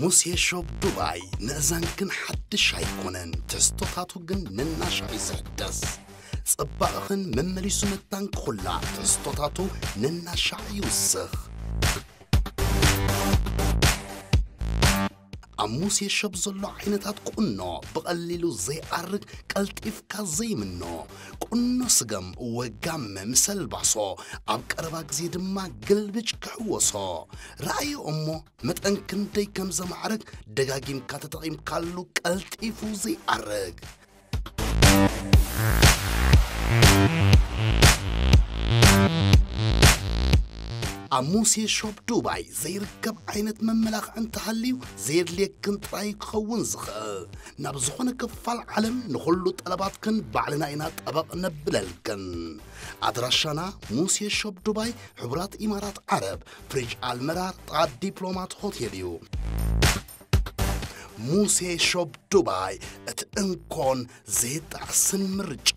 ሙሴ ሾፕ ዱባይ ንእዛንክን ሓድሽ ኣይኮነን፣ ትሕዝቶታቱ ግን ነናሻዕ እዩ ዝሕደስ። ጽባቕኽን መመሊሱ መታን ክኹላዕ ትሕዝቶታቱ ነናሻዕ ይውስኽ። ኣብ ሙሴ ሾፕ ዘሎ ዓይነታት ቁኖ ብቐሊሉ ዘይኣርግ፣ ቀልጢፍካ ዘይምኖ፣ ቁኖ ስገም ወጋመ ምስ ኣልባሶ፣ ኣብ ቀረባ ግዜ ድማ ግልብጭ ክሕወሶ። ረኣዮ እሞ መጠን ክንደይ ከም ዘማዕርግ ደጋጊምካ ተጠቒምካሉ ቀልጢፉ ዘይኣርግ። ኣብ ሙሴ ሾፕ ዱባይ ዘይርከብ ዓይነት መመላኽዒ እንተሃልዩ ዘየድልየክን ጥራይ ክኸውን ዝኽእል። ናብ ዝኾነ ክፋል ዓለም ንኹሉ ጠለባትክን ባዕልና ኢና ጠበቕ ነብለልክን። ኣድራሻና ሙሴ ሾፕ ዱባይ፣ ሕቡራት ኢማራት ዓረብ፣ ፍሪጅ ኣልመራር፣ ጥቓ ዲፕሎማት ሆቴል እዩ። ሙሴ ሾፕ ዱባይ፣ እቲ እንኮን ዘይጣዕስን ምርጫ።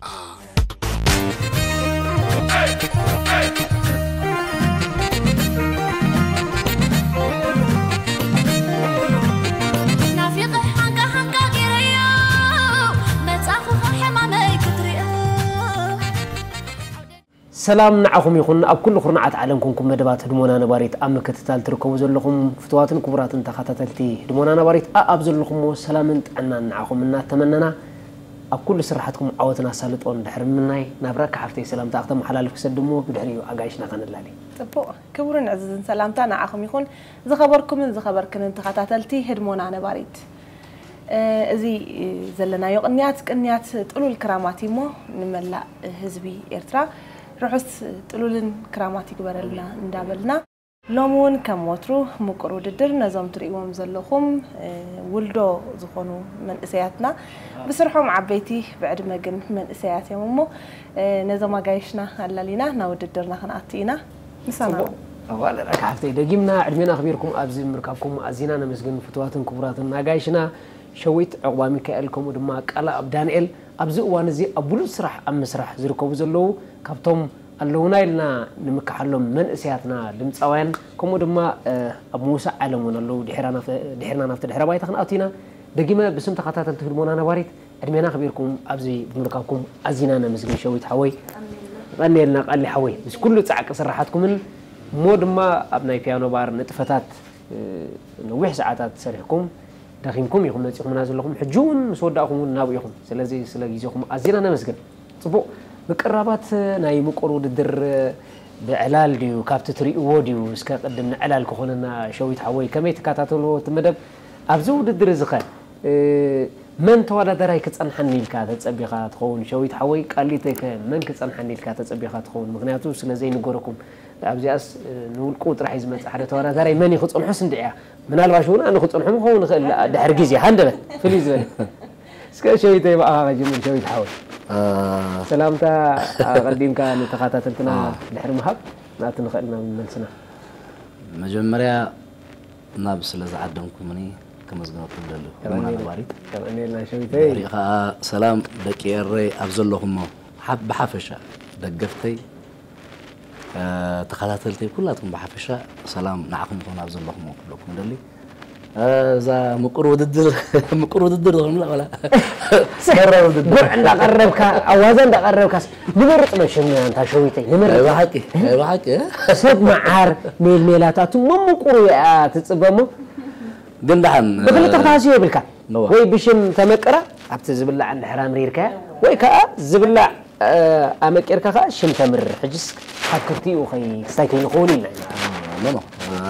ናፊቐ ሃንቃ ሃንቃ ገይረዮ፣ መጻኹ ሕማመይ ክትሪኦ። ሰላም ንዓኹም ይኹን፣ ኣብ ኩሉ ኩርናዓት ዓለም ኮንኩም መደባት ህድሞና ነባሪት ኣብ ምክትታል ትርከቡ ዘለኹም ፍቱዋትን ክቡራትን ተኸታተልቲ ህድሞና ነባሪት፣ ኣኣብ ዘለኹምዎ ሰላምን ጥዕናን ንዓኹም እናተመነና፣ ኣብ ኩሉ ስራሓትኩም ዓወትን ኣሳልጦን ድሕሪ ምምናይ፣ ናብ ራካ ሓፍተይ ሰላምታ ክተመሓላልፍ ክሰድሞ፣ ብድሕሪኡ ኣጋይሽና ከነላሊ። ጽቡቕ፣ ክቡርን ዕዙዝን ሰላምታ ንዓኹም ይኹን፣ ዝኸበርኩምን ዝኸበርክንን ተኸታተልቲ ህድሞና ነባሪት። እ፣ እዚ፣ እ፣ ዘለናዮ ቅንያት፣ ቅንያት ጥሉል ክራማት እዩ እሞ፣ ንመላእ ህዝቢ ኤርትራ ርሑስ ጥሉልን ክራማት ይግበረልና እንዳበልና፣ ሎሚ እውን ከም ወትሩ ምቁር ውድድር ነዞም ትርእይዎም ዘለኹም፣ እ፣ ውልዶ ዝኾኑ መንእሰያትና፣ ብስርሖም ዓበይቲ፣ ብዕድመ ግን መንእሰያት እዮም እሞ፣ እ፣ ነዞም ኣጋይሽና ኣላሊና ናብ ውድድርና ክንኣቱ ኢና። ምሳና። ጽቡቕ። ኣዋልድ ኣካ ሓፍተይ፣ ደጊምና ዕድሜና ኣኽቢርኩም ኣብዚ ምርካብኩም ኣዚና ነመስግን። ፍቱዋትን ክቡራትን ኣጋይሽና ሸዊት ዕቑባ ሚካኤል፣ ከምኡ ድማ ቃላ ኣብ ዳንኤል፣ ኣብዚ እዋን እዚ ኣብ ብሉጽ ስራሕ ኣብ ምስራሕ ዝርከቡ ዘለዉ፣ ካብቶም ኣለዉና ኢልና ንምክሓሎም መንእሰያትና ድምጻውያን፣ ከምኡ ድማ፣ እ፣ ኣብ ምውሳእ ዓለም እውን ኣለዉ፣ ድሒራና ፈ-፣ ድሒርና ናብቲ ድሕረ ባይታ ክንኣቱ ኢና። ደጊመ ብስም ተኸታተልቲ ህድሞና ነባሪት ዕድሜና ኣኽቢርኩም ኣብዚ ብምርካብኩም ኣዚና ነመስግን ሸዊት ሓወይ። ቀንየልና ቃሊ ሓወይ። ምስ ኩሉ ጻዕቂ ስራሓትኩምን እሞ ድማ ኣብ ናይ ፒያኖ ባር ንጥፈታት፣ እ፣ ነዊሕ ሰዓታት ሰሪሕኩም ደኺምኩም ኢኹም መጺኹምና ዘለኹም። ሕጂ እውን ምስ ወዳእኩም እውን ናብኡ ኢኹም። ስለዚ ስለ ግዜኹም ኣዚና ነመስግን። ጽቡቕ። ምቅራባት ናይ ምቁር ውድድር ብዕላል ድዩ? ካብቲ ትርእይዎ ድዩ? እስከ ቅድም ንዕላል ክኾነና ሸዊት ሓወይ፣ ከመይ ትከታተልዎ እቲ መደብ? ኣብዚ ውድድር እዚ ኸ፣ እ፣ መን ተወዳዳራይ ክጸንሓኒ ኢልካ ተጸቢኻ ትኸውን? ሸዊት ሓወይ፣ ቃሊተይ ከ መን ክጸንሓኒ ኢልካ ተጸቢኻ ትኸውን? ምኽንያቱ ስለ ዘይንገረኩም፣ ኣብዚኣስ፣ እ፣ ንውልቁ ጥራሕ እዩ ዝመጽእ። ሓደ ተወዳዳራይ መን እዩ ክጸንሖስ እንድዒያ። ምናልባሽ እውን ኣነ ክጸንሖም ክኸውን ይኽእል፣ ድሕሪ ግዜ ሃንደበት ፍልይ ዝበለ። እስከ ሸዊተይ ብኣኻ ከጅምር፣ ሸዊት ሓወይ። አ፣ ሰላምታ ኣቐዲምካ ንተኸታተልትና አ። ድሕሪ ምሃብ፣ ናብቲ ንኽእል ናብ መልስና። መጀመርያ ናብ ስለ ዝዓደምኩምኒ ከመስግነኩም እደሊ። ህድሞና ነባሪት። የቐንየልና ሸዊተይ። ድሕሪኡ ኸኣ ሰላም ደቂ ኤረይ ኣብ ዘለኹሞ፣ ሓ-፣ ብሓፈሻ ደገፍተይ፣ እ፣ ተኸታተልተይ ኩላትኩም ብሓፈሻ ሰላም ንዓኹም ይኹን ኣብ ዘለኹሞ ክብለኩም እደሊ። እ፣ እዛ ምቁር ውድድር፣ ምቁር ውድድር ዝኾንላ ዋላ መራር ውድድር። ጉዕ እንዳቐረብካ፣ ኣዋዛ እንዳቐረብካስ ንመርጽ መሸም ኣንታ ሸዊተይ፣ ንመርጽ። ናይ ብሓቂ፣ ናይ ብሓቂ፣ እ? ሰብ መዓር፣ ሜልሜላታቱ መምቁሩ እያ ትጽበ እሞ። ግን ደሓን፣ ብክልተ እ፣ ክተሃስዮ የብልካ። ነዋ። ወይ ብሽም ተመቅራ፣ ኣብቲ ዝብላዕ እንድሕር ኣምሪርካያ፣ ወይ ከኣ ዝብላዕ፣ እ፣ ኣመቂርካ ከኣ ሽም ተምርር። ሕጅስ ካብ ክልቲኡ ከይ-፣ ክስታይ ከይንኸውን ኢልና ኢና። ኖ፣ ኖ።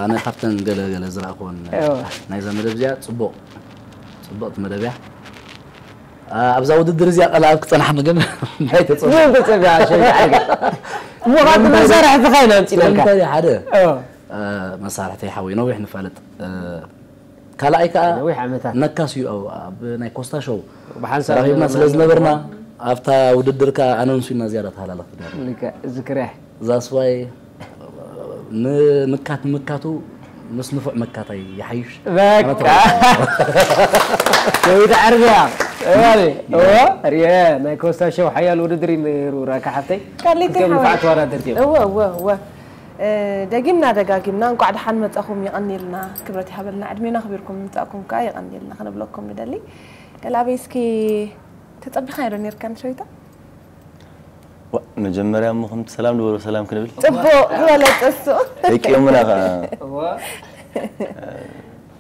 ኣነ ካብተን ገለ ገለ ዝረኣኽወን እዎ። ናይዛ መደብ እዚኣ ጽቡቕ፣ ጽቡቕቲ መደብ እያ። ኣ፣ ኣብዛ ውድድር እዚኣ ቀላኣት ክጸናሕኒ ግን እንታይ ተጸብያ? መን ተጸብያ? ሸዊት ዓርገ። እሞ ካብቲ መሳርሕትኻ ኢና ኣምጺናልካ። ስለምንታይ ሓደ፣ እዎ። ኣ፣ መሳርሕተይ ሓወይ ነዊሕ ንፋለጥ። እ፣ ካልኣይ ከኣ ነዊሕ ዓመታት። ነካስ እዩ ኣብ፣ ኣብ ናይ ኮስታ ሾው ብሓንሳብ ተራኺብና ዝነበርና ስለ ዝነበርና፣ ኣብታ ውድድር ከኣ ኣነንሱ ኢና ዝያዳ ተሃላለኽቲ ነርና። ልክዕ፣ ዝክርያ። ዛስዋይ ንምካት ንምካቱ ምስ ንፉዕ መካታይ ይሓይሽ። በቃ። ኣነ ተኸ- ሸዊት ዓርገ። እዋሪ። እዎ፣ ርየ፣ ናይ ኮስታ ሾው ሓያል ውድድር እዩ ነይሩ፣ ራካ ሓፍተይ። ካሊተይ ክልቲኦም ሓወይ። ንፉዓት ተወዳደርቲ እዮም። እወ፣ እወ፣ እወ። ደጊምና ደጋጊምና እንቋዕ ደሓን መጻኹም፣ የቐንየልና፣ ክብረት ይሃበልና፣ ዕድሜና ኣኽቢርኩም ምምጻእኩም ከኣ የቐንየልና ክንብለኩም ንደሊ። ገላበይ እስኪ ተጸቢኻዮ ዶ ኔርካ ንሸዊታ? ዋ፣ መጀመርያ እሞ ከምቲ ሰላም ዝበሎ ሰላም ክንብል ጽቡቕ ዝበለጸ እሱ። ደቂኦምና ኸዓ እዋ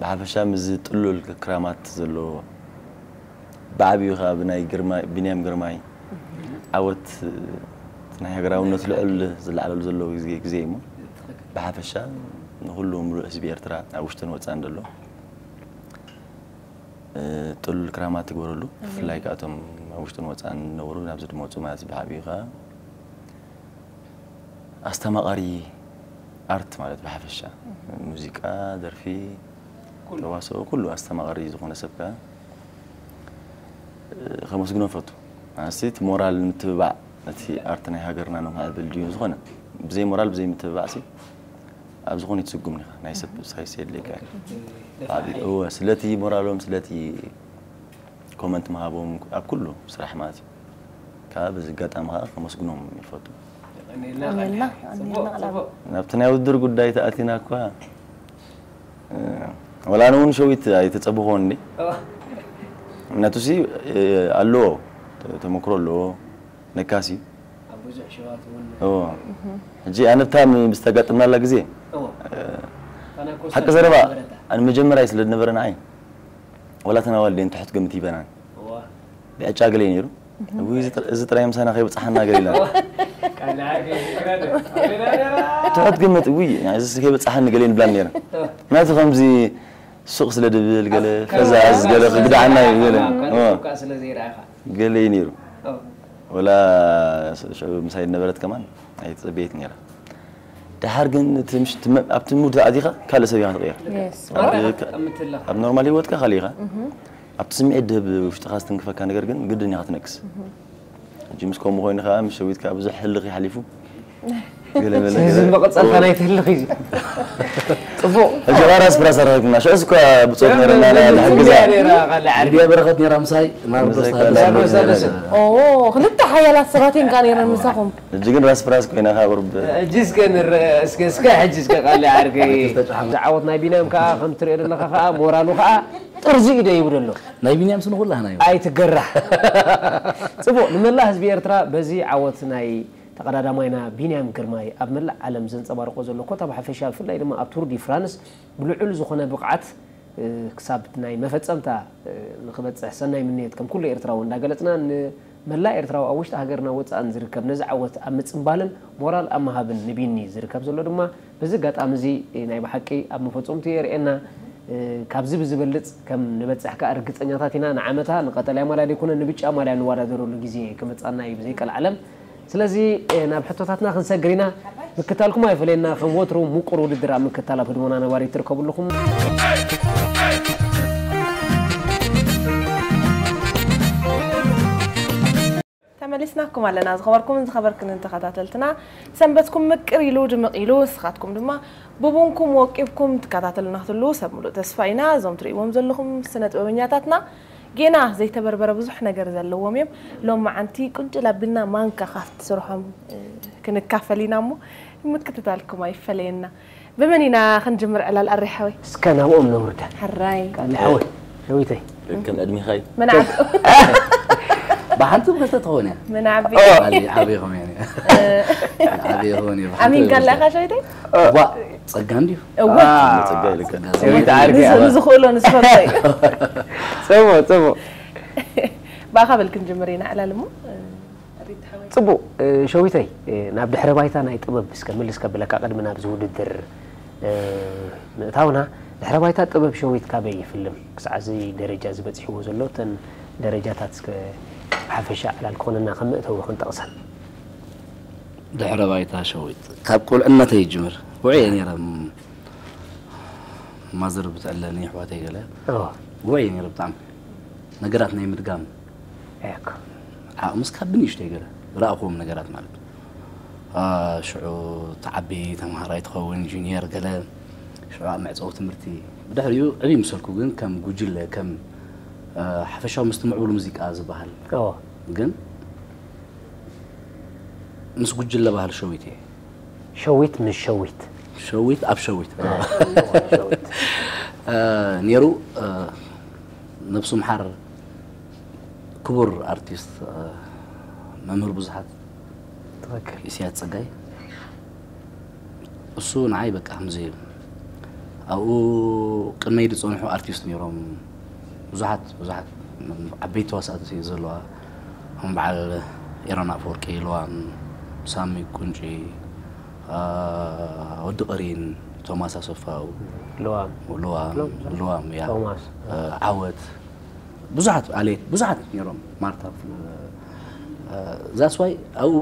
ብሓፈሻ ምስዚ ጥሉል ክራማት ዘለዎ ብዓብዩ ከዓ ብናይ ግርማይ ቢንያም ግርማይ ዓወት ናይ ሃገራውነት ልዑል ዝለዓለሉ ዘለዎ ግዜ ግዜ እሞ ብሓፈሻ ንኩሉ ምሉእ ህዝቢ ኤርትራ ኣብ ውሽጥን ወፃእን ዘሎ ጥሉል ክራማት ትግበረሉ። ብፍላይ ከዓ እቶም ኣብ ውሽጥን ወፃእን ዝነብሩ ናብዚ ዝመፁ ማለት ብዓብዩ ከዓ ኣስተማቓሪ ኣርት ማለት ብሓፈሻ ሙዚቃ፣ ደርፊ፣ ተዋስኦ ኩሉ ኣስተማቓሪ ዝኾነ ሰብ ከዓ ከመስግኖ ፈቱ። ኣንስቲ እቲ ሞራል ምትብባዕ ነቲ ኣርት ናይ ሃገርና ነማዕብል ድዩ ዝኾነ ብዘይ ሞራል ብዘይ ምትብባዕ ሲ ኣብ ዝኾነ ትስጉም ኒኻ ናይ ሰብ ሳይስ የድልየካ እዩ። ስለቲ ሞራሎም ስለቲ ኮመንት ምሃቦም ኣብ ኩሉ ስራሕ ማለት እዩ። ካብ በዚ ኣጋጣሚ ከዓ ከመስግኖም ይፈቱ። ኣሜንና ኣሜንና። ናብቲ ናይ ውድድር ጉዳይ ተኣቲና እኳ ወላ ንውን ሸዊት ኣይተፀብኾን እንዲ ነቱሲ ኣለዎ ተመክሮ ኣለዎ ነካሲ ሕጂ ኣነብታ ምስ ተጋጥምናላ ግዜ ሓቂ ዘረባ ኣነ መጀመርያ ስለ ዝነበረ ንዓይ ወላ ተናዋል ደን ትሕት ግምት ይበናን ብዕጫ ገለ ነይሩ እዚ ጥራይ ምሳና ከይበፅሓና ገለ ኢላ ትሕት ግምት ውይ እዚ ከይበፅሓኒ ገለ ንብላን ነይረ ምክንያቱ ከምዚ ሱቕ ስለ ድብል ገለ ፈዛዝ ገለ ክግድዓና እዩ ገለ ገለ እዩ ነይሩ ወላ ሽዑ ምሳይ ነበረት ከማን ኣይተፀበየት ነይራ ድሓር ግን ኣብቲ ሙድ ተኣቲኻ ካልእ ሰብ ኢኻ ትቕየር ኣብ ኖርማል ህይወትካ ካልእ ኢኻ ኣብቲ ስምዒት ድህብ ውሽጥኻ ዝትንክፈካ ነገር ግን ግድን ኢኻ ትነግስ ሕጂ ምስ ከምኡ ኮይኑ ከዓ ምስ ሸዊት ከዓ ብዙሕ ህልኽ ይሓሊፉ ገለ በለ ገለ እዚ መቐፀልታ ናይቲ ህልኽ እዩ ጽቡቕ ሕጂ ራስ ብራስ ኣረጋግና ሽዑስ እኳ ብፆት ነረና ንሕግዛ ሚድያ በረኸት ነራ ምሳይ ናርዶስ ናርዶስ ኦ ክልተ ሓያላት ሰባት እዮም ከኣ ነይረን ምሳኹም ሕጂ ግን ራስ ብራስ ኮይና ካብ ርብ እጅ እስከ ንረ እስከ እስከ ሕጂ እስከ ቃል ዓርከይ ዝዓወት ናይ ቢንያም ከኣ ከም ትሪኦ ዘለኻ ከኣ ሞራሉ ከኣ ጥርዚ ኢደ ይብሉ ኣሎ ናይ ቢንያም ስኑ ኩላህና እዩ ኣይትገራህ ጽቡቕ ንመላእ ህዝቢ ኤርትራ በዚ ዓወት ናይ ተቐዳዳማይና ቢንያም ግርማይ ኣብ መላእ ዓለም ዘንጸባርቆ ዘሎ ኮታ ብሓፈሻ ብፍላይ ድማ ኣብ ቱር ዲ ፍራንስ ብልዑል ዝኾነ ብቕዓት ክሳብ ናይ መፈጸምታ ንክበጽሕ ሰናይ ምንየት ከም ኩሉ ኤርትራዊ እንዳገለጽና ንመላእ ኤርትራዊ ኣብ ውሽጢ ሃገርና ወጻእን ዝርከብ ነዚ ዓወት ኣብ ምጽንባልን ሞራል ኣብ ምሃብን ንቢኒ ዝርከብ ዘሎ ድማ በዚ ኣጋጣሚ እዚ ናይ ብሓቂ ኣብ መፈጸምቱ የርእየና ካብዚ ብዝበልጽ ከም ንበጽሕ ከኣ ርግጸኛታት ኢና ንዓመታ ንቀጠልያ ማልያ ዘይኮነ ንብጫ ማልያ ንወዳደረሉ ግዜ ክመጻና እዩ ብዘይቀልዓለም ስለዚ ናብ ሕቶታትና ክንሰግር ኢና ምክታልኩም ኣይፈለየና ከም ወትሩ ምቁር ውድድር ኣብ ምክታል ኣብ ህድሞና ነባሪ ትርከቡ ኣለኹም ተመሊስናኩም ኣለና ዝኸበርኩምን ዝኸበርክንን ተኸታተልትና ሰንበትኩም ምቅር ኢሉ ድምቕ ኢሉ ንስኻትኩም ድማ ብቡንኩም ወቂብኩም ትከታተሉና ክትሉ ሰብ ሙሉእ ተስፋ ኢና እዞም ትርእይዎም ዘለኹም ስነ ጥበበኛታትና ጌና ዘይተበርበረ ብዙሕ ነገር ዘለዎም እዮም ሎም መዓንቲ ቁንጭል ኣቢልና ማንካ ካብቲ ስርሖም ክንካፈል ኢና እሞ ምክትታልኩም ኣይፈለየና ብመን ኢና ክንጅምር ዕላል ኣሬ ሓወይ እስከ ናብኦም ነውርዳ ሕራይ ቃል ሓወይ ሸዊተይ ከም ዕድሜኻይ መናዓብ ብሓንቲ ብክልተ ትኸውን እያ መናዓቢ ዓብይኹም እየ ዓብይኹም እየ ኣሚንካ ኣለኻ ሸዊተይ ዋ ጸጋ እንድዩ እዋ ዝኽእሎ ንስፈቶ እዩ ጽቡቅ ጽቡቅ ብኣኻ በል ክንጅምር ኢና ዕላል እሞ ጽቡቕ ሸዊተይ ናብ ድሕረ ባይታ ናይ ጥበብ እስከ ምልስ ከብለካ ቅድሚ ናብዚ ውድድር ምእታውና ድሕረ ባይታ ጥበብ ሸዊት ካበይ ይፍልም ክሳዕ እዚ ደረጃ ዝበፅሕዎ ዘሎ እተን ደረጃታት እስከ ብሓፈሻ ዕላል ክኾነና ከም መእተዊ ክንጠቕሰን ድሕረ ባይታ ሸዊት ካብ ቁልዕነተይ ይጅምር ውዕየ ነይረ ማዘር ብትዕለኒ ኣሕዋተይ ገለ ውዕየ ነይረ ብጣዕሚ ነገራት ናይ ምድጋም ዓቕምስ ካብ ብንእሽተይ ገለ ዝረኣኽዎም ነገራት ማለት ሽዑ ትዓቢ ተምሃራይ ትኸውን ጁኒየር ገለ ሽዑ ኣብ መዕፀዊ ትምህርቲ ብድሕሪኡ ዕብይ ምሰልኩ ግን ከም ጉጅለ ከም ሓፈሻዊ ምስቲ ምዕቡል ሙዚቃ ዝበሃል ግን ምስ ጉጅለ ባህል ሸዊት እየ ሸዊት ምስ ሸዊት ሸዊት ኣብ ሸዊት ሸዊት ነይሩ። ነብሱ ምሓር ክቡር ኣርቲስት መምህር ብዙሓት ትኽክል። ኢሳያስ ጸጋይ እሱ ንዓይ በቃ ከምዚ እዩ። ኣብኡ ቅድመይ ዝጸንሑ ኣርቲስት ነይሮም ብዙሓት ብዙሓት ዓበይቲ ተዋሳእቲ ዘለዋ ከም በዓል ኤረና ኣፈወርቂ፣ ለዋም፣ ሳሚ ቁንጪ፣ ወዲ ቀሪን፣ ቶማስ ኣሰፋው፣ ለዋም ለዋም ለዋም ያ ቶማስ ዓወት ብዙሓት ኣሌት ብዙሓት ነይሮም ማርታ that's why ኣብኡ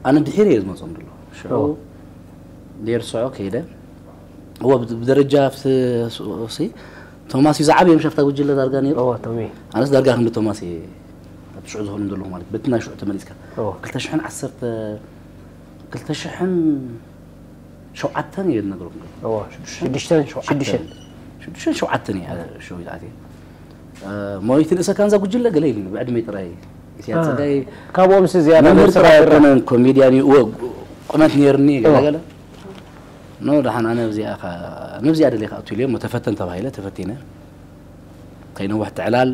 ኣነ ድሒረ እየ ዝመፆም ድሎ ሽዑ ኦ። ደርሶዖ ከይደ እዎ ብደረጃ ኣብቲ ሲ ቶማስ እዩ ዝዓበየ ምሸፍታ ጉጅለ ዳርጋ ነይሩ እዎ ቶሚ ኣነስ ዳርጋ ክንዲ ቶማስ እየ ኣብ ሽዑ ዝኾኑ ዘለኹ ማለት በቲ ናይ ሽዑ ተመሊስካ እዎ ክልተ ሽሕን ዓሰርተ ክልተ ሽሕን ሸውዓተን እየ ዝነግረኩም እዎ ሽዱሽተን ሽዱሽተን ሽዱሽተን ሸውዓተን እየ ሸዊት ኣትየ ሞይቲ ንእሰካ ንዛ ጉጅለ ገለ ኢሉኒ ብዕድመይ ጥራይ ኢሳያስ ጸጋይ ካብኦም ሲ ዝያዳ መምህር ጥራይ ነብስኻ ትረአ። ኣይኮነን ኮሜድያን እዩ እዎ ቁመት ነይርኒ ገለ እዎ። ገለ ኖ ደሓን ኣነ ኣብዚኣ ኢኻ ንብዚኣ ደሊኻ ኣቱ ኢልዮም ተፈተን ተባሂለ ተፈቲነ ከይነውሕ ትዕላል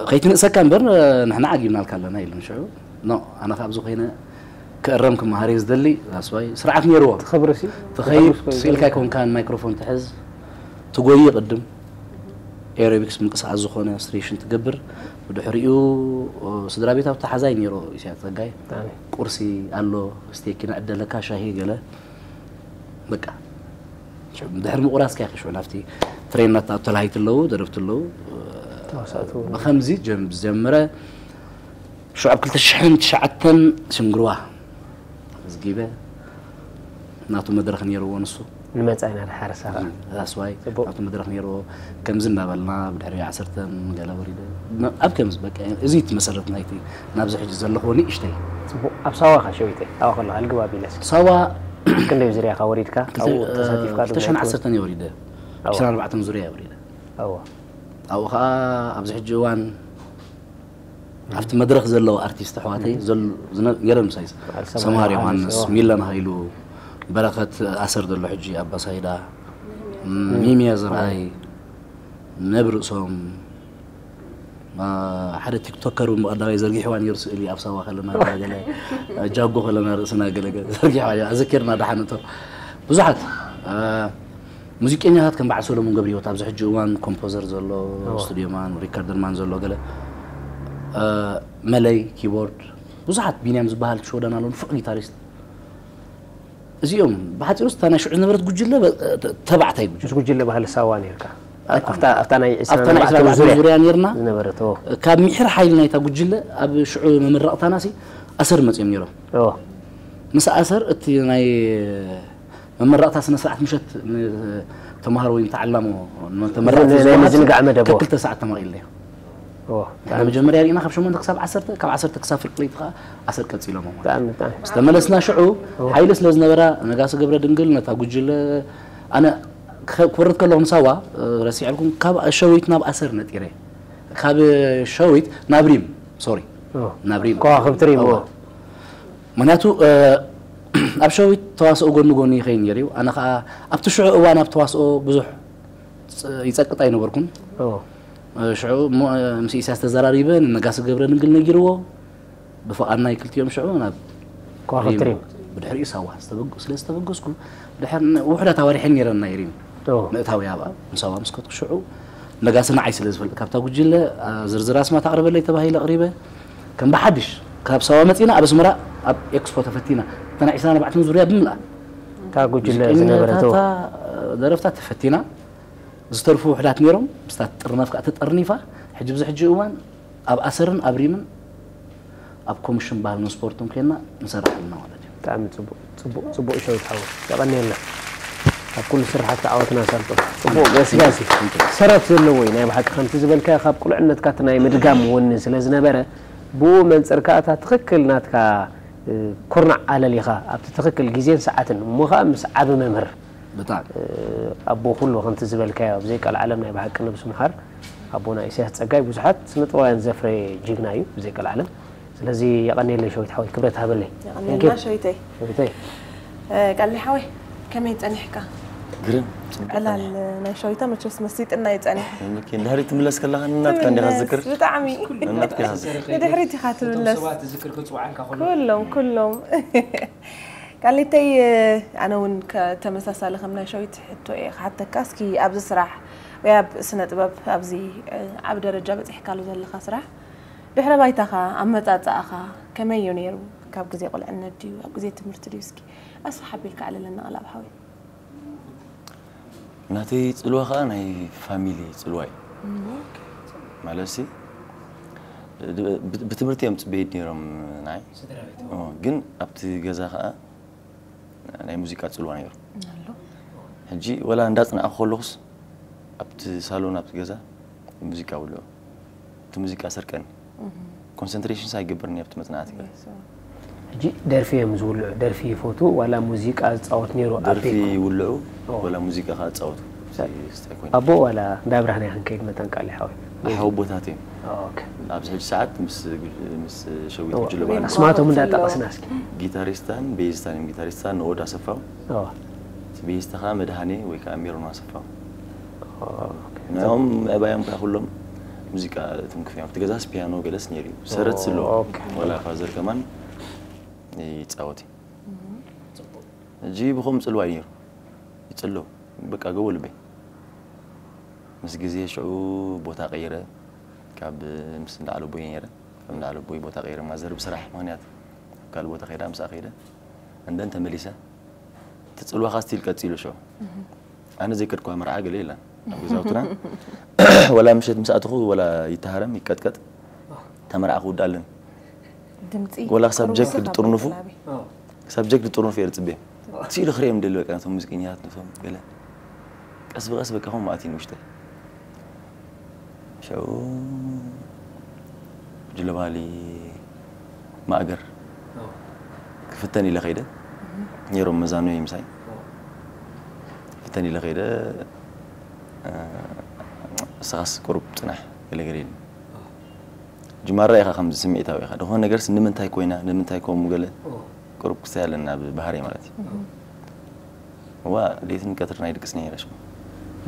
ከይትንእሰካ እምበር ንሕና ዓጊብናልካ ኣለና ኢሉን ሽዑ ኖ ኣነ ካብ እዚ ኮይነ ክእረም ክመሃር እየ ዝደሊ that's why ስርዓት ነይርዎ ክብሪ ሲ ትኸይድ ስኢልካ ኣይኮንካን ማይክሮፎን ትሕዝ ትጎይ ቅድም ኤሮቢክስ ምንቅስቃስ ዝኾነ ስትሬሽን ትገብር ብድሕሪኡ ስድራ ቤት ኣብቲ ሓዛይ ነይሩ ኢሳያስ ጸጋይ ብጣዕሚ ቁርሲ ኣሎ ስቴኪ ንዕደለካ ሻሂ ገለ በቃ ድሕሪ ምቁራስ ከያ ክሽዑ ናብቲ ትሬን ናታ ተላሃይቲ ኣለዉ ደረፍቲ ኣለዉ ተዋሳእቱ ብከምዚ ጀም- ዝጀመረ ሽዑ ኣብ ክልተ ሽሕን ትሽዓተን ሽንግርዋ ዝጊበ ናቱ መድረኽ ነይርዎ ንሱ ንመጻ ኢና ድሓር ሳኻ that's why ጽቡቕ። ኣብቲ መድረኽ ነይርዎ ከምዚ እናበልና ብድሕሪ ዓሰርተን ገለ ወሪደ ም- ኣብ ከምዚ በቃ እዚ ትመሰረት ናይቲ ናብዚ ሕጂ ዘለኽዎ ንእሽተይ ጽቡቕ ኣብ ሳዋ ኻ ሸዊተ ኣብኣ ከለኻ ልግባብ ኢለስ ሳዋ ክንደይ ዝርያኻ ወሪድካ ኣብኡ ተሳቲፍካ ዶ ክልተ ሽሕን ዓሰርተን እየ ወሪደ ኣብኡ። ዕስራን ኣርባዕተን ዙርያ እየ ወሪደ ኣብኡ ኣብኡ ከዓ ኣብዚ ሕጂ እዋን ኣብቲ መድረኽ ዘለዉ ኣርቲስት ኣሕዋተይ ዘሉ- ዝነ- ነይረን ምሳይ በዓል ሰምሃር ሰምሃር ዮሃንስ፣ ዮሃንስ እዎ። ሚለን ሃይሉ በረኸት ኣሰር ዘሎ ሕጂ ኣባሳይዳ ሚሚያ ዘርኣይ ነብርእሶም አ፣ ሓደ ቲክቶከር እውን ብቐዳማይ ዘርጊሕዋ ነይሩ ስእሊ ኣብ ሳዋ ከለና ገለ ጃጎ ከለና ርእስና ገለ ገለ ዘርጊሕዋ እያ ኣዘኪርና ደሓን እቶ ብዙሓት አ፣ ሙዚቀኛታት ከም በዓል ሰሎሞን ገብረሂወት ኣብዚ ሕጂ እዋን ኮምፖዘር ዘሎ ስቱዲዮማን ሪከርደርማን ዘሎ ገለ አ፣ መለይ ኪቦርድ ብዙሓት ቢንያም ዝበሃል ሸወደን ኣሎ ንፉዕ ጊታሪስት እዚኦም ብሓፂሩ ስታ ናይ ሽዑ ዝነበረት ጉጅለ በ- ተባዕታይ ጉጅለ ምስ ጉጅለ ባህሊ ሳዋ ነርካ ኣታ- ኣብታ ኣብታ ናይ ኣብታ ናይ ዕስራን ኣርባዕተን ዙርያ ነርና ዝነበረት ኦ ካብ ምሕር ሓይሊ ናይታ ጉጅለ ኣብ ሽዑ መመረቕታና ሲ ኣሰር መፅኦም ነይሮም ኦ ምስ ኣሰር እቲ ናይ መመረቕታ ስነ ስርዓት ምሸት ተምሃሮ ወይ ተዓላሞ ናይ ምዝንጋዕ መደብ፣ ኦ። ክልተ ሰዓት ተማቒልና ኦ ንሕና መጀመርያ ርኢና ካብ ሸሞንተ ክሳብ ዓሰርተ ካብ ዓሰርተ ክሳብ ፍርቂ ለይቲ ከዓ ኣሰር ቀፂሎሞ ማለት ብጣዕሚ ብጣዕሚ ዝተመለስና ሽዑ ሓይሊ ስለ ዝነበራ ነጋሲ ገብረ ድንግል ነታ ጉጅለ ኣነ ከ- ክወርድ ከለኹ ንሳዋ ረሲዐልኩም ካብ ሸዊት ናብ ኣሰር ነጢረ ካብ ሸዊት ናብ ሪም ሶሪ ናብ ሪም ከዋኽብቲ ሪም እዋ። ምክንያቱ ኣብ ሸዊት ተዋስኦ ጎኒ ጎኒ ይኸይድ ነይሩ እዩ ኣነ ከዓ ኣብቲ ሽዑ እዋን ኣብ ተዋስኦ ብዙሕ ይፀቅጥ ኣይነበርኩን ሽዑ ምስ ኢሳያስ ተዘራሪበ ንነጋሲ ገብረ ድንግል ነጊርዎ ብፍቓድ ናይ ክልቲኦም ሽዑ ናብ ከዋኽብቲ ሪም ብድሕሪኡ ሳዋ ዝተበግ- ስለ ዝተበገስኩ ድሕር ውሕዳት ኣዋሪሐን ነይረን ናይ ሪም ምእታዊ ኣብኣ ንሳዋ ምስ ከትኩ ሽዑ ነጋሲ ንዓይ ስለ ዝፈልጥ ካብታ ጉጅለ ዝርዝር ኣስማት ኣቕርበለይ ተባሂለ ኣቕሪበ ከም ብሓድሽ ካብ ሳዋ መፂና ኣብ ኣስመራ ኣብ ኤክስፖ ተፈቲና እታ ናይ ዕስራን ኣርባዕተን ዙርያ ብምልኣ እታ ጉጅለ ዝነበረቶ ሙዚቀኛታታ ደረፍታ ተፈቲና ዝተርፉ ውሕዳት ነይሮም ምስታ ትጥርነፍ ከዓ ተጠርኒፋ ሕጂ ብዚ ሕጂ እዋን ኣብ ኣሰርን ኣብ ሪምን ኣብ ኮሚሽን ባህልን ስፖርትን ኮይና ንሰርሕ ኣለና ማለት እዩ ብጣዕሚ ፅቡቅ ፅቡቅ ፅቡቅ ሸዊት ሓወይ የቐንየልና ኣብ ኩሉ ስራሓት ተዓወትና ሳልጦ ፅቡቅ ገስጋሲ ሰረት ዘለዎ እዩ ናይ ብሓቂ ከምቲ ዝበልካዮ ካብ ቁልዕነትካ እቲ ናይ ምድጋም ወኒ ስለ ዝነበረ ብኡ መንፅር ከዓ እታ ትኽክል ናትካ ኩርናዕ ኣለሊኻ ኣብቲ ትኽክል ግዜን ሰዓትን እሞ ከዓ ምስ ዓቢ መምህር ብጣዕሚ ኣቦ ኩሉ ከምቲ ዝበልካዮ ብዘይ ቀልዓለም ናይ ብሓቂ ነብሱ ምሓር ኣቦና ኢሳያስ ፀጋይ ብዙሓት ስነጥበባውያን ዘፍረየ ጅግና እዩ ብዘይ ቀልዓለም ስለዚ የቐንየለይ ሸዊት ሓወይ ክብረት ሃበለይ የቐንየልና ሸዊተይ ሸዊተይ ቃሊ ሓወይ፣ ከመይ ጸኒሕካ? ግርም። ዕላል ናይ ሸዊታ መቸስ መሲጥና ይጸኒሕ። ምኪ ድሕሪ ትምለስ ከለኻ እናትካ እንዲኻ ዝዝክር? ብጣዕሚ። እናትካ ኢኻ ዝዝክር። ንድሕሪት ኢኻ ትምለስ። ሰባት ትዝክር ክጽውዓልካ ከሎ ኩሎም ኩሎም። ቃሊተይ፣ ኣነ እውን ተመሳሳሊ ከም ናይ ሸዊት ሕቶ እየ ክሓተካ። እስኪ ኣብዚ ስራሕ ወይ ኣብ ስነ ጥበብ ኣብዚ ዓብ ደረጃ በፂሕካሉ ዘለካ ስራሕ ድሕረ ባይታኻ ኣመፃፅኣኻ ከመይ እዩ ነይሩ? ካብ ግዜ ቁልዕነት ድዩ ኣብ ግዜ ትምህርቲ ድዩ? እስኪ ኣስፍሕ ኣቢልካ ኣዕልለና ቃል ኣብ ሓወይ። ናተይ ፅልዋ ከዓ ናይ ፋሚሊ ፅልዋ እዩ። ማለት ሲ ብትምህርቲ እዮም ፅበይድ ነይሮም ናይ ስድራ ቤት ግን ኣብቲ ገዛ ከዓ ናይ ሙዚቃ ፅልዋ ነይሩ። ሕጂ ወላ እንዳፅናዕኩ ከለኹስ ኣብቲ ሳሎን ኣብቲ ገዛ ሙዚቃ ውልዑ እቲ ሙዚቃ ሰርቀኒ ኮንሰንትሬሽንስ ኣይገብርን ኣብቲ መፅናዕቲ ገለ ሕጂ ደርፊ እዮም ዝውልዑ። ደርፊ ይፈቱ ዋላ ሙዚቃ ዝፃወት ነይሩ? ደርፊ ኣቤኩም? ይውልዑ ኦ። ወላ ሙዚቃ ከዓ ዝፃወቱ ስታይ ኮይኑ ኣቦ ዋላ እንዳ ብርሃን ያክን ከይድ መጠን ቃል ሓወይ? ሓወቦታት እዮም። ኦኬ። ኣብዚ ሕጂ ሰዓት ምስ ምስ ሸዊት ኦ፣ ጉጅለ ባህሊ ኣስማቶም እንዳጠቀስና እስኪ። ጊታሪስታን ቤዚስታን እዮም። ጊታሪስታ ንኦድ ኣሰፋው ኦ፣ እቲ ቤዚስታ ከዓ መድሃኔ ወይ ከዓ ሜሮን ኣሰፋው። ኦኬ። ንኦም ምዕባዮም ከዓ ኩሎም ሙዚቃ ትምክፍ እዮም። ኣብቲ ገዛስ ፒያኖ ገለስ ነይሩ እዩ። ሰረት ስለ ኦኬ። ወላ ፋዘር ከማን ይፃወት እዩ። ሕጂ ብኸም ፅልዋ እዩ ነይሩ። ይፅሎ በቃ ገቦ ልበይ ምስ ግዜ ሽዑ ቦታ ቀይረ። ካብ ምስ እንዳዓለቦይ ነይረ። ካብ እንዳዓለቦይ ቦታ ቀይረ ማዘር ብስራሕ ምክንያት ኣብ ካልእ ቦታ ከይዳ ምስኣ ከይደ እንደን ተመሊሰ። እቲ ፅልዋኻ ስቲል ቀፂሉ ሽዑ ኣነ ዘይከድኳ መርዓ ገለ የላን ኣብ ገዛውትና ወላ ምሸት ምስ ኣትኹ ወላ ይተሃረም ይቀጥቀጥ ተመርዓ ክውዳለን ድምፂ ወላ ክሳብ ጀክ ድጥርንፉ ኦ፣ ክሳብ ጀክ ድጥርንፉ እየ ዝፅበ ስኢሉ ክርእዮም ደሊ በቃ ነቶም ሙዚቀኛታት ነቶም ገለ ቀስ ብቀስ በቃ ከም ማእቲ ንውሽጠ ሽዑ ጅለባሊ ማእገር ኦ፣ ክፍተን ኢለ ከይደ ነይሮም መዛኖ ምሳይ ኦ፣ ክፍተን ኢለ ከይደ እሳኻስ ቁሩብ ፅናሕ ገለገለ ኢሉ ጅማራ ኢኻ ከምዚ ስምዒታዊ ኢኻ ዝኾነ ነገርስ ንምንታይ ኮይና ንምንታይ ከምኡ ገለ ኦ፣ ቁሩብ ክስታይ ኣለና ብባህሪ ማለት እዩ እዋ ሌትን ቀትርን ኣይድቅስ ነይረ ሽዑ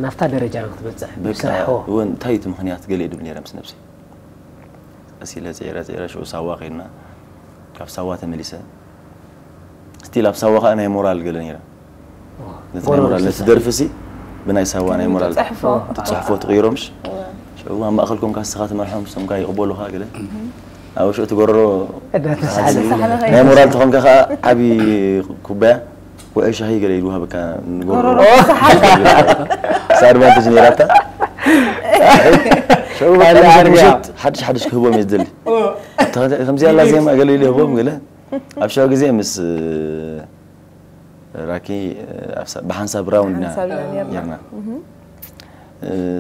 ናብታ ደረጃ ንክትበፅሕ በቃ ብስራሕ እውን እንታይ እቲ ምክንያት ገለ ድብል ነይረ ምስ ነብሲ ቀስ ኢለ ፅዕረ ፅዕረ ሽዑ ሳዋ ከይድና ካብ ሳዋ ተመሊሰ ስቲል ኣብ ሳዋ ከዓ ናይ ሞራል ገለ ነይረ ነቲ ናይ ሞራል ነቲ ደርፊ ሲ ብናይ ሳዋ ናይ ሞራል ትፅሕፎ ትፅሕፎ ትቕይሮምሽ ሽዑ ኣብ ማእኸል ኮንካ ንስኻ ትመርሖም ንሶም ከኣ ይቕበሉኻ ገለ ኣብ ሽዑ ትገረሮ እንዳተሳሓለ ናይ ሞራል ተኾንካ ከዓ ዓብዪ ኩባያ ውዑይ ሻሂ ገለ ይወሃበካ ንጎረሮ ጎረሮ ትስሓል ሳ ኣድቫንቴጅ ነይራታ ሽዑ በቃ ኣለ ነዞም ኣርያ። ምሸት ሓድሽ ሓድሽ ክህቦም እየ ዝደሊ ከምዚ ያላ ዜማ ገለ ኢሉ ይህቦም ገለ ኣብ ሽዑ ግዜ ምስ ራኪ ኣብ ሳ- ብሓንሳብ ራውንድ ኢና ሓንሳብ ኢና ነርና። ነርና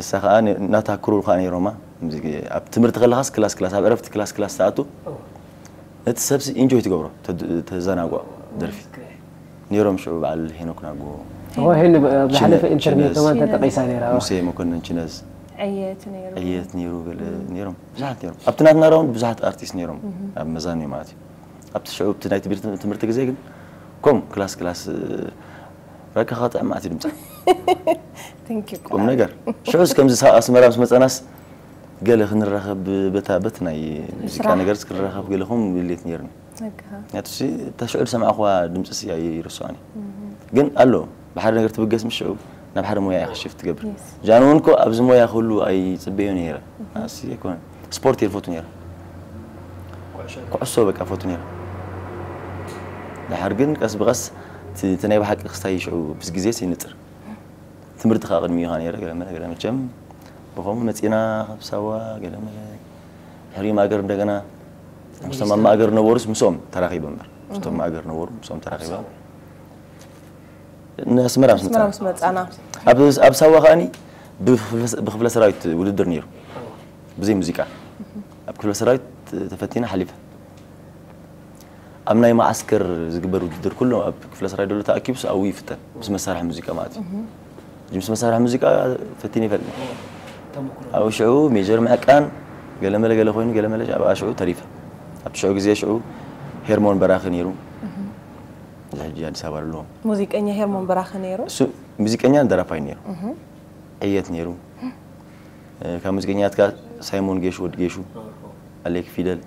እሳ ከዓ ነ- እናታክሩ ከዓ ነይሮማ ኣብ ትምህርቲ ከለካስ ክላስ ክላስ ኣብ ዕረፍቲ ክላስ ክላስ ተኣቱ ነቲ ሰብሲ ኢንጆይ ትገብሮ ተድ- ተዘናግዖ ደርፊ ነይሮም ሽዑ በዓል ሄኖክ ናጎ ሄን ዝሓለፈ ችነ- ኢንተርቪው ችነዝ- ከማን ተጠቂሳ ነይራ ሙሴ መኮንን ችነዝ ዕየት ነይሩ ዕየት ነይሩ ገለ ነይሮም ብዙሓት ነይሮም ኣብቲ ናትና ራውንድ ብዙሓት ኣርቲስት ነይሮም ኣብ መዛኒ ማለት እዩ ኣብቲ ሽዑ ኣብቲ ናይ ትምህርቲ ትምህርቲ ግዜ ግን ከም ክላስ ክላስ ረካ ከጥዕም ኣትዩ ድምፃ Thank you ቁም ነገር ሽዑስ ከምዚ ሳ- ኣስመራ ምስ መፀናስ ገለ ክንራኸብ በታ በት ናይ ሙዚቃ ስራሕ። ነገርስ ክንራኸብ ገለ ከም ድሌት ነይርኒ ጸጋ። ምክንያቱ ሲ እታ ሽዑ ዝሰማዕኹዋ ድምፂ ሲ ኣይርስዖን እዩ ግን ኣሎ ብሓደ ነገር ትብገስ ምስ ሽዑ ናብ ሓደ ሞያ ኢኻ ሽፍት ትገብር Yes. ጃን እውን ኮ ኣብዚ ሞያ ክህሉ ኣይፅበዮ ነይረ ኣሲ ኣይኮነን ስፖርት እየ ዝፈቱ ነይረ ኩዕሶ በቃ ፈቱ ነይረ ድሓር ግን ቀስ ብቀስ እቲ እቲ ናይ ብሓቂ ክስታይ ሽዑ ምስ ግዜ ይንፅር ትምህርቲ ከዓ ቅድሚ ኢኻ ነይረ ገለ መለ ገለ መቸም ብኸምኡ መፂና ካብ ሳዋ ገለ መለ ድሕሪ ማእገር እንደገና ምስቶም ኣብ ማእገር ነበሩስ ምስኦም ተራኺበ እምበር ምስቶም ማእገር ነበሩ ምስኦም ተራኺበ ንኣስመራ ምስ ኣስመራ መፃና ምስ መጻና ኣብ ኣብ ሳዋ ከዓኒ ብክፍለ- ብክፍለ ሰራዊት ውድድር ነይሩ ብዘይ ሙዚቃ ኣብ ክፍለ ሰራዊት ተፈቲና ሓሊፈ ኣብ ናይ መዓስከር ዝግበር ውድድር ኩሉ ኣብ ክፍለ ሰራዊት ዘሎ ተኣኪቡስ ኣብኡ ይፍተን ምስ መሳርሒ ሙዚቃ ማለት እዩ ሕጂ ምስ መሳርሒ ሙዚቃ ፈቲነ ይፈልጥ ተሞክሮ ኣብኡ ሽዑ ሜጀር ምዕቃን ገለመለ ገለ ኮይኑ ገለመለ ኣብኣ ሽዑ ተሪፈ ኣብቲ ሽዑ ግዜ ሽዑ ሄርሞን በራኺ ነይሩ እዚ ሕጂ ኣዲስ ኣበባ ኣለዎም። ሙዚቀኛ ሄርሞን በራኸ ነይሩ። እሱ ሙዚቀኛን ደራፋይ ነይሩ። ዕየት ነይሩ። ካብ ሙዚቀኛት ጋር ሳይሞን ጌሹ፣ ወዲ ጌሹ፣ ኣሌክ ፊደል፣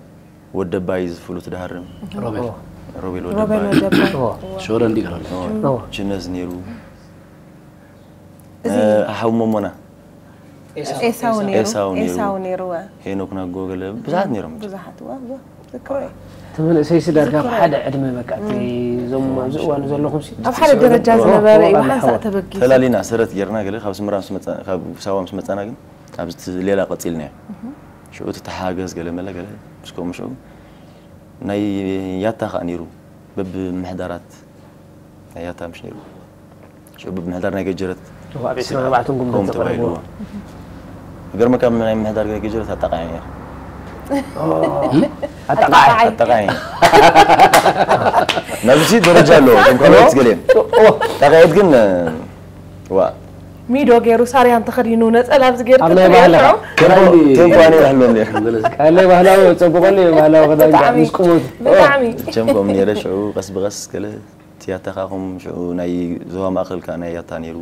ወደባይ ዝፍሉት ድሃርም፣ ሮቤል ሮቤል ወደባይ፣ ወደባይ ሸወደ እንዲቀራለ ችነዝ ነይሩ። እዚ ሓው መሞና ኤሳው ነይሩ። ኤሳው ነይሩ። ኤሳው ነይሩ። ወ- ሄኖክ ናጎ ገለ ብዙሓት ነይሮም። ብዙሓት ወ- ወ- ዝክሮ እዩ። እቲ መንእሰይ ስዳርካ ሓደ ዕድመ በቃ እቲ እዞም ኣብዚ እዋን ዘለኹም ሲ ኣብ ሓደ ደረጃ ዝነበረ እዩ። ዋላ ሓንሳእ ሓወት። ተበጊሱ። ተላሊና ሰረት ጌርና ገለ ካብ ስምራ ምስ መጻ- ካብ ሳዋ ምስ መጻና ግን ኣብዚ ሌላ ቀጺልና ሽዑ እቲ ተሓገዝ ገለ መለ ገለ ምስ ከምኡ ሽዑ ናይ ያታ ከዓ ነይሩ። በብ ምሕዳራት ናይ ያታ ምሽ ነይሩ። ሽዑ በብ ምሕዳር ናይ ገጀረት ኣብ ዕስራን ኣርባዕተን ጉንበት ከምኡ ተቐርብዎ ተባሂልዎ። ገርመካ ናይ ምሕዳር ናይ ገጀረት ኣጣቃዒ ነይሩ። ኣጠቃዓይ ኣጣቃዒ ናብዚ ደረጃ ኣለዎ። እቶም ካልኦት ገሌም ጣቃየት ግን ዋ ሚዶ ገይሩ ሳርያን ተኸዲኑ ነፀላ ኣብዚ ገይሩ ኣብ ናይ ክትሪኦ ባህልኻ ሽዑ ቴምፖ ቴምፖ ኣነ ይሕሎም ነይሩ። ቀለይ ባህላዊ ጽቡቕሉ ባህላዊ ክዳን ብጣዕሚ ምስ ቁሙት ብጣዕሚ ቸምኮም ነይረ። ሽዑ ቀስ ብቐስ ገለ እቲ ያታ ከዓ ከም ሽዑ ናይ ዞባ ማእኸል ከዓ ናይ ያታ ነይሩ።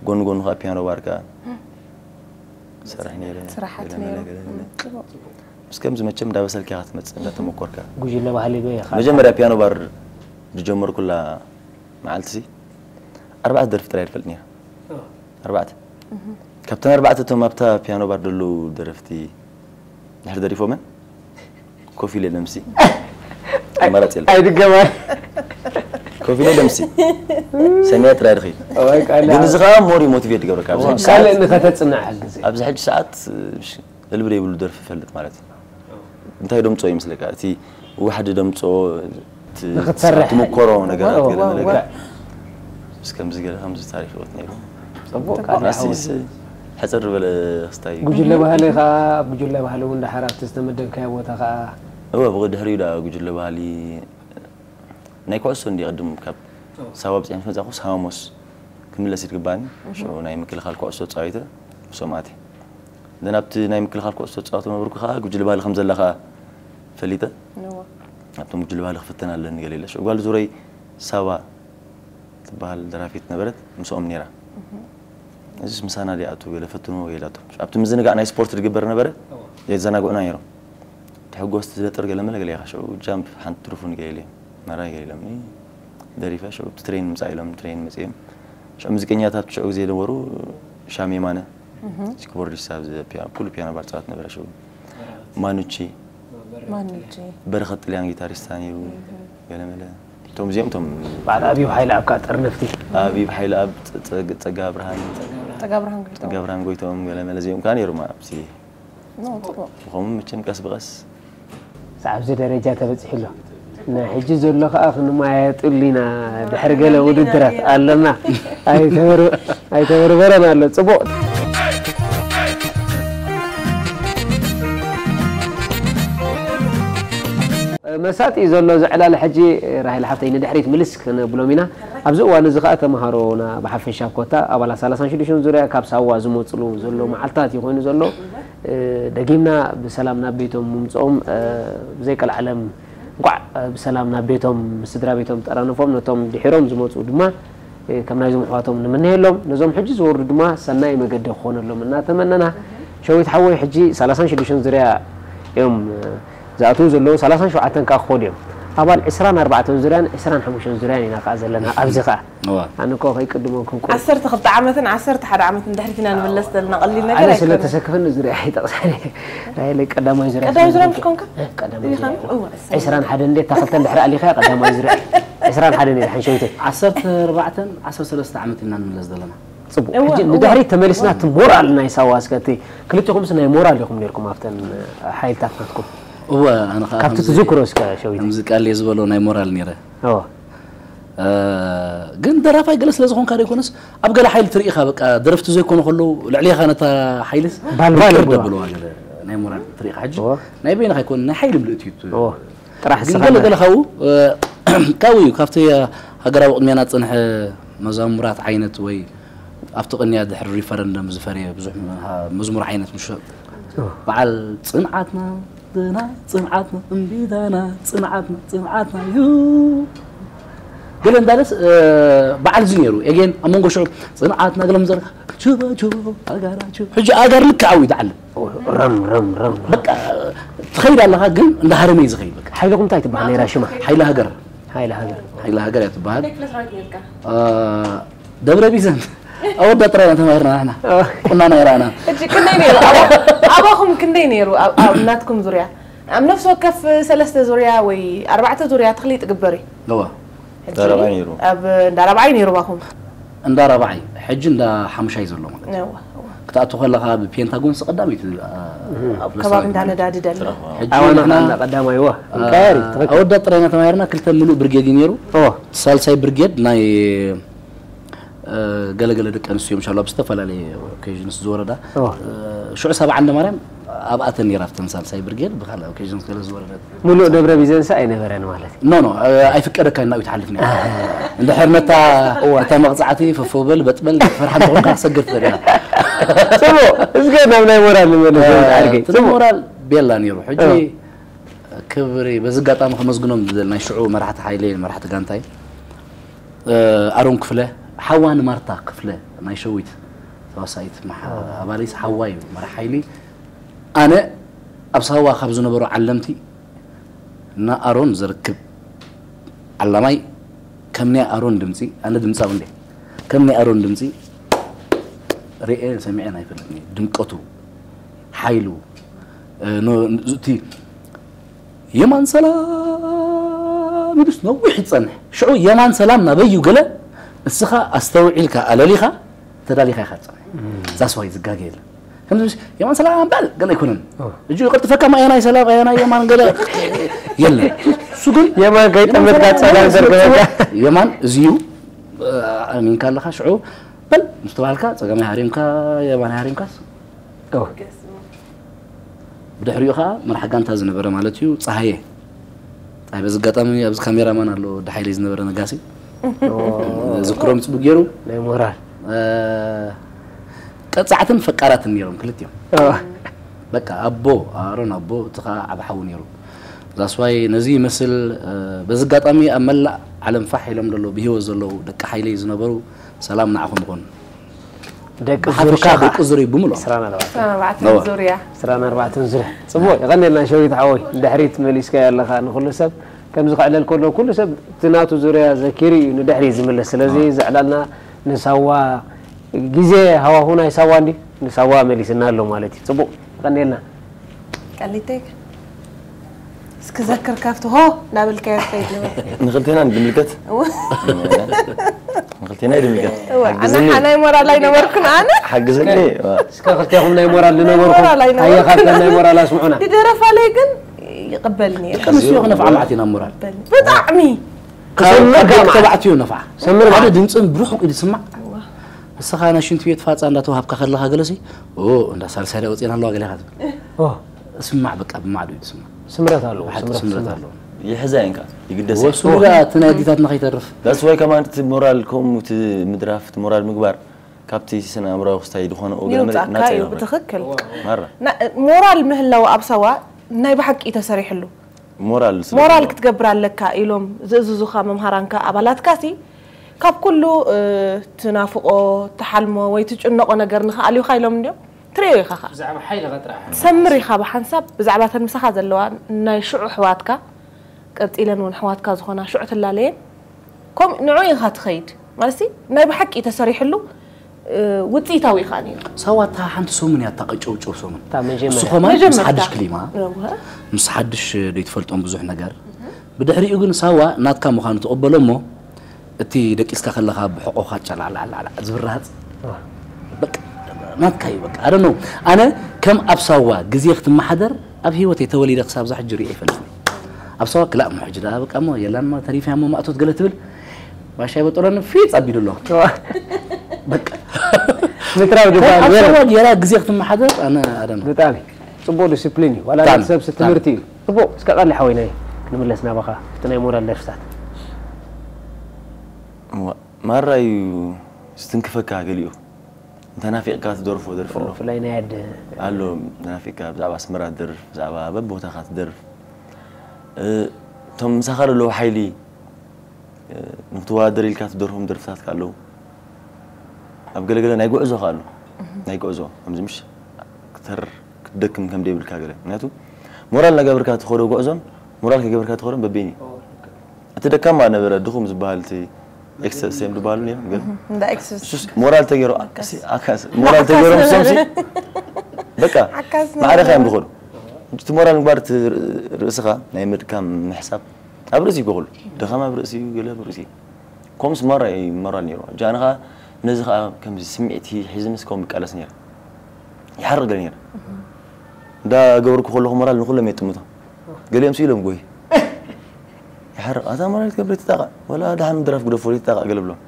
ጎን ጎኑ ከዓ ፒያኖ ባር ከዓ ሰርሕ ነይረ። ስራሓት ገለ ነይሩ መለ ገለ መለ። ጽቡቕ። ምስ ከምዚ መቸም እንዳበሰልካ ክትመፅእ እንዳተመኮርካ ጉጅለ ባህሊ በይ ኢኻ መጀመርያ ፒያኖ ባር ዝጀመርኩላ መዓልቲ ሲ ኣርባዕተ ደርፊ ጥራይ ይፈልጥ ነይረ። ኣርባዕተ ካብተን ኣርባዕተ እቶም ኣብታ ፒያኖ ባር ዘለዉ ደረፍቲ ድሕሪ ደሪፎመን ኮፍ ኢለ ለምሲ ኣማራፂ የለ ኣይድገማል ኮፍ ኢለ ለምሲ ሰሚያ ጥራይ ድኺ ወይ ቃል ግን እዚ ከዓ ሞሪ ሞቲቬት ይገብረካ ኣብዚ ሕጂ ካልእ ሰዓት- ንኸተጽንዕ ሓግዘ ኣብዚ ሕጂ ሰዓት እልቢ ዘይብሉ ደርፊ ይፈልጥ ማለት እዩ። እንታይ ደምፅኦ ይመስለካ? እቲ ዋሕዲ ደምፅኦ እቲ ንኽትሰርሕ። ትምኮሮ ነገራት ዋው፣ ገለ ዋው፣ ነገር ዋው። ምስ ከምዚ ገለ ከምዚ ታሪክ ህይወት ነይሩ። ጽቡቅ ቃል ናስቲ ይሓውስ። ስ- ሕፅር ዝበለ ክስታይ እዩ። ጉጅለ ባህሊ ከኣ ጉጅለ ባህሊ እውን ዳሕር ኣብቲ ዝተመደብካዮ ቦታ ከኣ እወ ብድሕሪኡ ዳ ጉጅለ ባህሊ ናይ ኩዕሶ እንዲ ቅድም ካብ ሳዋ ብፅሕ ምስ መፃኹ ሳሞስ ክምለስ ይትግባኒ ሽዑ ናይ ምክልኻል ኩዕሶ ተፃዊተ ምስኦም ኣትየ። ደን ኣብቲ ናይ ምክልኻል ኩዕሶ ተፃወተ ነበርኩ ከዓ ጉጅለ ባህሊ ከም ዘላ ከዓ ፈሊጠ ንዋ ኣብቶም ጉጅለ ባህሊ ክፍተን ኣለኒ ገለ ኢለ ሽዑ ጓል ዙረይ ሳባ ትበሃል ደራፊት ነበረት ምስኦም ነይራ። እዚስ ምሳና ድኣ ኣቱ ገለ ፈትንዎ ገለ ኢላቶ ኣብቲ ምዝንጋዕ ናይ ስፖርት ዝግበር ነበረ የዘናግዑና ነይሮም። ተሕጎስቲ ዝለጥር ገለ መለ ገለ ኢኻ ሽዑ ጃምፕ ሓንቲ ትርፉን ገለ ኢለ መራይ ገለ ኢሎም ደሪፈ ሽዑ ብቲ ትሬን ምፃእ ኢሎም ትሬን መፅኦም ሽዑ ሙዚቀኛታት ሽዑ ግዜ ነበሩ። ሻም የማነ ኪቦርዲስት ኣብዚ ኩሉ ፒያኖ ባር ፃወት ነበረ ሽዑ ማኑቺ ማኑቺ በረኸት ጥልያን ጊታሪስታ ነይሩ። ገለ መለ እቶም እዚኦም እቶም በዓል ኣብዩ ሓይለ ኣብ ከዓ ጠርነፍቲ ኣብይ ሓይለ ኣብ ጸጋ ብርሃን ጸጋ ብርሃን ጎይቶም ጸጋ ብርሃን ጎይቶም ገለ መለ እዚኦም ከዓ ነይሮም ኣብቲ ኖ ጽቡቅ ብኸምኡ መቸም ቀስ ብቐስ ኣብዚ ደረጃ ተበፂሑ ኣሎ ንሕጂ ዘሎ ከዓ ክንመያየጥሉ ኢና ድሕሪ ገለ ውድድራት ኣለና ኣይተበርበረን ኣሎ ፅቡቅ መሳጢ ዘሎ ዘዕላለ ሕጂ ራሄል ሓፍተይ ንድሕሪት ምልስ ክነብሎም ኢና ኣብዚ እዋን እዚ ከዓ ተምሃሮና ብሓፈሻ ኮታ ኣባላት ሰላሳን ሽዱሽተን ዙርያ ካብ ሳዋ ዝመፅሉ ዘሎ መዓልታት እዩ ኮይኑ ዘሎ ደጊምና ብሰላም ናብ ቤቶም ምምፅኦም ብዘይቀልዓለም እንኳዕ ብሰላም ናብ ቤቶም ምስ ስድራ ቤቶም ጠራንፎም ነቶም ድሒሮም ዝመፁ ድማ ከም ናይዞም ኣሕዋቶም ንምንየሎም ነዞም ሕጂ ዝወርዱ ድማ ሰናይ መገዲ ክኾነሎም እናተመነና ሸዊት ሓወይ ሕጂ ሰላሳን ሽዱሽተን ዙርያ እዮም ዝኣትዉ ዘለዉ ሰላሳን ሸውዓተን ከዓ ክኾዱ እዮም ኣባል ዕስራን ኣርባዕተን ዙርያን ዕስራን ሓሙሽተን ዙርያን ኢና ከዓ ዘለና ኣብዚ ከዓ ኣነ እኮ ከይቅድመኩም ቆይ ዓሰርተ ክልተ ዓመትን ዓሰርተ ሓደ ዓመትን ድሕሪት ኢና ንምለስ ዘለና ቀሊል ነገር ኣነ ስለ ኣይኮነን ተሰክፈኒ ዙርያ ኣይጠቕሳኒ ራይለይ ቀዳማይ ዙርያ ቀዳማይ ዙርያ ምሽ ኮንካ ቀዳማይ ዲኻ ዙርያ እወ እሰይ። ዕስራን ሓደን እንዴት ታኽልተን ድሕሪ ኣሊኻ ቀዳማይ ዙርያ ዕስራን ሓደን እየ ሓንሸውተይ ዓሰርተ ኣርባዕተን ዓሰርተ ሰለስተ ዓመት ኢና ንምለስ ዘለና ፅቡቅ እወ፣ ሕጂ እወ። ንድሕሪት ተመሊስና እቲ ሞራል ናይ ሳዋ እስከ እቲ ክልቲኹምስ ናይ ሞራል ኢኹም ነርኩም ኣብተን ሓይልታት ናትኩም እወ ኣነ ከዓ ካብቲ ከምዚ- ትዝክሮ እስከ ሸዊት ከምዚ ቃል እየ ዝበሎ ናይ ሞራል ነይረ እወ እ፣ ግን ደራፋይ ገለ ስለ ዝኾንካ ዶ ይኮነስ ኣብ ገለ ሓይሊ ትርኢኻ በቃ ደረፍቲ ዘይኮኑ ከለዉ ልዕሌኻ ነታ ሓይልስ ባልባል ውቅር ይብልዋ። ደብልዋ ገለ ናይ ሞራል ትርኢኻ ሕጂ እወ። ናይ በይንኻ ኣይኮነ ናይ ሓይሊ ምልእት እዩ እቲ- እወ ጥራሕ ግን ስኻ ገለ ገለ ካብኡ እ፣ ካብኡ እዩ ካብቲ ሃገራዊ ቅድሜና ዝፀንሐ መዛሙራት ዓይነት ወይ ኣብቲ ቅንያ ድሕሪ ሪፈረንደም ዝፈረየ ብዙሕ መ- መዝሙር ዓይነት ምሽ በዓል ፅንዓትና ድና ፅንዓትና እምቢታና ፅንዓትና ፅንዓትና እዩ ገለ እንዳለስ በዓል እዚ ነይሩ። ኤጌን ኣብ መንጎ ሽዑ ጽንዓት ናግሎም ዘር ቹባ ቹባ ኣጋራ ቹባ ሕጂ ኣጋር ልክዓዊ ትዓልም ረም ረም ረም በቃ ትኸይድ ኣለኻ ግን እንዳ ሃረመ እዩ ዝኸይድ በቃ ሓይልኹም እንታይ ትበሃል ነይራ ሽማ ሓይሊ ሃገር ሓይሊ ሃገር ሓይሊ ሃገር እያ ትበሃል ክፍለ ስራዊት ነርካ ደብረ ቢዘን ኣወዳ ጥራይ ኢና ተማሂርና ንሕና ቁናና ይረኣና ሕጂ ክንደይ ነይሩ ኣባ- ኣባኹም ክንደይ ነይሩ ኣብ ኣብ ናትኩም ዙርያ ኣብ ነፍሲ ወከፍ ሰለስተ ዙርያ ወይ ኣርባዕተ ዙርያ ተኽሊ ትግበር እዩ ነዋ ሕጂ እንዳ ራብዓይ ነይሩ። ኣብ እንዳ ራብዓይ ነይሩ ባኹም እንዳ ራብዓይ ሕጂ እንዳ ሓሙሻይ ዘሎ ማለት እዩ። ነዋ እዋ። ክትኣቱ ከለኻ ብፔንታጎን ስቐዳሚት ኣብ ከባቢ እንዳ ነዳዲ ደሎ ሕጂ ኣዋና ንሕና ና ቀዳማይ ዋ እንካየሪ ትኽክል ኣወዳት ጥራይና ተማሂርና ክልተ ምሉእ ብርጌድ እዩ ነይሩ ኦ ሳልሳይ ብርጌድ ናይ እ፣ ገለገለ ደቂ ኣንስትዮ ምሻሉ ኣብ ዝተፈላለየ ኦኬዥንስ ዝወረዳ ኦ። እ፣ ሽዑ ሰብዓ እንደ ማርያም ኣብኣተን ነይራ ኣብተን ሳልሳይ ብርጌድ ብካልእ ኦኬዥንስ ገለ ዝወረዳ ሙሉእ ደብረ ቢዘንስ ኣይነበረን ማለት እዩ ኖ ኖ እ፣ ኣይፍቀደካ ናብኡ ትሓልፍ ነይራ እንድሕር ነታ ነታ መቕፃዕቲ ፈፈው በል በጥበል ፈርሓ እንተኾንካ ክሰግር ትኽእል ኢኻ ጽቡቅ እስከ ናብ ናይ ሞራል ንመለስ ዘውት ዓርገይ እቲ ሞራል ቤላ ነይሩ ሕጂ እ። ክብሪ በዚ ኣጋጣሚ ከመስግኖም ዝደል ናይ ሽዑ መራሕቲ ሓይለይ መራሕቲ ጋንታይ ኣሮን ክፍለ ሓዋ ንማርታ ክፍለ ናይ ሸዊት ተዋሳኢት መሓ- ኣባሊስ ሓዋ እዩ መራሕ ሓይሊ ኣነ ኣብ ሳዋ ካብ ዝነበሩ ዓለምቲ እና ኣሮን ዘርክብ ዓላማይ ከም ናይ ኣሮን ድምፂ ኣነ ድምፃዊ እንደ ከም ናይ ኣሮን ድምፂ ርኤ ሰሚዐ ኣይፈልጥን እየ ድምቀቱ ሓይሉ እ፣ ኖ- እቲ የማን ሰላም ኢሉስ ነዊሕ ይፀንሕ ሽዑ የማን ሰላም ናበይ እዩ ገለ እስኻ ኣስተውዒልካ ኣለሊኻ ተዳሊኻ ኢኻ ትፀንሕ ዛስዋይ ዝጋገ የለን ከምዚ የማን ሰላም በል ገለ ኣይኮነን እጅ ይቐልጥፈካ ማ ኣየናይ ሰላም ኣየናይ የማን ገለ የለን እሱ ግን የማን ከይጠመትካ ጸላም ዘርገበካ የማን እዚዩ ኣሚንካ ኣለኻ ሽዑ በል ምስ ተባሃልካ ጸገማይ ሃሪምካ የማን ሃሪምካስ ኦ፣ ብድሕሪኡ ከዓ መራሕ ጋንታ ዝነበረ ማለት እዩ ፀሃየ ፀሃየ በዚ ኣጋጣሚ ኣብዚ ካሜራማን ኣሎ ወዲ ሓይለይ ዝነበረ ነጋሲ ኦ፣ ዝክሮም ፅቡቅ ገይሩ ናይ ሞራል እ፣ ቀፃዕትን ፈቃራትን ነይሮም ክልቲኦም ኦ፣ በቃ ኣቦ ኣሮን ኣቦ እቲ ከዓ ዓብ ሓው ነይሩ ዛስዋይ ነዚ ይመስል እ፣ በዚ ኣጋጣሚ ኣብ መላእ ዓለም ፋሕ ኢሎም ዘሎ ብሂወት ዘለዉ ደቂ ሓይለይ ዝነበሩ ሰላም ንዓኹም ይኹን ደቂ ብሓፈሻ ዙርሻ ደቂ ዙርይ ብምልኦም ዕስራን ኣርባዕተን ዕስራን ኣርባዕተን ነዋ። ዕስራን ኣርባዕተን ዙርያ ጽቡቅ የቐንየልና ሸዊት ሓወይ ድሕሪት መሊስካ ኣለኻ ንኩሉ ሰብ ከምዚ ክዕለል ከሎ ኩሉ ሰብ እቲ ናቱ ዙርያ ዘኪሩ እዩ ንድሕሪት ዝምለስ ስለዚ ዘዕላልና ንሳዋ ግዜ ሃዋሁ ናይ ሳዋ እንዲ ንሳዋ መሊስና ኣሎ ማለት እዩ ጽቡቅ የቐንየልና ቀሊተይ እስኪ ዘክር ካብቲ ሆ እናበልካዮ ትኸይድ ንብል ንክልቴና ንምልከት ንክልቴና ይድምልከት እወ፣ ኣነ ሓናይ ሞራል ኣይነበርኩን ኣነ ሓግዘኒ እስከ ክልቴኹም ናይ ሞራል ዝነበርኩም ሞራል ኣይነበርኩም። ኣየ ካብተን ናይ ሞራል ኣስምዑና ድደረፋለይ ግን ይቕበልኒ እየ። ደቂ ኣንስትዮ ክነፍዓ ማለት ኢና ሞራል ብጣዕሚ ክሰምር ካብ ደቂ ተባዕትዮ ነፍዓ ሰምር ሓደ ማለት ድምፅን ብርሑቕ እዩ ዝስማዕ ንስኻ ናይ ሽንቲ ቤት ፋፃ እንዳተዋሃብካ ከለኻ ገለሲ ኦ እንዳ ሳልሳይ ዳ ወፅና ኣለዋ ገለ ኢኻ ትብል ኦ፣ ስማዕ በቃ ብማዕዶ እዩ ትስማዕ ስምረት ኣለዎ ሓቂ ስምረት ስምረት ስምረት ኣለዎ ይሕዛ እንካ ይግደስ ወሱ ዳ እቲ ናይ ኣዲታትና ከይተርፍ ዳስዋይ ከማን እቲ ሞራል ከምኡ እቲ ምድራፍ እቲ ሞራል ምግባር ካብቲ ስነ ኣእምራዊ ክስታይ ዝኾነ ኦገለ መሬት ይውፃካ ናፃ እዩ ይነብር ብትኽክል ማራ ና- ሞራል ምህላው ኣብ ሳዋ ናይ ብሓቂ ተሰሪሕሉ ሞራል ስለ ሞራል ዘለዎ። ክትገብር ኣለካ ኢሎም ዝእዝዙኻ መምሃራንካ ኣባላትካ ሲ ካብ ኩሉ እ፣ ትናፍቆ ትሓልሞ ወይ ትጭነቆ ነገር ንኽኣልዩኻ ኢሎም እንዲዮም ትርእዮ ኢኻ ኻ ብዛዕባ ሓይልኻ ጥራሕ ትሰምር ኢኻ ብሓንሳብ ብዛዕባ ተን ምሳኻ ዘለዋ ናይ ሽዑ ኣሕዋትካ ቀፂለን እውን ኣሕዋትካ ዝኾና ሽዑ ትላለየን ከምኡ ንዑ ኢኻ ትኸይድ ማለት ናይ ብሓቂ ተሰሪሕሉ እ፣ ውፅኢታዊ ኢኻ ነይሩ ሳዋ እታ ሓንቲ ሰሙን እያ እታ ቀጨውጨው ሰሙን እታ መጀመርያ። ንሱ ከማን ምስ መጀመርታ። ሓድሽ ክሊማ እወ። ምስ ሓድሽ ደይትፈልጦም ብዙሕ ነገር ብድሕሪኡ ግን ሳዋ ናትካ ምዃኑ ትቕበሎ እሞ እቲ ደቂስካ ከለኻ ብሕቆኻ ጨላዕላዕላዕ ዝብርሃፅ በቃ ናትካ እዩ በቃ ኣደ ነው ኣነ ከም ኣብ ሳዋ ግዜ ክትመሓደር ኣብ ህይወት የተወሊደ ክሳብ ዛ ሕጂ ሪኦ ይፈልጥ ኣብ ሳዋ ክላእ እሞ ሕጂ ደኣ በቃ እሞ የላን እሞ ተሪፍያ እሞ ማእቶት ገለ ትብል ባሻይ በጦረኒ ፊፅ ኣቢሉ ኣሎ በቃ ምትራብ ድባል ኣብ ወረ ሳዋ ጌራ ግዜ ክትመሓደር ኣነ ኣደ ነው ብጣዕሚ ጽቡቅ ዲስፕሊን እዩ ዋላ ብጣዕሚ፣ ሰብ ትምህርቲ እዩ ጽቡቅ እስከ ቀሊ ሓወይ ናይ ክንምለስ ናባኻ እቲ ናይ ሞራል ደርፍታት እዋ፣ ማራ እዩ ዝትንክፈካ ገሊኡ እንተናፊቕካ ትደርፎ ደርፊ ኣሎ ብፍላይ ናይ ኣደ ኣሎ ናፊቅካ ብዛዕባ ኣስመራ ትደርፍ ብዛዕባ በቦታኻ ትደርፍ እ፣ እቶም ምሳኻ ዘለዉ ሓይሊ ንክትወዳደር ኢልካ ትደርፎም ደርፍታት ኣለዉ። ኣብ ገለገለ ናይ ጉዕዞ ከ ኣሎ። ናይ ጉዕዞ ከምዚ ምሽ ክተር ክትደክም ከም ደይብልካ ገለ። ምክንያቱ ሞራል እናገበርካ ትኸዶ ጉዕዞን ሞራል ከይገበርካ ትኸዶን በበይን እዩ። እቲ ደካማ ነበረ ድኹም ዝበሃል እቲ ኤክሰስ እዮም ዝበሃሉ ነይሮም ግን እንዳ ኤክሰስ እሱስ ሞራል ተገይሩ ኣካስ ኣካስ ሞራል ተገይሮም እሶም ሲ በቃ ዓካስ ማዕረኻ እዮም ዝኸዱ። እቲ ሞራል ምግባር እቲ ርእስኻ ናይ ምድካም ምሕሳብ ኣብ ርእሲ ይኮ ኩሉ ድኻም ኣብ ርእሲ እዩ ገለ ኣብ ርእሲ እዩ። ከምኡስ ማራ እዩ ሞራል ነይሩ። ጃንኻ ነዚ ኸዓ ከምዚ ስምዒት ሒ- ሒዝንስ ከምኡ ይቃለስ ነይረ። ይሓርቕ ገለ ነይረ። እንዳ ገበርኩ ከለኹ ሞራል ንኹሎም የጥምቶ። ገሊኦም ስኢሎም ጎይ ይሓርቕ ኣታ ሞራል ትገብር ትጣቓ ወላ ደሓን ድራፍ ግደፎ ትጣቓ ገለ ብሎም።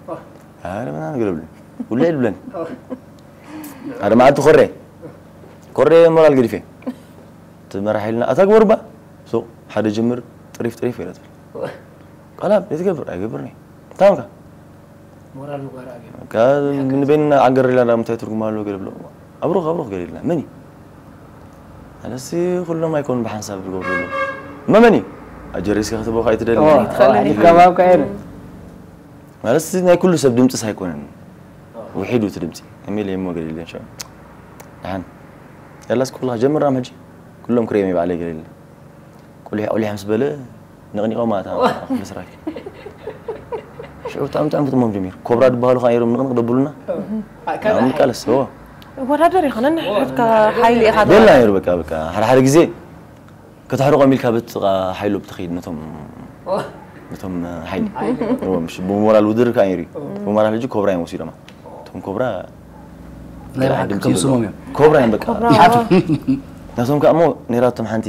ኣረ ምናምን ገለ ብሎም። ውላ ይብለን። ሓደ መዓልቲ ኮሬ ኮሬ ሞራል ገዲፌ ትመራሕ ኢልና ኣታ ግበርባ ሱቕ ሓደ ጅምር ጥሪፍ ጥሪፍ ይረትል። ቀላም የትገብር ኣይገብርኒ ታምካ ሞራል ምግባር ኣብዮም ንበይንና ዓገር ኢላ ዳ ምንታይ ትርጉም ኣለዎ ገለ ብሎ ኣብሩኽ ኣብሩኽ ገለ ኢልና መን እዩ ኣነሲ ኩሎም ኣይኮኑ ብሓንሳብ ዝገብሩ ኣለዉ መመን እዩ ኣጀሪስካ ክትቦ ኣይትደሊ ትኸለኒ። ከባብካ ሄደ ማለት ናይ ኩሉ ሰብ ድምፅስ ኣይኮነን ውሒዱ እቲ ድምፂ እሚል የሞ ገለ ኢለን ሸ ደሓን ያላስ ኩላ ጀምራም ሕጂ ኩሎም ክርእዮም ይበዓለይ ገለ ኢለ ቁሊሕ ቁሊሕ ምስ በለ ነቕኒቖም ኣታ ክፍሊ ስራይ ሽዑ ብጣዕሚ ብጣዕሚ ክጥሞም ጀሚሩ ኮብራ ዝበሃሉ ከዓ ነይሮም ንቕንቕ ደብሉና ንቃለስ ዎ ወዳደር ይኾነ ንሕድካ ሓይሊ ኢኻ ደላ ነይሩ በቃ በቃ ሓደ ሓደ ግዜ ከተሕርቖም ኢልካ በቲ ጥቓ ሓይሎ ብትኸይድ ነቶም ነቶም ሓይሊ እዎ፣ ምሽ ብሞራል ውድድር ከዓ ነይሩ እዩ ብሞራል ሕጂ ኮብራ እዮም ወሲዶማ እቶም ኮብራ ናይ ብሓቂ ከም ስሞም እዮም ኮብራ እዮም በቃ ኮብራ። ይሓቱ ናቶም ከዓ እሞ ነይራቶም ሓንቲ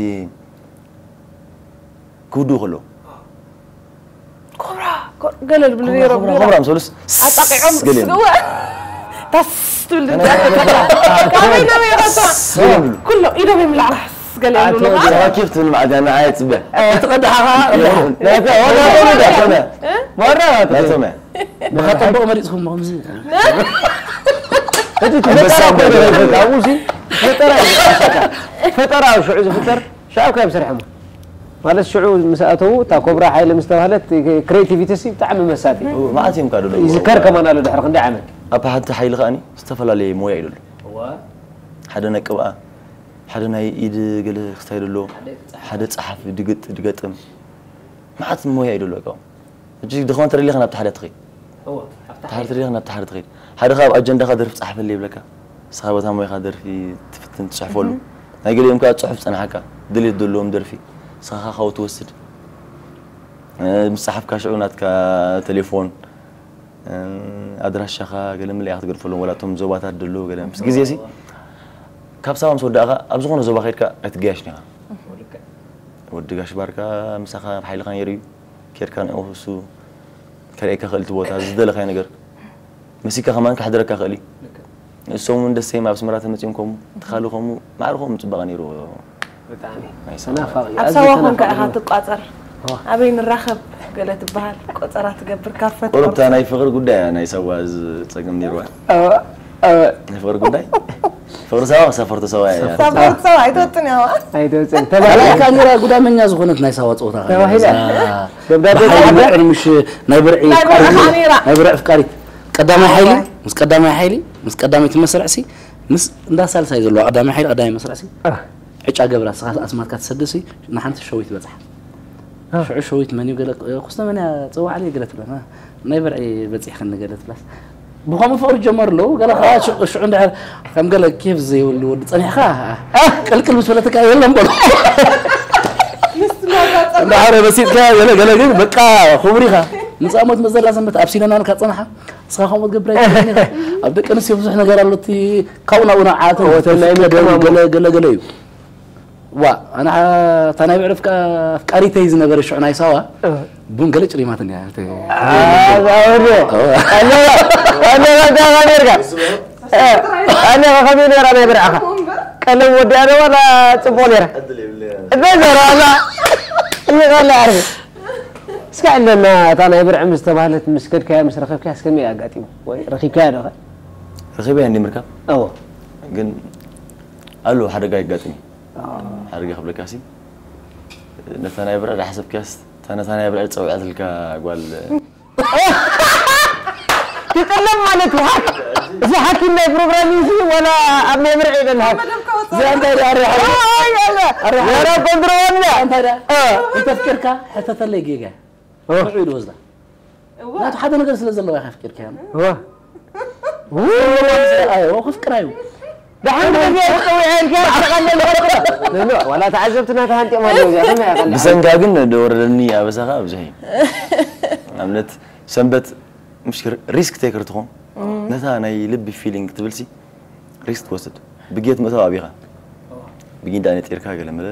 ክውድኡ ከለዉ ኮብራ ኮ- ገለ ዝብሉ ነይሮም ኮብራ ምስ በሉስ ኣጣቂዖም ገለ ስዋ ታስ ትብል ድምፂ ካበይ ዶ ይረሳ ገለ ይብሉ ኩሎም ኢዶም ይምላዕስ ገለ ይብሉ ሰባኪፍ ትብል መዓልቲ ንዓየ ፅበ እቲ ቀዳሓኻ ናይቶም እያ ወራ ናይቶም እያ ብኸጠበቕ መሪፅኩም ከምዚ ኣንበሳ እምበር ኣብኡ ሲ ፈጠራ እዩ ዝሓሸካ። ፈጠራ ኣብ ሽዑ ዝፍጠር ሽዑ ካብ ስርሐሞ ማለት ሽዑ ምስ ኣተዉ እታ ኮብራ ሓይሊ ምስ ተባህለት ክሬቲቪቲ ሲ ብጣዕሚ መሳጢ እዩ። መዓት እዮም ካዶ ይዝከር ከማን ኣሎ ድሕሪ ክንደይ ዓመት ኣብ ሓንቲ ሓይሊ ከዓኒ ዝተፈላለየ ሞያ እዩ ዘሎ ሓደ ናይ ቅብኣ ሓደ ናይ ኢድ ገለ ክስታይ ዘሎ ሓደ ፀሓፊ ድግጥ ድገጥም መዓት ሞያ እዩ ዘሎ እቃ ሕጂ ድኾነ ተደሊኻ ናብቲ ሓደ ትኸይድ ሓደ ተደሊኻ ናብቲ ሓደ ትኸይድ ሓደ ካብ ኣጀንዳኻ ደርፊ ፀሓፈለይ ይብለካ ንስኻ በታ ሞያኻ ደርፊ ትፍትን ትፅሕፈሉ ናይ ገሊኦም ከዓ ፅሑፍ ፀናሓካ ድሌት ዘለዎም ደርፊ ንስኻ ካብኡ ትወስድ ምስ ፀሓፍካ ሽዑ ናትካ ቴሌፎን ኣድራሻኻ ገለ ምልእያ ክትገድፈሎም ወላ እቶም ዞባታት ደሎ ገለ ምስ ግዜ ሲ ካብ ሳባ ምስ ወዳእኻ ኣብ ዝኾነ ዞባ ከድካ ኣይትገያሽ ኒኻ ወዲ ጋሽ ባርካ ምሳኻ ኣብ ሓይልኻ ነይሩ እዩ ከድካ ንዕኡ እሱ ከርእየካ ክእል እቲ ቦታ ዝደለኻዮ ነገር መሲካ ከማን ክሕድረካ ክእል እዩ ንሶም እውን ደሰይም ኣብ ኣስመራ ተመፅኦም ከምኡ ትኻሉ ከምኡ ማዕርኾም ፅባቐ ነይሩ ብጣዕሚ ናይ ተናፋቂ ኣብ ኣዝዩ ሳዋ ኮንካ ተናፋቂ ኢኻ ትቋፀር ኣበይ ንራኸብ ገለ ትበሃል ቆፀራ ትገብር ካፈት ቁሩብታ ናይ ፍቕሪ ጉዳይ እያ ናይ ሳዋ ዝፀገም ነይርዋ ኣዎ፣ ኣዎ። ናይ ፍቕሪ ጉዳይ ፍቕሪ ሳዋ ክሳፈርቶ ሰባ እያ ሳፈርቶ ሰባ ኣይትወጥን እያ ኣይተውፅን ካልኣይ ተባሂላ ካሜራ ጉዳመኛ ዝኾነት ናይ ሳዋ ፀወታ ተባሂላ። እዛ ደብዳቤ ብሓይሊ ተባሂላ። ምቅር ምሽ ናይ ብርዒ ናይ ብርዒ ፍቃሪት- ካሜራ። ናይ ብርዒ ፍቃሪት ቀዳማይ ሓይሊ ምስ ቀዳማይ ሓይሊ ምስ ቀዳመይቲ መስርዕሲ ምስ እንዳ ሳልሳይ ዘለዋ ቀዳማይ ሓይሊ ቀዳማይ መስርዕሲ ዕጫ ገብራ ስኻ ኣስማትካ ትሰድሲ ንሓንቲ ሸዊት በፅሓ ሽዑ ሸዊት መን እዩ ገለ ክስተ መን እያ ፀዋዕለይ ገለ ትብለና ናይ ብርዒ በፂሕክኒ ገለ ትብላስ ብኸምኡ ፍቕሪ ጀመሩ ኣለዉ ገለ ከዓ ሽዑ እንድሕር ከም ገለ ኬፍ ዘይብሉ ወዲ ፀኒሕካ ቅልቅል ምስ በለትካ የለን በሉ እንዳሓረ በሲጥካ ገለ ገለ ግን በቃ ክቡር ኢኻ ንፃሞት መዘላ ሰንበት ኣብ ሲነና ልካ ፀናሓ ንስኻ ከምኡ ትገብር ኣይትኽእልን ኢኻ ኣብ ደቂ ኣንስትዮ ብዙሕ ነገር ኣሎ እቲ ካብኡ ናብኡ ናብ ዓለተን ወተን ናይ ዝፍቀደን ምቅማሙ። ገለ ገለ ገለ እዩ ዋ ኣነ እታ ናይ ብዕሪ ኣፍቃሪተይ ዝነበረ ሽዑ ናይ ሳዋ ቡን ገለ ጭሪማት እኒያ ኣዛውዶ ኣለዋ ኣለዋ ኣለዋ ጌርካ ኣነ ከመይ ነራ ናይ ብርዕኻ ቀለም ወዲኣ ዶ ዋላ ፅቡቕ ነራ እበዘራ ኣላ ይቐላ ዓርቢ እስኪ ኣለና እታ ናይ ብርዒ ምስ ተባህለት ምስ ከድካያ ምስ ረኸብካያ እስከመይ ኣጋጢሙ ወይ ረኺብካያ ዶ ረኺበ እንዲ ምርካብ ኣዎ ግን ኣሉ ሓደጋ ይጋጥም እዩ ሓደጋ ክብለካ ሲ ነታ ናይ ብርዒ ዳሓሰብካያስ እታ ነታ ናይ ብርዒ ፀውዐትልካ ጓል ትጥለም ማለት እዩ። ሓክ-፣ እዚ ሓኪም ናይ ፕሮግራም እዩ፣ እዚ ዋላ ኣብ ናይ ምርዒ ኢለ ንሃብ። መደብ ከወጽእ። እዚኣ እንታይ ደኣ ኣርሓ? ኣይ፣ ኣይ፣ ኣርሓ። ዘረባ ኮንትሮባንዳ። እንታይ ደኣ? እ። እንተፍቂርካ፣ ሕተተለይ ጌጋ። እ። ንዑ ኢሉ ወስዳ። እዋ። ናቱ ሓደ ነገር ስለ ዘለዎ ኢኻ ኣፍቂርካዮ። እዋ። ኣዎ፣ ከፍቅራ እዩ። ደሓን ግዜ ጸዊዐ ኢልካ ተቐለል። ኖ፣ ኖ፣ ዋላ ተዓዘብትና ተሃንጢኦም ኣለዉ፣ እዚኣ ከመይ እያ ቀላል? ብሰንካ ግን ዝወረደኒ ኣበሳኻ ብዙሕ እዩ። ንኣብነት ሰንበት ምሽ ሪስክ ቴከር ትኾን፣ ነታ ናይ ልቢ ፊሊንግ ክትብልሲ ሪስክ ትወስድ። ብጌት ምእታው ኣቢኻ። ብጊንዳ ነጢርካ ገለ መለ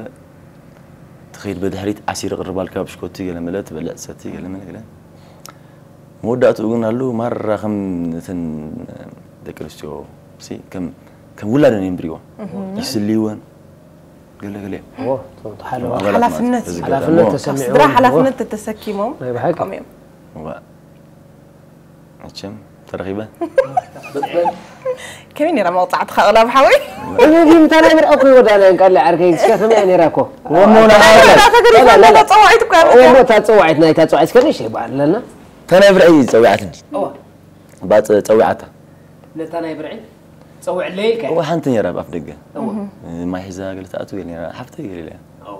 ትኸይድ፣ ብድሕሪት ዓሲር ይቕርባልካ፣ ብሽኮቲ ገለ መለ ትበልዕ ትሰቲ ገለ መለ ገለ። መወዳእትኡ ግን ኣሉ ማራ ከም እተን ደቂ ኣንስትዮ ሲ ከም፣ ከም ውላደን እዮም ዝሪእዋ። ይስልይወን ገለ ገለ እዮም። እዎ፣ እቶም ተሓለዋ። እቶም ኣባላት ማለት ሓላፍነት። ተዝገ-፣ ሓላፍነት እሞ ተሰሚዕዎም። ስድራ ሓላፍነት ተተሰኪሞም ናይ ብሓቂ። ቆም እዮም። እዋ። መቸም ተረኺበ። ከመይ ነይራ መቕጻዕትኻ፣ ቕላብ ሓወይ? እኔ ግን እንታይ ናይ ብርዕኩ ይወዳለ እንቀለ ዓርከይ፣ እስከ ከመይ ነይራ እኮ? ወሞ ና እንታይ ዓርከይ። ተገሪፋ ላ፣ ላ፣ ላ። ተጸዋዒት እኮ እያ እሞ መጽያ። እታ ጸዋዒት ናይታ ጸዋዒት እስከ ንእሽተይ በዓል ኣለና። እንታይ ናይ ብርዒ ጸዊዓትኒ? እዋ። ባጽ-፣ ጸዊዓታ። ነታ ናይ ብርዒ ጸውዕለይ ኢልካ? እዋ፣ ሓንቲ ነይራ ኣብ ኣፍ ደገ። እዋ። እ፣ ማይ ሒዛ ገለ ትኣቱ ገለ ነይራ። ሓፍተይ ገለ ኢላ። እዋ።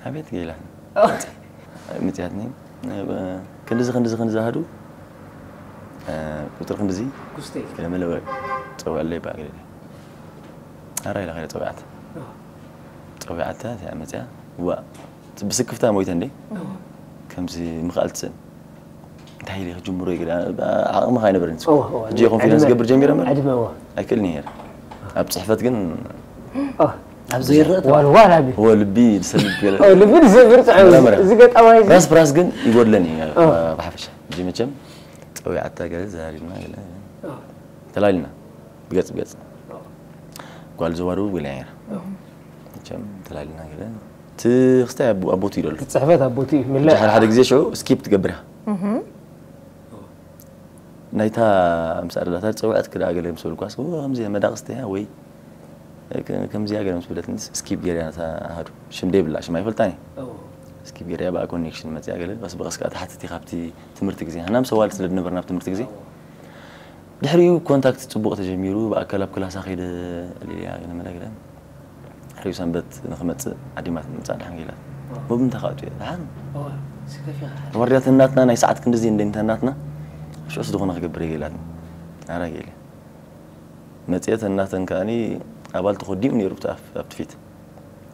ኣቤት ገለ ኢላ። እዋ። መጽያትኒ። እ፣ ክንድዚ፣ ክንድዚ፣ ክንድዚ ኣህዱ፣ እ፣ ቁጽሪ ክንድዚ። ኩስተይ። ገለ መለ ጸውዕለይ በቃ ገለ ኢላ። ኣራ ኢላ ከይዳ ጸዊዓታ። እዋ። ጸዊዓታ እዚኣ መጽያ። እዋ። ብስክፍታ ሞይተ እንዴ? እዋ። ከምዚ ምኽኣል ትስእን። እንታይ ኢለ ክጅምሮ ይግዳ? ዓቕምኻ ኣይነበረን። እዋ፣ እዋ። ሕጂ ኮንፊደንስ ዕድመ፣ ገብር ጀሚረ እምበር ዕድመ፣ እዋ። ኣይክእልን እየ ነይረ። ኣብ ጽሕፈት ግን እዋ። ኣብ ዘይረእ ዋል፣ ዋል፣ ኣቢ። እዎ፣ ልቢ ዝሰብር ገለ። እዎ፣ ልቢ ዝሰብር ጽሑፍ። መራ፣ መራ። እዚ ገጣማይ እዚ። ራስ ብራስ ግን ይጎድለኒ እዩ፣ እዋ። ብሓፈሻ። ሕጂ መቸም ጸዊዓታ ገለ፣ ዘራሪብና ገለ። እዋ። ተላሊና። ብገጽ ብገጽ። እዋ። ጓል ዞባ ደቡብ ገለ እያ ነይራ። እዋ። መቸም ተላሊና ገለ። እቲ ክስታይ ኣቦ-፣ ኣቦቱ እዩ ዘሎ። እቲ ጽሕፈት ኣቦቱ እዩ፣ ምለ-፣ ሕጂ ሓደ፣ ሓደ ግዜ ሽዑ ስኪፕ ትገብር ኢኻ። እህ። ናይታ ምስ ኣረዳእታ ዝጸውዐት ክዳ ገለ ምስ በልኳስ፣ "እወ፣ ከምዚ መዳቕስቲ እያ ወይ ከ-፣ ከምዚኣ ገለ" ምስ በለትኒ፣ ስኪፕ ገይረ እያ ነታ ኣሃዱ። ሽም ደይብላ፣ ሽም ኣይፈልጣን እየ። እዎ። ስኪፕ ገይረ እያ ብኣ ኮኔክሽን መጽያ ገለ፣ ቀስ ብቐስ ከኣ ትሓትት ኢኻ ኣብቲ ትምህርቲ ግዜ። ንሕና ምስ ኣዋልድ ስለ ዝነበርና ኣብ ትምህርቲ ግዜ፣ እዎ። ድሕሪኡ ኮንታክት ጽቡቕ ተጀሚሩ፣ ብኣካል ኣብ ክላሳ ከይደ ዕልልያ ገለ መለ ገለ። ድሕሪኡ ሰንበት ንኽመጽእ ዓዲማ ምጻእ ደሓን ገይላት። እዋ። ሞብ እንታይ ከኣቱ እየ? ደሓን። እዋ፣ ስከፍ ኢኻ። ዋርድያት እናትና ናይ ሰዓት ክንድዚ እንደ እንተ እናትና፣ ሽዑስ ዝኾነ ክገብር እየ ገይላትኒ። ኣራ ገይለ። መጽየት እናተን ከኣኒ ኣባል ተኾዲኡ ነይሩ ኣብቲ ኣፍ-፣ ኣብቲ ፊት።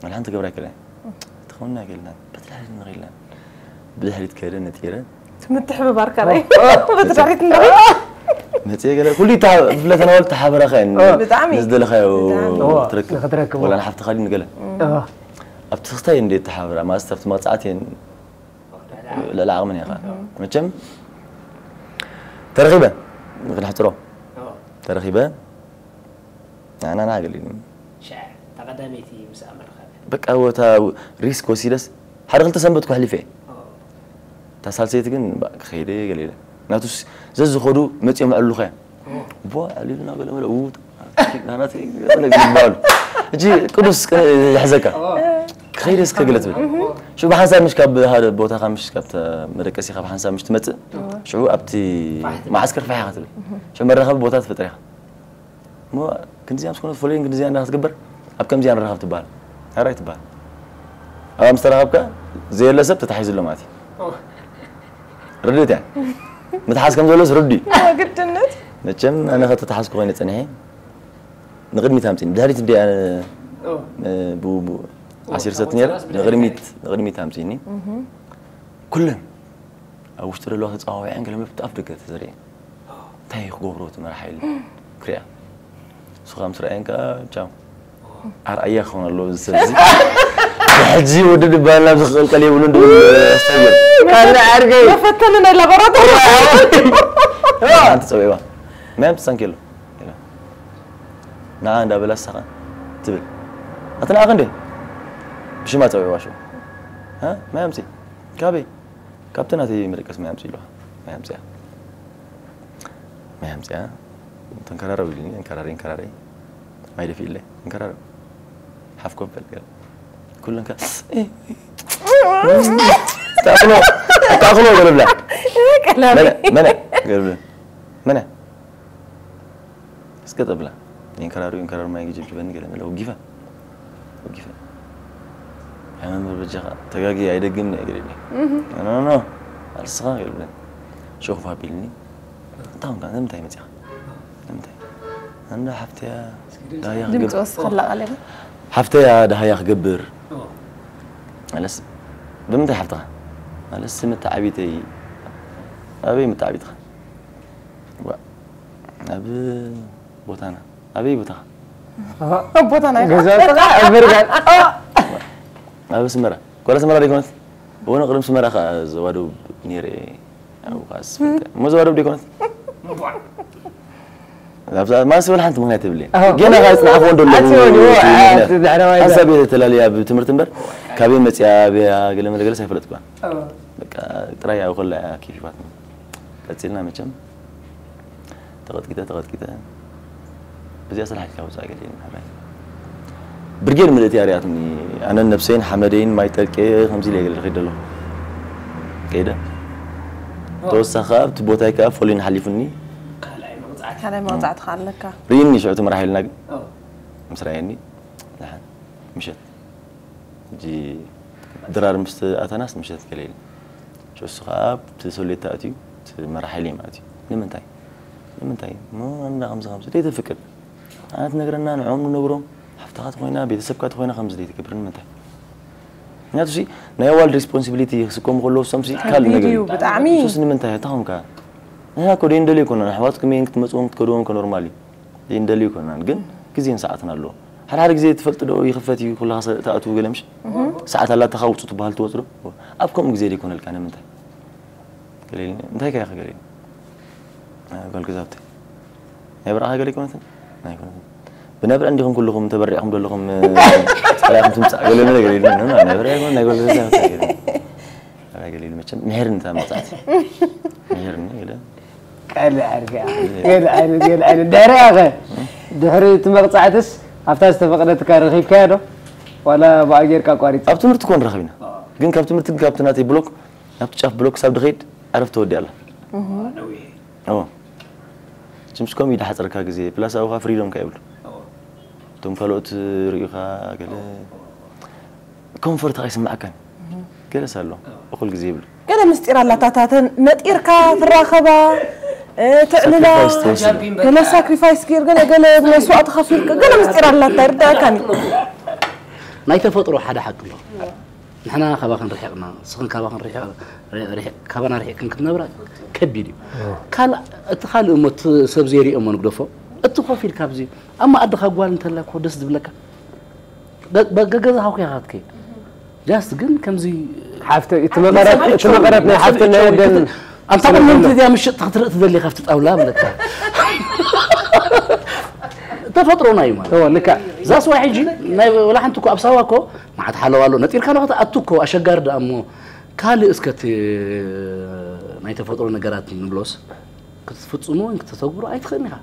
ወላ ሓንቲ ክገብራ ኣይክእልን። ትኸውን ኣይክእልን። በቲ ድሕሪት ንኽእል። ብድሕሪት ከይደ ነጢረ። ምትሕብባር ከራይ። ኦ። በቲ ድሕሪት ንኽእል። መጽየ ገለ ኩሉ ይተሓ-፣ ብፍላይ ተናወል ተሓበራኻ እየን። ኦ። ብጣዕሚ። ንዝደለኻዮ ብጣዕሚ። ኦ፣ ትረክብ። ንኽትረክብ። ወላ ንሓፍትኻ ድዩ ንገለ። ኦ። ኣብቲ ክስታይ እንዴት ተሓበራ፣ ማለት ኣብቲ መቕጻዕቲ እየን ልዕሊ ዓቕመን እያ ኸዓ። መቸም ተረኺበ፣ ንኽንሕጽሮ። ኦ። ተረኺበ። ንዓና ናገሊኒ። ሸዕ፣ እታ ቀዳመይቲ ምስ ኣመልኻት። በቃ፣ ወታ ሪስክ ወሲደስ፣ ሓደ ክልተ ሰንበት ከሕሊፈ እየ። ኦ። እታ ሳልሰይቲ ግን፣ ባ-፣ ክኸይደ እየ ገለ ኢለ። ናቱስ፣ ዘዝኸዱ መጺኦም ኣዕሉኻ እዮም። ኦ። ቦ፣ ኣዕሊሉና ገለ መለ፣ ው፣ ናናተይ ገለ ይበሃሉ። ሕጂ ቅዱስ ቅ-፣ ይሕዘካ። ኦ። ክኸይደ እስከ ገለ ትብል። ሽዑ ብሓንሳብ ምሽ ካብ ሓደ ቦታኻ ምሽ ካብ ተ-፣ መደቀሲኻ ብሓንሳብ ምሽ ትመጽእ። ኦ። ሽዑ ኣብቲ ፋሕ ትብል። መዓስከር ፋሕ ኢኻ ትብል። ሽዑ መራኸቢ ቦታ ትፈጥር ኢኻ። እሞ ክንዲዚኣ ምስ ኮነት ፎሎዊን ክንዲዚኣ እንዳ ክትግበር ኣብ ከምዚኣ ንራኸብ ትበሃል። ሕራይ ትበሃል። ኣብኣ ምስ ተራኸብካ ዘየለ ሰብ ተታሒዙ ኣሎ ማለት እዩ። ኦ። ርድእት እያ። ምትሓዝ ከም ዘሎስ ርዱ እዩ። እዎ፣ ግድነት። መቸም ኣነ ከተተሓዝኩ ኮይነ ጸኒሐ ንቕድሚት ኣምጺእኒ። ድሕሪት እንዲኣ፣ ኦ። እ፣ ቡ-፣ ቡ-፣ ኦ፣ ዓሲር ሰት ነይረ። ካብኡ ንቕድሚት፣ ንቕድሚት ኣምጺእኒ። እህ። ኩለን ኣብ ውሽጢ ዘለዋ ተጸዋዊዐን ገለ መብት ኣፍ ደገ ተዘሪዐን። እንታይ ክገብሮ እቲ መራሒ ኢሉ ክሪኣ። ንሱ ከዓ ምስ ረኣየን ከዓ ቻው። ኣርኣያ ክኸውን ኣለዎ እዚ ሰብ እዚ። ሕጂ ውድድ ይበሃል ናብ ዝኽልቀል የብሉን ድብል ኣስተብር። ካልእ ዓርከይ። መፈተኒ ናይ ላቦራቶሪ። ሓንቲ ጸዊዕዋ። መን ትሰንኪ ኣሎ? ኢላ። ንዓ እንዳበላ ንሳ ኸዓ ትብል። ኣቲ ንዓኺ እንዴ? ብሽማ ጸዊዕዋ ሽዑ። ሃ? ማይ ኣምጺ። ካበይ? ካብቲ ናተይ መደቀሲ ማይ ኣምጺ ኢሉኻ። ማይ ኣምጺኣ። ማይ ኣምጺኣ። ተንከራረው ኢሉኒ፣ እንከራረይ፣ እንከራረይ። ማይ ደፊእለይ፣ እንከራረው። ሓፍ ኮንፈል ገለ። ኩለን ከ-፣ ተኣክሎ፣ ተኣክሎ ገለ ብላ። ቀላቢ። መነ መነ ገብረ መነ እስከ ጠብላ ኢንከራሩ ኢንከራሩ ማይ ግጅብ ጅበኒ ገለ መለ ወጊፈ ወጊፈ ሕመም በጃኻ ተጋጊ ኣይደግም ነው ገለ ኖ ኖ ኣልስኻ ገለ ሸኹፍ ኣቢልኒ እንታይ እንታይ መጽያ እንታይ እንዳ ሓፍተያ ዳያ ድምፅ ወስኸላ ቃለ ሓፍተያ ዳያ ክገብር ኣለስ ብምንታይ ሓፍተኻ ኣለስ ምትዓቢተይ ኣበይ ምትዓቢትኻ ኣብ ቦታና ኣበይ ቦታኻ ቦታና ገዛ ጥቓ እምበር ጋር ኣብ ኣስመራ ጓል ኣስመራ ዶ ይኮነት እወ ቅድም ኣስመራ ከዓ ዘዋደው ነይረ እሞ ዘዋደው ዶ ይኮነት ኣብዛ ማንስ ወላ ሓንቲ ምክንያት የብለይን ገና ካብ ፅናዕኹ እንደለኹ ሓሳብ እየ ተላልያ ብትምህርቲ እምበር ካበይ መፅያ ብያ ገለ መለ ገለስ ኣይፈለጥኩዋን በቃ ጥራይ ኣብ ከላ ኪፊፋት ቀፂልና መቸም ተቐጥቂጠ ተቐጥቂጠ እዚኣ ስራሕ ኢልካ ውፃእ ገለ ናብራይ ብርጌድ ምልእቲ ኣርያትኒ ኣነን ነብሰይን ሓመደይን ማይ ጠልቄ ከምዚ ኢለ ገለ ኸይደ ኣለኹ ከይደ ተወሳኺ ኣብቲ ቦታይ ከዓ ፎሊን ሓሊፉኒ ካልኣይ መቕፃዕቲ ከዓ ኣለካ ርኢኒ ሽዑ እቲ መራሒ ኢልና ግን ምስ ረኣየኒ ደሓን ምሸት ሕጂ ድራር ምስ ኣተናስ ምሸት ገለ ኢሉ እሱ ከዓ ኣብቲ ሰሌታ ኣትዩ እቲ መራሒ ኢለ ማለት እዩ ንምንታይ ንምንታይ እሞ ኣንዳ ከምዚ ከምዚ ዘይተፍቅድ ኣነ ትነግረና ንዕኦም ንነግሮም ሓፍትኻ ተኾይና ቤተሰብካ ተኾይና ከምዚ ዘይትገብር ንምንታይ ምክንያቱ ሲ ናይ ዋልድ ሪስፖንሲቢሊቲ ክስከሙ ከለዉ እሶም ሲ ካልእ ነገር እዩ ብጣዕሚ ሱስ ንምንታይ እንታይ ኾንካ ንሕና እኮ ደይንደልዮ ኣይኮናን ኣሕዋትኩም እየን ክትመፅዎም ክትከድዎም እኮ ኖርማል እዩ ዘይንደልዮ ኣይኮናን ግን ግዜን ሰዓትን ኣለዎ ሓደ ሓደ ግዜ ትፈልጥ ዶ ይኽፈት እዩ ኩላኻ ትኣትዉ ገለ ምሽ ሰዓት ኣላታ ካብ ውፁ ትበሃል ትወፅ ዶ ኣብ ከምኡ ግዜ ደይኮነልካ ንምንታይ ገሊልኒ እንታይ ከያ ገሊልኒ ጓል ገዛውቲ ናይ ብርኣኻ ገለ ኣይኮነትን ኣይኮነትን ብነብረ እንዲኹም ኩልኹም ተበሪዕኹም ዘለኹም ፀላይኹም ትምፃእ ገለ ነገር የለን ነብረ ኣይኮነ ናይ ጓል ገዛውቲ ገለ ገለ መቸም ምሕርኒ እታ መፃእቲ ምሕርኒ ገለ ቀልዕ ኣርግኣ ገለ ዓይነት ገለ ዓይነት ድሕሪኣ ኸ ድሕሪ እቲ መቕፃዕትስ ኣብታ ዝተፈቕደትካ ረኺብካያ ዶ ዋላ ብኣ ጌርካ ኣቋሪፅ ኣብ ትምህርቲ ኮን ረኺብና ግን ካብ ትምህርቲ ግን ካብቲ ናተይ ብሎክ ናብቲ ጫፍ ብሎክ ክሳብ ድኸይድ ዕረፍቲ ወዲኣ ኣላ ችምስኮም ኢዳ ሓፀርካ ግዜ ፕላስ ኣብኻ ፍሪዶም ካ ይብሉ እቶም ካልኦት ርእዩኻ ገለ ኮንፈርት ኣይስማዕካን ገለስ ኣሎ እኹል ግዜ ይብሉ ገለ ምስጢር ኣላታታተን ነጢርካ ትራኸባ ትዕልላ ገለ ሳክሪፋይስ ገይር ገለ ገለ መስዋእቲ ከፊልክ ገለ ምስጢር ኣላታ ይርዳእካን እዩ ናይ ተፈጥሮ ሓደ ሓቂ ኣሎ ንሕና ካባኽን ርሒቕና ንስኽን ካባኽን ካባና ርሒቕክን ክትነብራ ከቢድ እዩ ካልእ እቲ ካልእ እሞ ሰብ ዘይሪኦ እሞ ንግደፎ እቲ ኮፍ ኢልካ ኣብዚ ኣብ መኣዲ ካብ ጓል እንተላ እኮ ደስ ዝብለካ ገገዛ ሃውኪያ ክትከይድ ጃስት ግን ከምዚ ሓፍተ እቲ መቐረት እቲ መቐረት ናይ ሓፍተ ናይ ወደን ኣንታ ቅድሚ እዚኣ ምሽጥ ክትርኢ ትደሊ ካብቲ ጣውላ ብለካ ተፈጥሮና እዩ ማለት እወ ልክዕ ዛስ ዋይ ሕጂ ናይ ወላ ሓንቲ እኮ ኣብ ሳዋ እኮ መዓት ሓለዋ ኣሎ ነጢርካ ንኽትኣቱ እኮ ኣሸጋሪ ደኣ እሞ ካልእ እስከ እቲ ናይ ተፈጥሮ ነገራት ንብሎስ ክትፍጽሞ ወይ ክትተግብሮ ኣይትኽእልን ኢኻ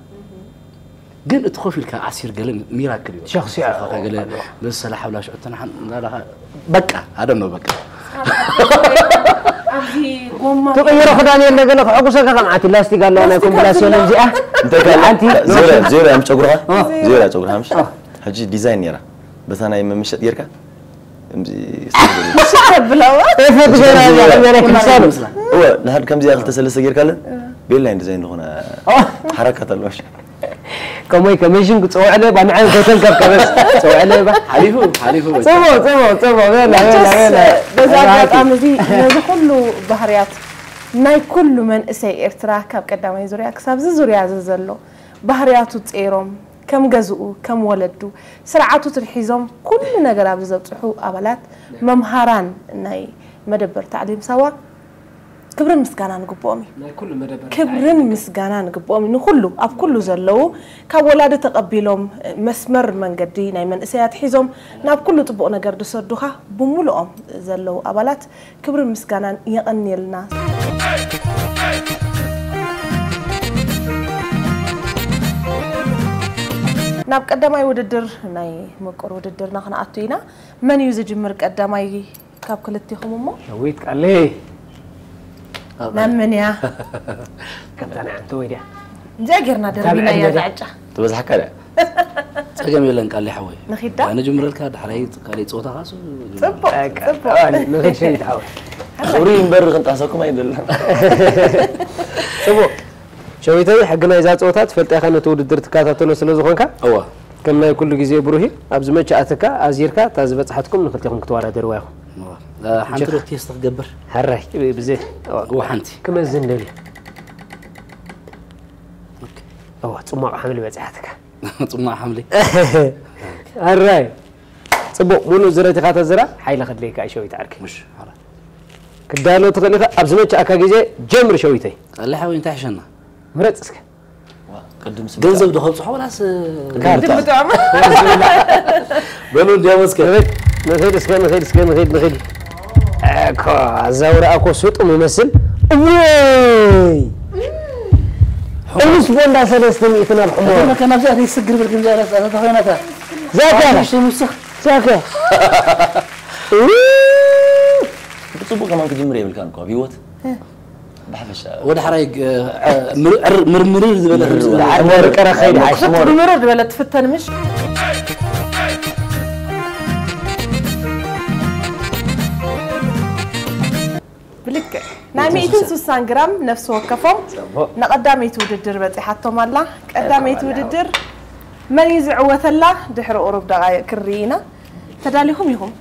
ግን እቲ ኮፍ ኢልካ ዓሲር ገለ ሚራክል እዩ ሸኽሲያ ገለ መሰለ ሓብላ ሽዑ ተናሓን እንዳላኻ በቃ ኣደም ነው በቃ ትቕይሮ ክዳን የለ ገለ ክሕጉሰካ ከም ዓቲ ላስቲክ ኣለዋ ናይ ኮምፕላስ የለን እዚኣ ዜሮ ዜሮ እዮም ጨጉርኻ ዜሮ ጨጉርኻ ምሽ ሕጂ ዲዛይን ነይራ በታ ናይ መመሸጥ ጌርካ ብላዋ ኤፈት ገራ እያ ከመረ ክሳሉ እወ ንሓድ ከምዚኣ ክልተ ሰለስተ ጌርካለን ቤላ እንደዚ ዝኾነ ሓረካት ኣለዋ ከምይ ከመሽን ክፀውዕለ ባ ንዓይ ሆተል ካብ ከበስ ፀውዕለ ባ ሓሊፉ ሓሊፉ ጽቡቅ ጽቡቅ ጽቡቅ በላ በላ በላ በዚ ኣጋጣሚ እዚ ነዚ ኩሉ ባህርያት ናይ ኩሉ መንእሰይ ኤርትራ ካብ ቀዳማይ ዙርያ ክሳብ እዚ ዙርያ እዚ ዘሎ ባህርያቱ ጸይሮም ከም ገዝኡ ከም ወለዱ ስርዓቱ ትርሒዞም ኩሉ ነገር ኣብዚ ዘብጽሑ ኣባላት መምሃራን ናይ መደበር ታዕሊም ሳዋ ክብርን ምስጋናን ግብኦም እዩ። ናይ ኩሉ መደበር ክብርን ምስጋናን ግብኦም እዩ። ንኩሉ ኣብ ኩሉ ዘለዉ ካብ ወላዲ ተቐቢሎም መስመር መንገዲ ናይ መንእሰያት ሒዞም ናብ ኩሉ ጽቡቕ ነገር ዝሰዱኻ ብምሉኦም ዘለዉ ኣባላት ክብርን ምስጋናን የቐንየልና። ናብ ቀዳማይ ውድድር ናይ ምቁር ውድድርና ክንኣቱ ኢና። መን እዩ ዝጅምር ቀዳማይ? ካብ ክልቲኹም እሞ ሸዊት ቃለይ ናብ መን እያ? ከምታ ናይ ዓንተ ወይ ድያ? እንዚኣ ጌርና ደርቢናያ ዕድመ ዛዕጫ። ትበዝሓካ ድያ? ጸገም የለን ቃሊ ሓወይ። ንኺዳ? ኣነ ጅምረልካ ድሕራይ ካልእ ጸወታ ካሱ ጽቡቕ ጽቡቕ። ንኽድ ሸይት ሓወይ። ቁሪ እምበር ክንጣሰኩም ኣይደለም። ጽቡቕ። ሸዊተይ፣ ሕጊ ናይዛ ጸወታ ትፈልጥ ኢኻ፣ ነቲ ውድድር ትከታተሎ ስለ ዝኾንካ። እዋ ከም ናይ ኩሉ ግዜ ብሩሂ፣ ኣብዚ መቻ ኣተካ ኣዚርካ እታ ዝበጽሓትኩም ንክልቲኹም ክትወዳደርዋ ኢኹም። እዋ። ሓንቲ ዶ ቴስት ክገብር? ሕራይ ብዘይ እዋ ሓንቲ። ክመዝን ደልዩ። ኦኬ። እዋ ጽማቕ ሓምሊ በጽሓትካ። ጽማቕ ሓምሊ። ሕራይ ጽቡቕ፣ ሙሉእ ዝረት ኢኻ ተዝራ፣ ሓይሊ ከድልየካ እዩ ሸዊት ዓርከይ። ምሽ ሓራ። ክዳሎ ትኽእል ኢኻ፣ ኣብ ዝመቻእካ ግዜ ጀምር ሸዊተይ። ቃሊ ሓወይ እንታይ ሕሸና? ምረጽ እስከ። ቅድም ስም ገንዘብ ዶ ከብጽሖ ወላስ ድምጥዖም። በሉ እንዲያው እስከ ንኺድ እስከ ንኺድ እስከ ንኺድ ንኺድ። እኮ ኣዛውራ እኮ ስጡም ይመስል። እወይ! እሙስ ቦንዳ ሰለስተ ሚእቲ ናብ ሕሞራ። ከናብዛ ዘይስግር ብል ግን ዛራ ዛራ ተኾይናታ ዛካ ሽምስኽ ዛካ ብጽቡቕ ከማን ክጅምር የብልካን እኮ ኣብ ህይወት ብሓፈሻ ወደ ሓራይ ምርምር ዝበለ ሕሞር ቀረ ኸይድ ሓሽ ክፍት ብምሩር ዝበለ ትፍተን ምሽ። ብልክዕ ናይ ሚእትን ስሳን ግራም ነፍሲ ወከፎም ንቐዳመይቲ ውድድር በፂሓቶም ኣላ። ቀዳመይቲ ውድድር መን እዩ ዝዕወተላ? ድሕሪ ቁሩብ ደቓይቕ ክርኢ ኢና። ተዳሊኹም ኢኹም?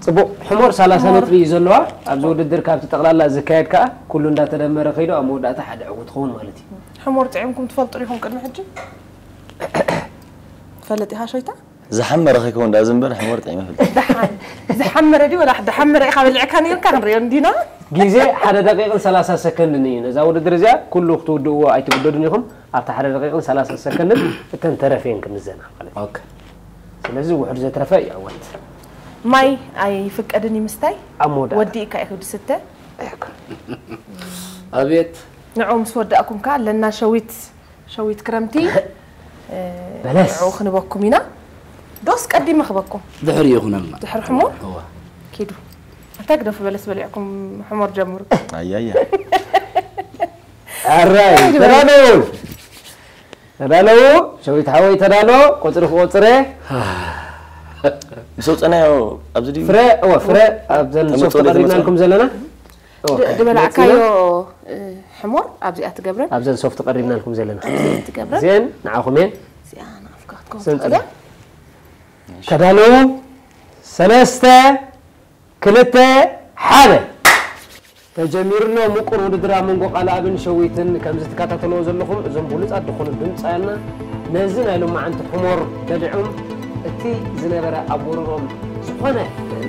ጽቡቕ። ሕሞር ሰላሳ ነጥቢ እዩ ዘለዋ ኣብዚ ውድድር። ካብቲ ጠቕላላ ዝካየድ ከኣ ኩሉ እንዳተደመረ ከይዱ ኣብ መወዳእታ ሓደ ዕውት ትኸውን ማለት እዩ። ሕሞር ጥዒምኩም ትፈልጡ ዲኹም ቅድሚ ሕጂ? ትፈልጥ ኢኻ ሸይታ? ዝሓመረ ከይከውን ዳ ዝንበር ሕሞር ጥዒመ ፍልጥ ደሓን ዝሓመረ ድዩ ወላ ዝሓመረ ኢኻ በሊዕካ ነይርካ ክንሪኦ እንዲና። ግዜ ሓደ ደቂቕን ሰላሳ ሰከንድን እዩ። ነዛ ውድድር እዚኣ ኩሉ ክትውድእዎ ኣይትግደዱን ኢኹም። ኣብቲ ሓደ ደቂቕን ሰላሳ ሰከንድን እተን ተረፈ እየን ክምዘና ማለት እዩ። ኦኬ። ስለዚ ውሑድ ዘትረፈ ይዕወት። ማይ ኣይፍቀድን እዩ ምስታይ። ኣብ መወዳእታ ወዲእካ ኢኹ ዝስተ። ኣቤት ንዑ ምስ ወዳእኩም ከኣ ኣለና ሸዊት ሸዊት ክረምቲ እ፣ በለስ። ንዑ ክንበኩም ኢና። ዶስ ቀዲመ ክበኩም? ድሕሪ ይኹነልና። ድሕሪ ሕሞር እዋ። ኪዱ። ኣታ ግደፉ በለስ በሊዕኩም ሕሞር ጀምሩ። ኣያያ ኣራይ ተዳለዉ ተዳለዉ። ሸዊት ሓወይ ተዳሎ። ቁፅሪ ክቆፅረ ምስ ኣውፀናዮ ኣብዚ ድዩ ፍረ እወ ፍረ ኣብዘን ሶፍት ተመፅኦ ቀሪብናልኩም ዘለና። እወ፣ ድ- ድበላዕካዮ እ፣ ሕሞር ኣብዚኣ ትገብረን ኣብዘን ሶፍት ቀሪብናልኩም ዘለና ትገብረን። እዚአን ንዓኹም እየን። እዚኣ ንኣፍካ ክትከውን ሰንጽ- ትኽእል እያ። ተዳለዉ። ሰለስተ ክልተ ሓደ። ተጀሚሩ ኣሎ ምቁር ውድድር ኣብ መንጎ ቃልኣብን ሸዊትን። ከምዚ ትከታተልዎ ዘለኹም እዞም ብሉጻት ዝኾኑ ድምጻውያንና ነዚ ናይ ሎማዓንቲ ሕሞር በሊዖም እቲ ዝነበረ ኣብ ወረሮም ዝኾነ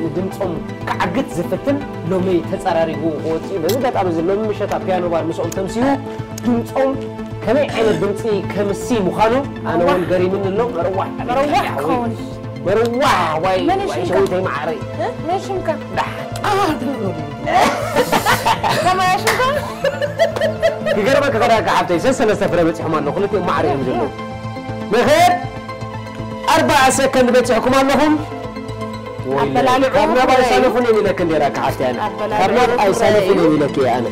ንድምጾም ክዓግት ዝፍትን ሎሚ ተጸራሪጉ ክወጽእ እዩ። በዚ ኣጋጣሚ እዚ ሎሚ ምሸት ኣብ ፒያኖ ባር ምስኦም ተምሲሁ ድምጾም ከመይ ዓይነት ድምጺ ከምሲ ምዃኑ ኣነ እውን ገሪምኒ ኣሎ። መርዋሕ መርዋሕ ክኸውን። መርዋሕ ዋይ መን ዋይ ሽምካ? ሸዊተይ ማዕረይ እ? መን ሽምካ? ከማያ ሽምካ? ክገርመካ ከዳካ ሓብተይ ሰሰለስተ ፍረ በፂሖም ኣለዉ። ክልቲኦም ማዕረ እዮም ዘለዉ። ንኽድ ኣርባዓ ሰከንድ በፂሕኩም ኣለኹም። ኣበላልዑ ካብ ናብ ፍረ እዩ። ኣይሳለፉን እዮም ኢለክ እንዴ ራካ ሓፍተይ ኣነ ኣበላልዑ ካብ ናብ ፍረ ኣይሳለፉን እዩ። እዮም ኢለክ እየ ኣነ።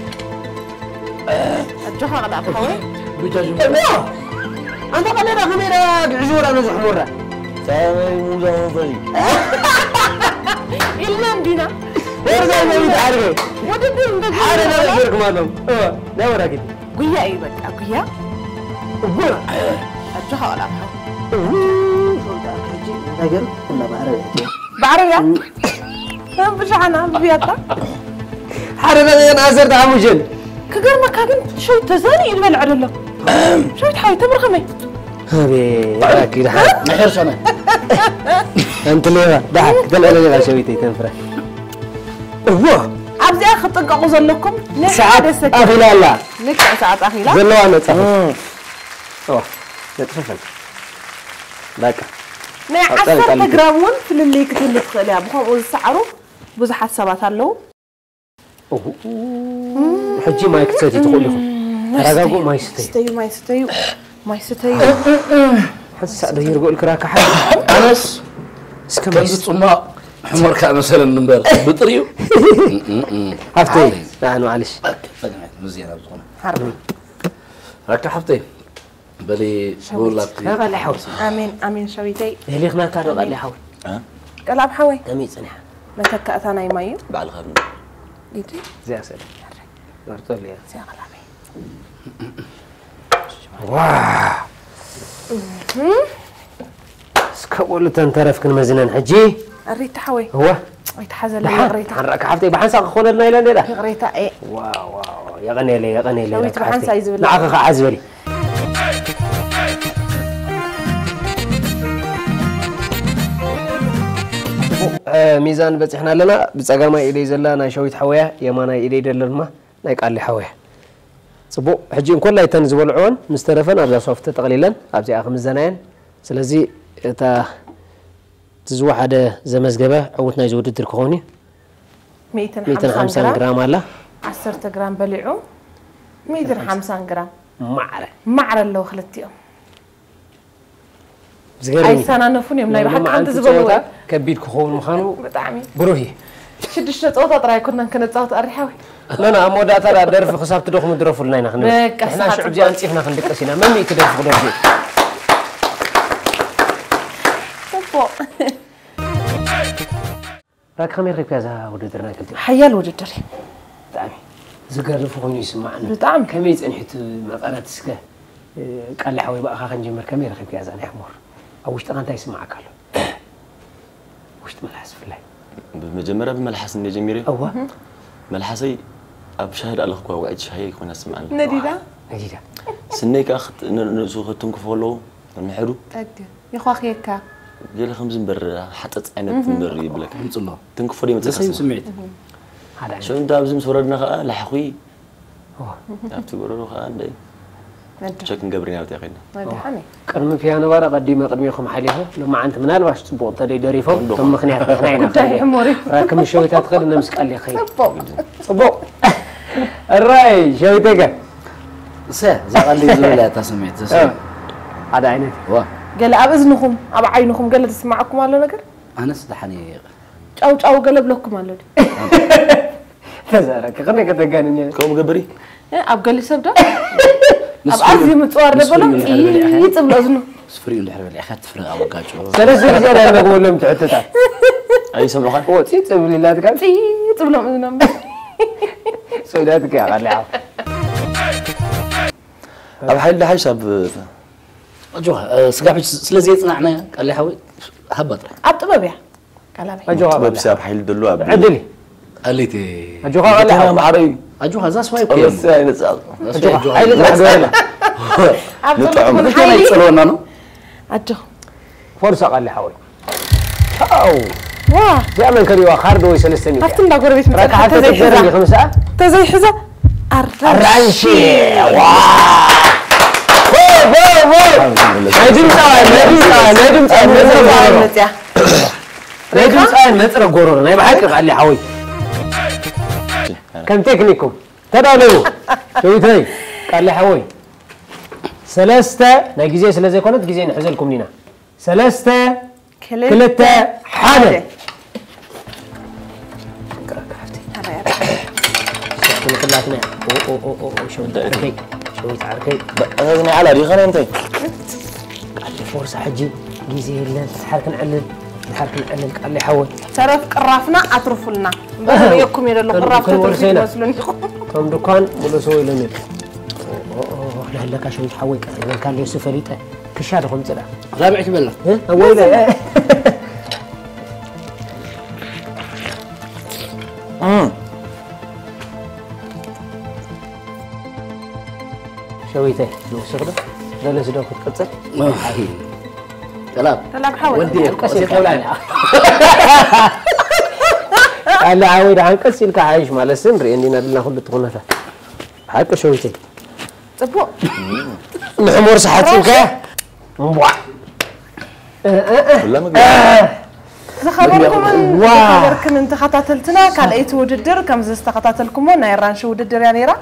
ኣጆኻ ቐልኣብ ሓወይ። እሞ ኣንተ ቀለዳ ከመይ ዳ ግዕዙ ወራ ነዚ ሕሞራ ሳመይ ሙዛ መንፈሪ ኢልና እንዲና። ወርዛ መዊት ዓርገ ውድድር እንደ ሓደ ነገር ገርኩም ኣለዉ። እወ ናይ ወራጊት ጉያ እዩ በቃ ጉያ። እወ ኣጆኻ ቐልኣብ ሓወይ። እወ ነገር ኩላ ማዕረ ባዕረ እያ። ብሻሓና ብያታ ሓደ ነገር ዓሰርተ ሓሙሽተ ክገርመካ ግን ሸዊት ተዛኒ እዩ ዝበልዐ ደሎ። ሸዊት ሓወይ ተምር ከመይ? ኣቤት ኣኪ ደሓን ምሕር ሰነ ኣንቲ ሌባ ደሓን ክተልዕለ ሌባ ሸዊተይ ተንፍረ እዎ ኣብዚኣ ክጥንቀቑ ዘለኩም ናይ ሰዓት ሓደ ሰከንድ ኣኺላ ኣላ ልክዕ ሰዓት ኣኺላ ዘለዋ ነፃ እዎ ነጥፈፈን በቃ ናይ ኣብ ጣል- ዓሰርተ ጣል- ግራም እውን ፍልልይ ክትህሉ ትኽእል እያ። ብኸምኡ ዝሰዓሩ ብዙሓት ሰባት ኣለዉ። ሕጂ ማይ ክትሰትዩ ትኽእሉ ኢኹም። ተረጋጉ፣ ማይ ስተዩ። ስተዩ ማይ ስተዩ ማይ ስተዩ። ሓንሳእ ዶ ይርግኡልክ ራካ ሓ ኣነስ እስከ ማይ ከምዚ ጽማቕ ሕሞርካ መሰለኒ እምበር ብጥሪኡ ሃፍተይ ኣይ። ንዓኑ ዓልሽ ኦኬ፣ ፈለመት። ዜና ዝኾነ ሓርቢ። ራካ ሓፍተይ፣ በሊ ሸዊት። ብውላድኪ። ራካ ለሓው። ኣሜን፣ ኣሜን ሸዊተይ። የሊኽናካ ዶ ቀሊ ሓው? እ? ቀላብ ሓወይ። ከመይ ጽኒሓ? መተካእታ ናይ ማዩ። ባዕልኻ ብ- ኢቲ? እዚኣ ሰለ። መርጦ ሊያ። እዚኣ ቀላበይ። ዋ! እስከ ቁሉ ተንተረፍክን መዝነን ሕጂ? ኣሪታ ሓወይ። እወ። ኣይተሓዘለይ ደሓን፣ ይቕሬታ። ሓንራእካ ሓፍተይ፣ ብሓንሳእ ክኾነልና ኢለ ነይረ። ይቕሬታ፣ ኤ። ዋ፣ ዋ፣ ዋ፣ የቐኔለይ፣ የቐኔለይ፣ ሸዊት ራካ ብሓንሳእ ሓፍተይ። እዩ ዝብላዕ። ንዓኺ ኸዓ ዝበሊ። እ፣ ሚዛን በጺሕና ኣለና። ብጸጋማይ ኢደይ ዘላ ናይ ሸዊት ሓወያ፣ የማናይ ኢደይ ደሎ ድማ ናይ ቃሊ ሓወያ። ጽቡቕ፣ ሕጂ እንኮላይ እተን ዝበልዕወን ምስ ተረፈን ኣብዛ ሶፍት ተጠቕሊለን ኣብዚኣ ክምዘናየን። ስለዚ እታ እቲ ዝወሓደ ዘመዝገበ ዕዉት ናይዚ ውድድር ክኸውን እዩ። ሚእትን ሓምሳን ሚእትን ሓምሳን ግራም። ግራም ኣላ። ዓሰርተ ግራም በሊዑ፣ ሚእትን ሓምሳን ግራም። ማዕረ። ማዕረ ኣለዉ ክልቲኦም። ዝገርም እዩ። ኣይሰናነፉን እዮም፣ ናይ ብሓቂ ከምቲ ዝበልዎ ጸወታ እዩ። ከቢድ ክኸውን ምዃኑ ብጣዕሚ። ብሩህ እዩ። ሽዱሽተ ጸወታ ጥራይ ኣይኮንናን ከነጻወት ኣሪሓዊ። ኖ፣ ኖ፣ ኣብ መወዳእታ ደኣ ደርፊ ክሳብ ትደኽሙ ድረፉልና ኢና ክንብል። በቃ፣ ንሕና ንስኻ ሽዑ እዚኣ ጽቡቕ። ኣንጺፍና ክንድቅስ ኢና። መን እዩ እቲ ደርፊ ክደርፍ እዩ? ጽቡቕ። ራኪ ከመይ ረኺብክያ እዛ ውድድር ናይ ክልቲኦም? ሓያል ውድድር እዩ። ብጣዕሚ ዝገርፍ ኮይኑ ይስማዓኒ። ብጣዕሚ። ከመይ ጸኒሑ እቲ መቐረት እስከ፣ እ፣ ቃሊ ሓወይ ብኣኻ ክንጅምር፣ ከመይ ረኺብክያ እዛ ናይ ሕሞር? ኣብ ውሽጥኻ እንታይ ይስማዓካ ኣሎ? ውሽጢ መልሓስ ብፍላይ። ብመጀመርያ ብመልሓስ እንደ ጀሚረ። እዋ። መልሓሰይ ኣብ ሻሂ ዳኣ ለኽኳ ውዕይቲ ሻሂ ኣይኮነ ስምዓኒ። ነዲዳ? ነዲዳ። ስነይ ከኣ ክት-፣ ን-፣ ንሱ ክትንክፎ ኣለዎ፣ ንሕዱ። ጠግን። ይዃኽየካ። ገለ ከምዚ እምበር ሓጸጽ ዓይነት እምበር ይብለካ። ድምጺ ኣሎ። ትንክፎ ደይ መጸካ ደሰዩ ስማ። ስምዒት። ሓደ ዓይነት። ሽዑ እንተ ኣብዚ ምስ ወረድና ከኣ ላሕኹ ኦ። ኣብቲ ጎረሮ ከኣ እንደ መድረኽ። ቸክ ክንገብር ኢና ኣብቲ ኮይና። መድሓኒ። ቅድሚ ፒያኖ ባራ ቀዲመ ቅድሚኹም ሓሊፈ፣ ሎማዓንቲ ምናልባሽ ጽቡቕ እንተደይ ደሪፎም፣ እንዶ። ከም ምኽንያት ንሕና ኢና ጉዳይ ክንሪኦ። ሕሞር እዩ። ራክም ሸዊታ ትኸድ ነምስ ቀሊ ኸይ። ጽቡቕ። ጽቡቕ። እራይ፣ ሸዊተይ ከ? እሰ፣ እዛ ቀሊ ዝበላ እታ ስምዒት፣ እሰ። እ። ሓደ ዓይነት። ዋ። ገለ ኣብ እዝንኹም፣ ኣብ ዓይንኹም ገለ ዝስማዓኩም ኣሎ ነገር? ኣነስ ደሓን እየ። ጫው ጫው ገለ ብለኩም ኣሎ ድዩ? ተዛረብኪ፣ ክንደይ ከተጋንኒ። ከምኡ ገብሪ? እ፣ ኣብ ገሊ ሰብ ዶ? ኣብ ኣዝዩ ምጽዋር ዶ በሎ? ንስፍሪ እንድሕር በሊዕኻ። ጢጥ ብሎ እዝኑ። ስፍሪ እንድሕር በሊዕኻ ትፍረ ኣብ ኣጋጭ። ሰለስተ ግዜ ናይ መግበሎም ትሕትታት። ኣይሰምዑኻን? ኦ፣ ጺጽ ብሊላትካ። ጢጥ ብሎም እዝኖም። ሶይዳትካ እያ፣ ቃልዓ። ኣብ ሓይሊ ደሓይሽ ኣብ ኣጆኻ፣ እ፣ ስጋብ ሕጂ ስለ ዘየጽናዕናያ፣ ቃሊ ሓወይ፣ ሃባ ጥራሕ። ኣብ ጥበብ እያ። ቃላበይ። ኣጆኻ ጥበብ ቃልዓ። ሲ ኣብ ሓይሊ ደሎ ኣብ ዕድል እዩ። ኣሌቴ። ኣጆኻ ቃልዓ። ማዕረ እዩ። ኣጆኻ፣ እዛ ስዋይ እኮ እያ። ጸበስ ኣይነጻቕ። እዛ ስዋይ ኣጆኻ፣ ኣጆኻ። ሓይሊ ጥራሕ ግበረላ። ኣብ ንጥዑም። ጸሎትኩም መቼ ናይ ሓይሊ። ጸለወና ነው? ኣጆ። ፎርሳ ቃሊ ሓወይ። ቻው። ዋ። እዚኣ መን ከሪዋ? ካርዶ ወይ ሰለስተ ሚእቲ? ኣብቲ እንዳ ጎረቤት መጽኣ ራካ ሓንቲ ተዘይሕዛ። ተዘይሕዛ። ተዘይሕዛ። ኣራንሺ። ኣራንሺ። ዋ። ሆ፣ ሆ፣ ሆ። ናይ ድምፃውያን፣ ናይ ድምፃውያን፣ ናይ ድምፃውያን፣ ናይ ድምፃውያን መፅያ። ናይ ድምፃውያን መፅረ ጎሮሮ፣ ናይ ብሓቂ ቃሊ ሓወይ። ከም ቴክኒኩም። ተዳለዉ። ሸዊተይ፣ ቃሊ ሓወይ። ሰለስተ፣ ናይ ግዜ ስለ ዘይኮነት ግዜ ንሕዘልኩም ኢና። ሰለስተ፣ ክልተ፣ ክልተ፣ ሓደ። ሓደ። ኣራይ፣ ኣራይ። ሸዊት ኩላትና። ኦ፣ ኦ፣ ኦ፣ ኦ፣ ኦ፣ ሸዊት ዓርከይ፣ ሸዊት ዓርከይ። በ-፣ እዛ ናይ ዓላ ዲኻ ናይ እንታይ? ቃሊ ፎርሳ ሕጂ ግዜ የለን። ድሓር ክንዕልል፣ ድሓር ክንዕልል ቃሊ ሓወይ። ተረፍ ቅራፍና ኣትርፉልና። እምበር ርእየኩም እየ ዘለኹ፣ ከን-፣ ቅራፍ ከንወርሶ ተትርፉ ኢና። ትመስሉኒ ኢኹም። ከም ድኳን ምለሶ ኢሎኒ። ኦ፣ ኦ፣ ኦ፣ ናሃለካ ሸዊት ሓወይ ቀሪበልካ ኣለዮሲ ፈሊጠ። ክሻ ዶ ከምጽእ ደኣ? ራብዒ ክበላ። እ? ኣወይ ኢለ። እም። ሸዊተይ፣ ንውስኽ ዶ? ገለስ ዶ ክትቅጽል? ጠላብ። ጠላብ ሓወይ። ወዲ ቀስ ኢልካ ብላ ኢላ። ኣለ ሓወይ፣ ደሓን ቀስ ኢልካ ሓይሽ ማለት ስን ርእየኒ ኢና ድልና ኩሉ እቲ ኩነታት። ሓቂ ሸዊተይ። ጽቡቕ። ንሕሞር ሰሓት ጽብካ። እምቧዕ። ኩላ ምግቢ። ዝኸበርኩምን ዋ። ዝኸበርክንን ተኸታተልትና፣ ካልኣይቲ ውድድር ከም ዝተኸታተልኩሞ ናይ ኣራንሺ ውድድር እያ ነይራ።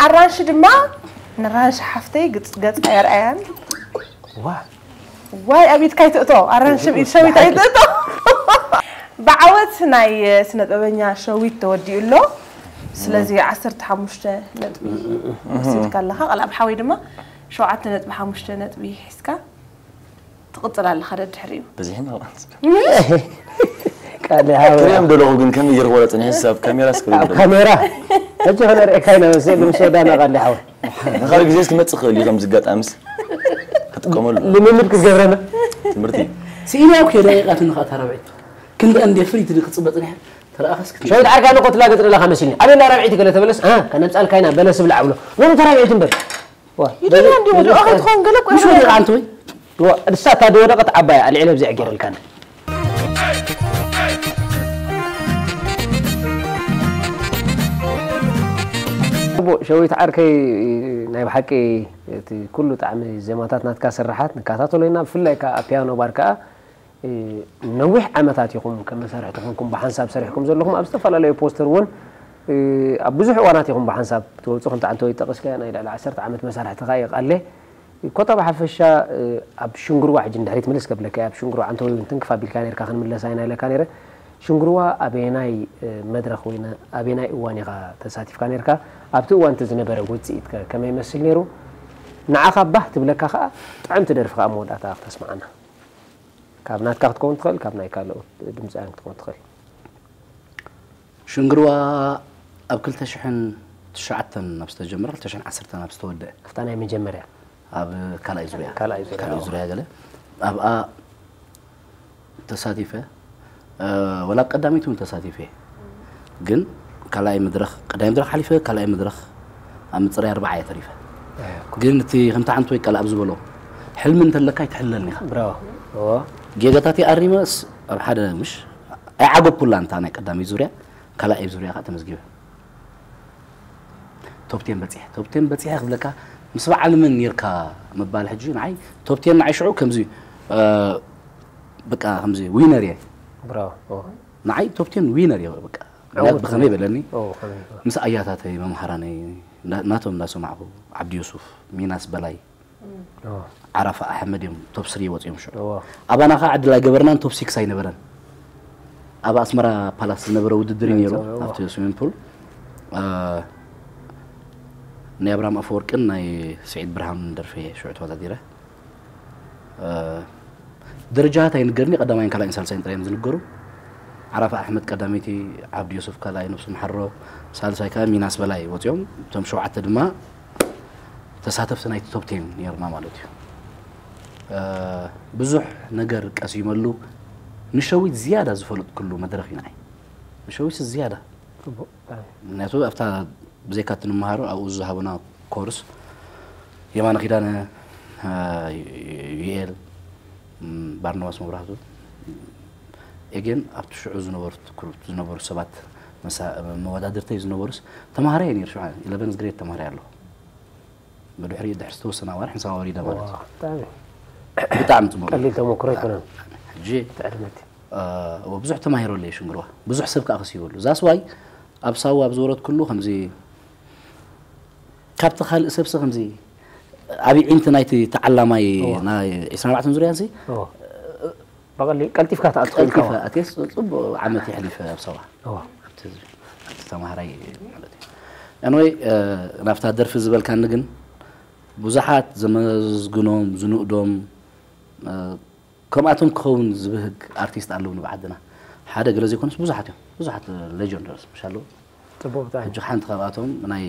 ኣራንሺ ድማ ንራንሺ ሓፍተይ ግጽ-፣ ገጻ የርኣያን። ዋ። ዋይ፣ ኣብ ኢድካ ኣይትእቶ፣ ኣራንሺ ኣብ ኢድ ሸዊት ኣይትእቶ። ብዓወት ናይ ስነ ጥበበኛ ሸዊት ተወዲኡ ኣሎ። ስለዚ ዓሰርተ ሓሙሽተ ነጥቢ ወሲድካ ኣለኻ። ቃልኣብ ሓወይ ድማ ሸውዓተ ነጥቢ ሓሙሽተ ነጥቢ ሒዝካ ትቕጽል ኣለኻ ደድሕሪኡ። በዚሕና ቃል ሃወ ክሪኦም ደለኹ ግን ከመይ ገይርክዎ ጸኒሐ ኣብ ካሜራ ስክሪን ኣብ ካሜራ ሕጂ ከነርእየካ ኢና መሰለኒ ምስ ወዳና ቃል ሓወ ንኻልእ ግዜ ክመጽእ ክእል እዩ ከምዚ ኣጋጣሚስ ክጥቀመሉ ልምምድ ክትገብረና ትምህርቲ ስኢና እኮ ደቂቃት ንኻታ ራብዒት ክንደይ እንደ ፍሪት ክጽበ ጽኒሐ ተረኣኸስ ክትነ ሸዊት ዓርካ ንቆ ትላገጽ ዘለኻ መሲልኒ ኣበላ ራብዒት ገለ ተበለስ እ ከነብጻልካ ኢና በለስ ብላዕ ብሎ ኖ ተራብዒት እምበር ዋ ይደልያ እንዲ ወድኦ ክትኸውን ገለ እኮ ምስ ወዲቓ ኣንቲ ወይ ዋ እሳ እታ ዝወደቐት ዓባይ ኣልዒለ ብዚዕ ገይረልካኒ ሸዊት ዓርከይ ናይ ብሓቂ እቲ ኩሉ ጣዕሚ ዜማታት ናትካ ስርሓት ንከታተሎ ኢና ብፍላይ ከዓ ኣብ ፒያኖ ባር ከዓ ነዊሕ ዓመታት ኢኹም ከም መሳርሕቲ ኮንኩም ብሓንሳብ ሰሪሕኩም ዘለኹም ኣብ ዝተፈላለዩ ፖስተር እውን ኣብ ብዙሕ እዋናት ኢኹም ብሓንሳብ ትወፁ ከምቲ ዓንተወይ ጠቂስካ ናይ ልዕሊ ዓሰርተ ዓመት መሳርሕትኻ የቃለ ኮታ ብሓፈሻ ኣብ ሽንግርዋ ሕጂ ንድሕሪት ምልስ ከብለካ ኣብ ሽንግርዋ ዓንተወይ እውን ትንክፍ ኣቢልካ ነርካ ክንምለሳ ኢና ኢለካ ነረ ሽንግርዋ ኣበየናይ መድረኽ ወይ ኣበየናይ እዋን ኢኻ ተሳቲፍካ ነርካ ኣብቲ እዋን እቲ ዝነበረ ውፅኢት ከመይ ይመስል ነይሩ ንዓኻ ባህ ትብለካ ከዓ ጥዕምቲ ደርፊ ከዓ መወዳእታ ክተስምዓና ካብ ናትካ ክትከውን ትኽእል ካብ ናይ ካልኦት ድምፃውያን ክትከውን ትኽእል ሽንግርዋ ኣብ ክልተ ሽሕን ትሽዓተን ናብ ዝተጀመረ ክልተ ሽሕን ዓሰርተን ናብ ዝተወደአ ኣብታ ናይ መጀመርያ ኣብ ካልኣይ ዙርያ ካልኣይ ዙርያ፣ ካልኣይ ኣዎ። ዙርያ ገለ ኣብኣ ተሳቲፈ እ፣ ወላ ቀዳሚት እውን ተሳቲፈ ግን ካልኣይ መድረኽ ቀዳይ መድረኽ ሓሊፈ ካልኣይ መድረኽ ኣብ ምፅራይ ኣርባዓ እየ ተሪፈ ግን እቲ ከምቲ ሓንቲ ወይ ቀል ኣብ ዝበሎ ሕልሚ እንተለካ ይትሕለል ኢኻ ብራዎ እዎ ጌጋታት ኣሪመስ ኣብ ሓደ ምሽ ኣይዓገብኩላ እንታ ናይ ቀዳመይ ዙርያ ካልኣይ ዙርያ ከዓ ተመዝጊበ ቶፕቴን በፂሐ ቶፕቴን በፂሐ ክብለካ ምስ በዓል መን ነርካ ምባል ሕጂ ንዓይ ቶፕቴን ንዓይ ሽዑ ከምዚ እ፣ በቃ ከምዚ ዊነር እየ ብራዎ እዎ ንዓይ ቶፕቴን ዊነር እየ በቃ ዕዉት ብኸመይ በለኒ እዎ ከመይ ይበል? ምስ ኣያታተይ መምሃራነይ እንዳ- ናቶም እንዳሰማዕኩ ዓብዲ ዮሱፍ ሚናስ በላይ እዎ ዓራፋ ኣሕመድ እዮም ቶፕ ስሪ ወፂኦም ሽዑ እዎ ኣባና ከዓ ዕድል ኣይገበርናን ቶፕ ሲክስ ኣይነበረን ኣብ ኣስመራ ፓላስ ዝነበረ ውድድር እዩ ነይሩ እዎ። ኣብቲ ስዊሚንግ ፑል እ፣ ናይ ኣብርሃም ኣፈወርቅን ናይ ስዒድ ብርሃኑን ደርፊ እየ ሽዑ ተወዳዲረ እ፣ ደረጃታት ኣይንገርኒ ቀዳማይን ካልኣይን ሳልሳይን ጥራይ እዮም ዝንገሩ ዓራፋ ኣሕመድ ቀዳመይቲ ዓብዲ ዮሱፍ ካልኣይ ነብሱ መሓሮ ሳልሳይ ከዓ ሚናስ በላይ ወፂኦም እቶም ሸውዓተ ድማ ተሳተፍቲ ናይቲ ቶፕ ቴን ነርና ማለት እዩ እ፣ ብዙሕ ነገር ቀሲመሉ ንሸዊት ዝያዳ ዝፈለጥኩሉ መድረኽ እዩ ንዓይ ንሸዊት ዝያዳ ፅቡቅ ብጣዕሚ ምክንያቱ ኣብታ ብዘይካ እቲ ንምሃሮ ኣብኡ ዝሃቡና ኮርስ የማነ ኪዳነ እ፣ ዩኤል ም፣ ባርናባስ መብራህቱ ኤጌን ኣብቲ ሽዑ ዝነበሩ ክሩፕ ዝነበሩ ሰባት መሳ- መወዳድርተይ ዝነበሩስ ተማሃራይ ነይሩ ሽዑ ኢለቨንዝ ግሬድ ተማሃራይ ኣለኹ ብድሕሪ ድሕሪ ዝተወሰነ ኣዋርሕ ንሳ ወሪዳ ማለት እዩ ብጣዕሚ ብጣዕሚ ፅቡቅ ቀሊል ተመክሮ ኣይኮነን ሕጂ ትዕድመት እ፣ እወ ብዙሕ ተማሂረሉ እየ ሽንግርዋ ብዙሕ ሰብ ከዓ ከሲበሉ ዛስዋይ ኣብ ሳዋ ኣብ ዝወረድኩሉ ከምዚ ካብቲ ካልእ ሰብሲ ከምዚ ኣብ ዒንቲ ናይቲ ተዓላማይ እወ። ናይ ዕስራን ኣርባዕተን ዙርያ ሲ እዎ ብቐሊል ቀልጢፍካ ትኣትኹ ቀልጢፈ ኢልካ ኣትየስ ፅቡቅ ዓመት የሕሊፈ ኣብ ሳዋ እዎ ኣብቲ እዚ ተማሃራይ ማለት እዩ ኣንወይ ናብታ ደርፊ ዝበልካኒ ግን ብዙሓት ዘመስግኖም ዝንእዶም እ፣ ከምኣቶም ክኸውን ዝብህግ ኣርቲስት ኣለዉ ንብዓድና ሓደ ገለ ዘይኮነስ ብዙሓት እዮም ብዙሓት ሌጀንደርስ ምሽ ኣለዉ ፅቡቅ ብጣዕሚ ሕጂ ሓንቲ ካብኣቶም ናይ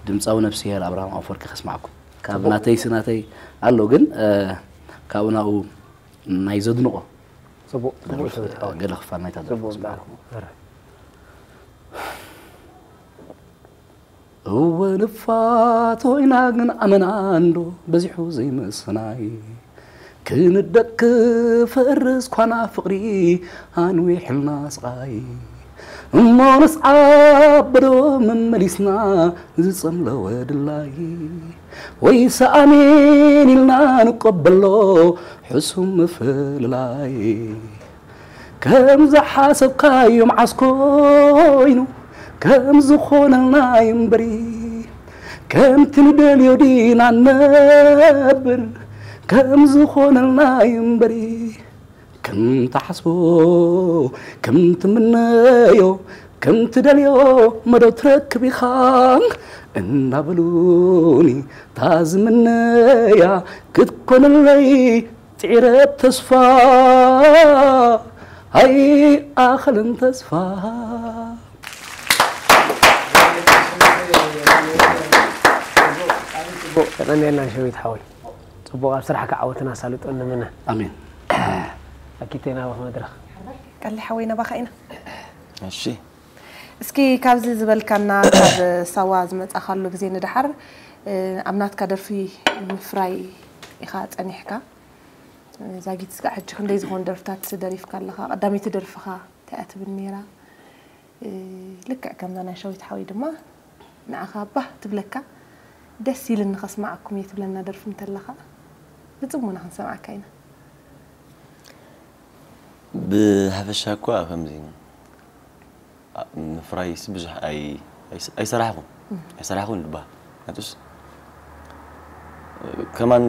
ድምፃዊ ነብስሄር ኣብርሃም ኣፈወርቂ ከስማዕኩም ካብ ናተይ ስናተይ ኣሎ ግን እ፣ ካብኡ ናብኡ ናይ ዘድንቆ ፅቡቅ ፅቡቅ ደርፍ ትብል ገለ ክፋል ናይታ ደርፍ ፅቡቅ ከስማዕኩም ብጣዕሚ እወ ንፋቶ ኢና ግን ኣመና እንዶ በዚሑ ዘይምስናይ ክንደቅ ክፈርስ ኳና ፍቕሪ ኣንዊሕልና ስቓይ እሞ ነስዓበዶ መመሊስና ዝጸምለወ ድላይ ወይስ ኣሜን ኢልና ንቀበሎ ሕሱም ምፍልላይ ከም ዝሓሰብካዮ መዓስ ኮይኑ ከም ዝኾነልና እምበሪ ከምቲ ንደልዮ ዲና ነብር ከም ዝኾነልና እምበሪ ከም ትሓስቦ ከም ትምነዮ ከምቲ ደልዮ መዶ ትረክብ ኢኻ እናበሉኒ፣ ታዝምነያ ክትኮነለይ ጽዒረት ተስፋ ኣይኣኸልን ተስፋ። ጽቡቕ የቐንየልና ሸዊት ሓወይ። ጽቡቕ ኣብ ስራሕካ ዓወትን ኣሳልጦን ንምነ። ኣሜን። ኣኪቴ ናባኽ መድረኽ። ቀሊ ሓወይ ናባኻ ኢና። እሺ። እስኪ ካብዚ ዝበልካና ካብ ሳዋ ዝመጻኻሉ ግዜ ንደሓር ኣብ ናትካ ደርፊ ምፍራይ ኢኻ ጸኒሕካ። ዛጊት ስጋዕ ሕጂ ክንደይ ዝኾኑ ደርፍታት ደሪፍካ ኣለኻ? ቀዳመይቲ ደርፍኻ እንታይ እያ ትብል ነይራ? ልክዕ ከምዛ ናይ ሸዊት ሓወይ ድማ ንዓኻ ባህ ትብለካ፣ ደስ ኢልኒ ከስማዓኩም እየ ትብለና ደርፊ እንተለኻ ብጽሞና ክንሰምዓካ ኢና። ብሓፈሻ እኳ ከምዚ ምፍራይሲ ብዙሕ ኣይሰራሕኹን ኣይሰራሕኹን ዝበሃል ናቱስ ከማን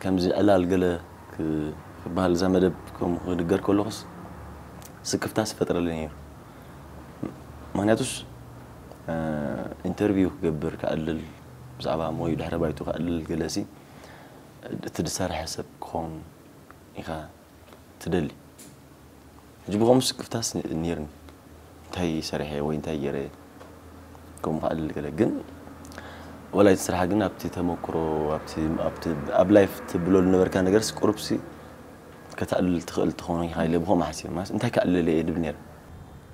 ከምዚ ዕላል ገለ ክበሃል እዛ መደብ ከምኡ ክድገር ከለኹስ ስክፍታ ዝፈጥረለይ ነይሩ። ምክንያቱስ ኢንተርቪው ክገብር ክኣልል ብዛዕባ ሞዩ ድሕረ ባይቱ ክኣልል ገለሲ እቲ ዝሰርሐ ሰብ ክኸውን ኢኻ ትደሊ። ሕጂ ብኸምኡ ስክፍታስ ነይርኒ። እንታይ ሰሪሐ ወይ እንታይ ገይረ ከምኡ ክኣልል ገለ ግን ወላ እቲ ስራሕ ግን ኣብቲ ተመክሮ ኣብቲ ኣብቲ ኣብ ላይፍ ትብሎ ዝነበርካ ነገርስ ቁሩብሲ ከተዕልል ትኽእል ትኸውን ኢኻ ኢለ ብኸምኡ ሓሲበ ማለት እንታይ ከዕልል እየ ድብል ነይረ።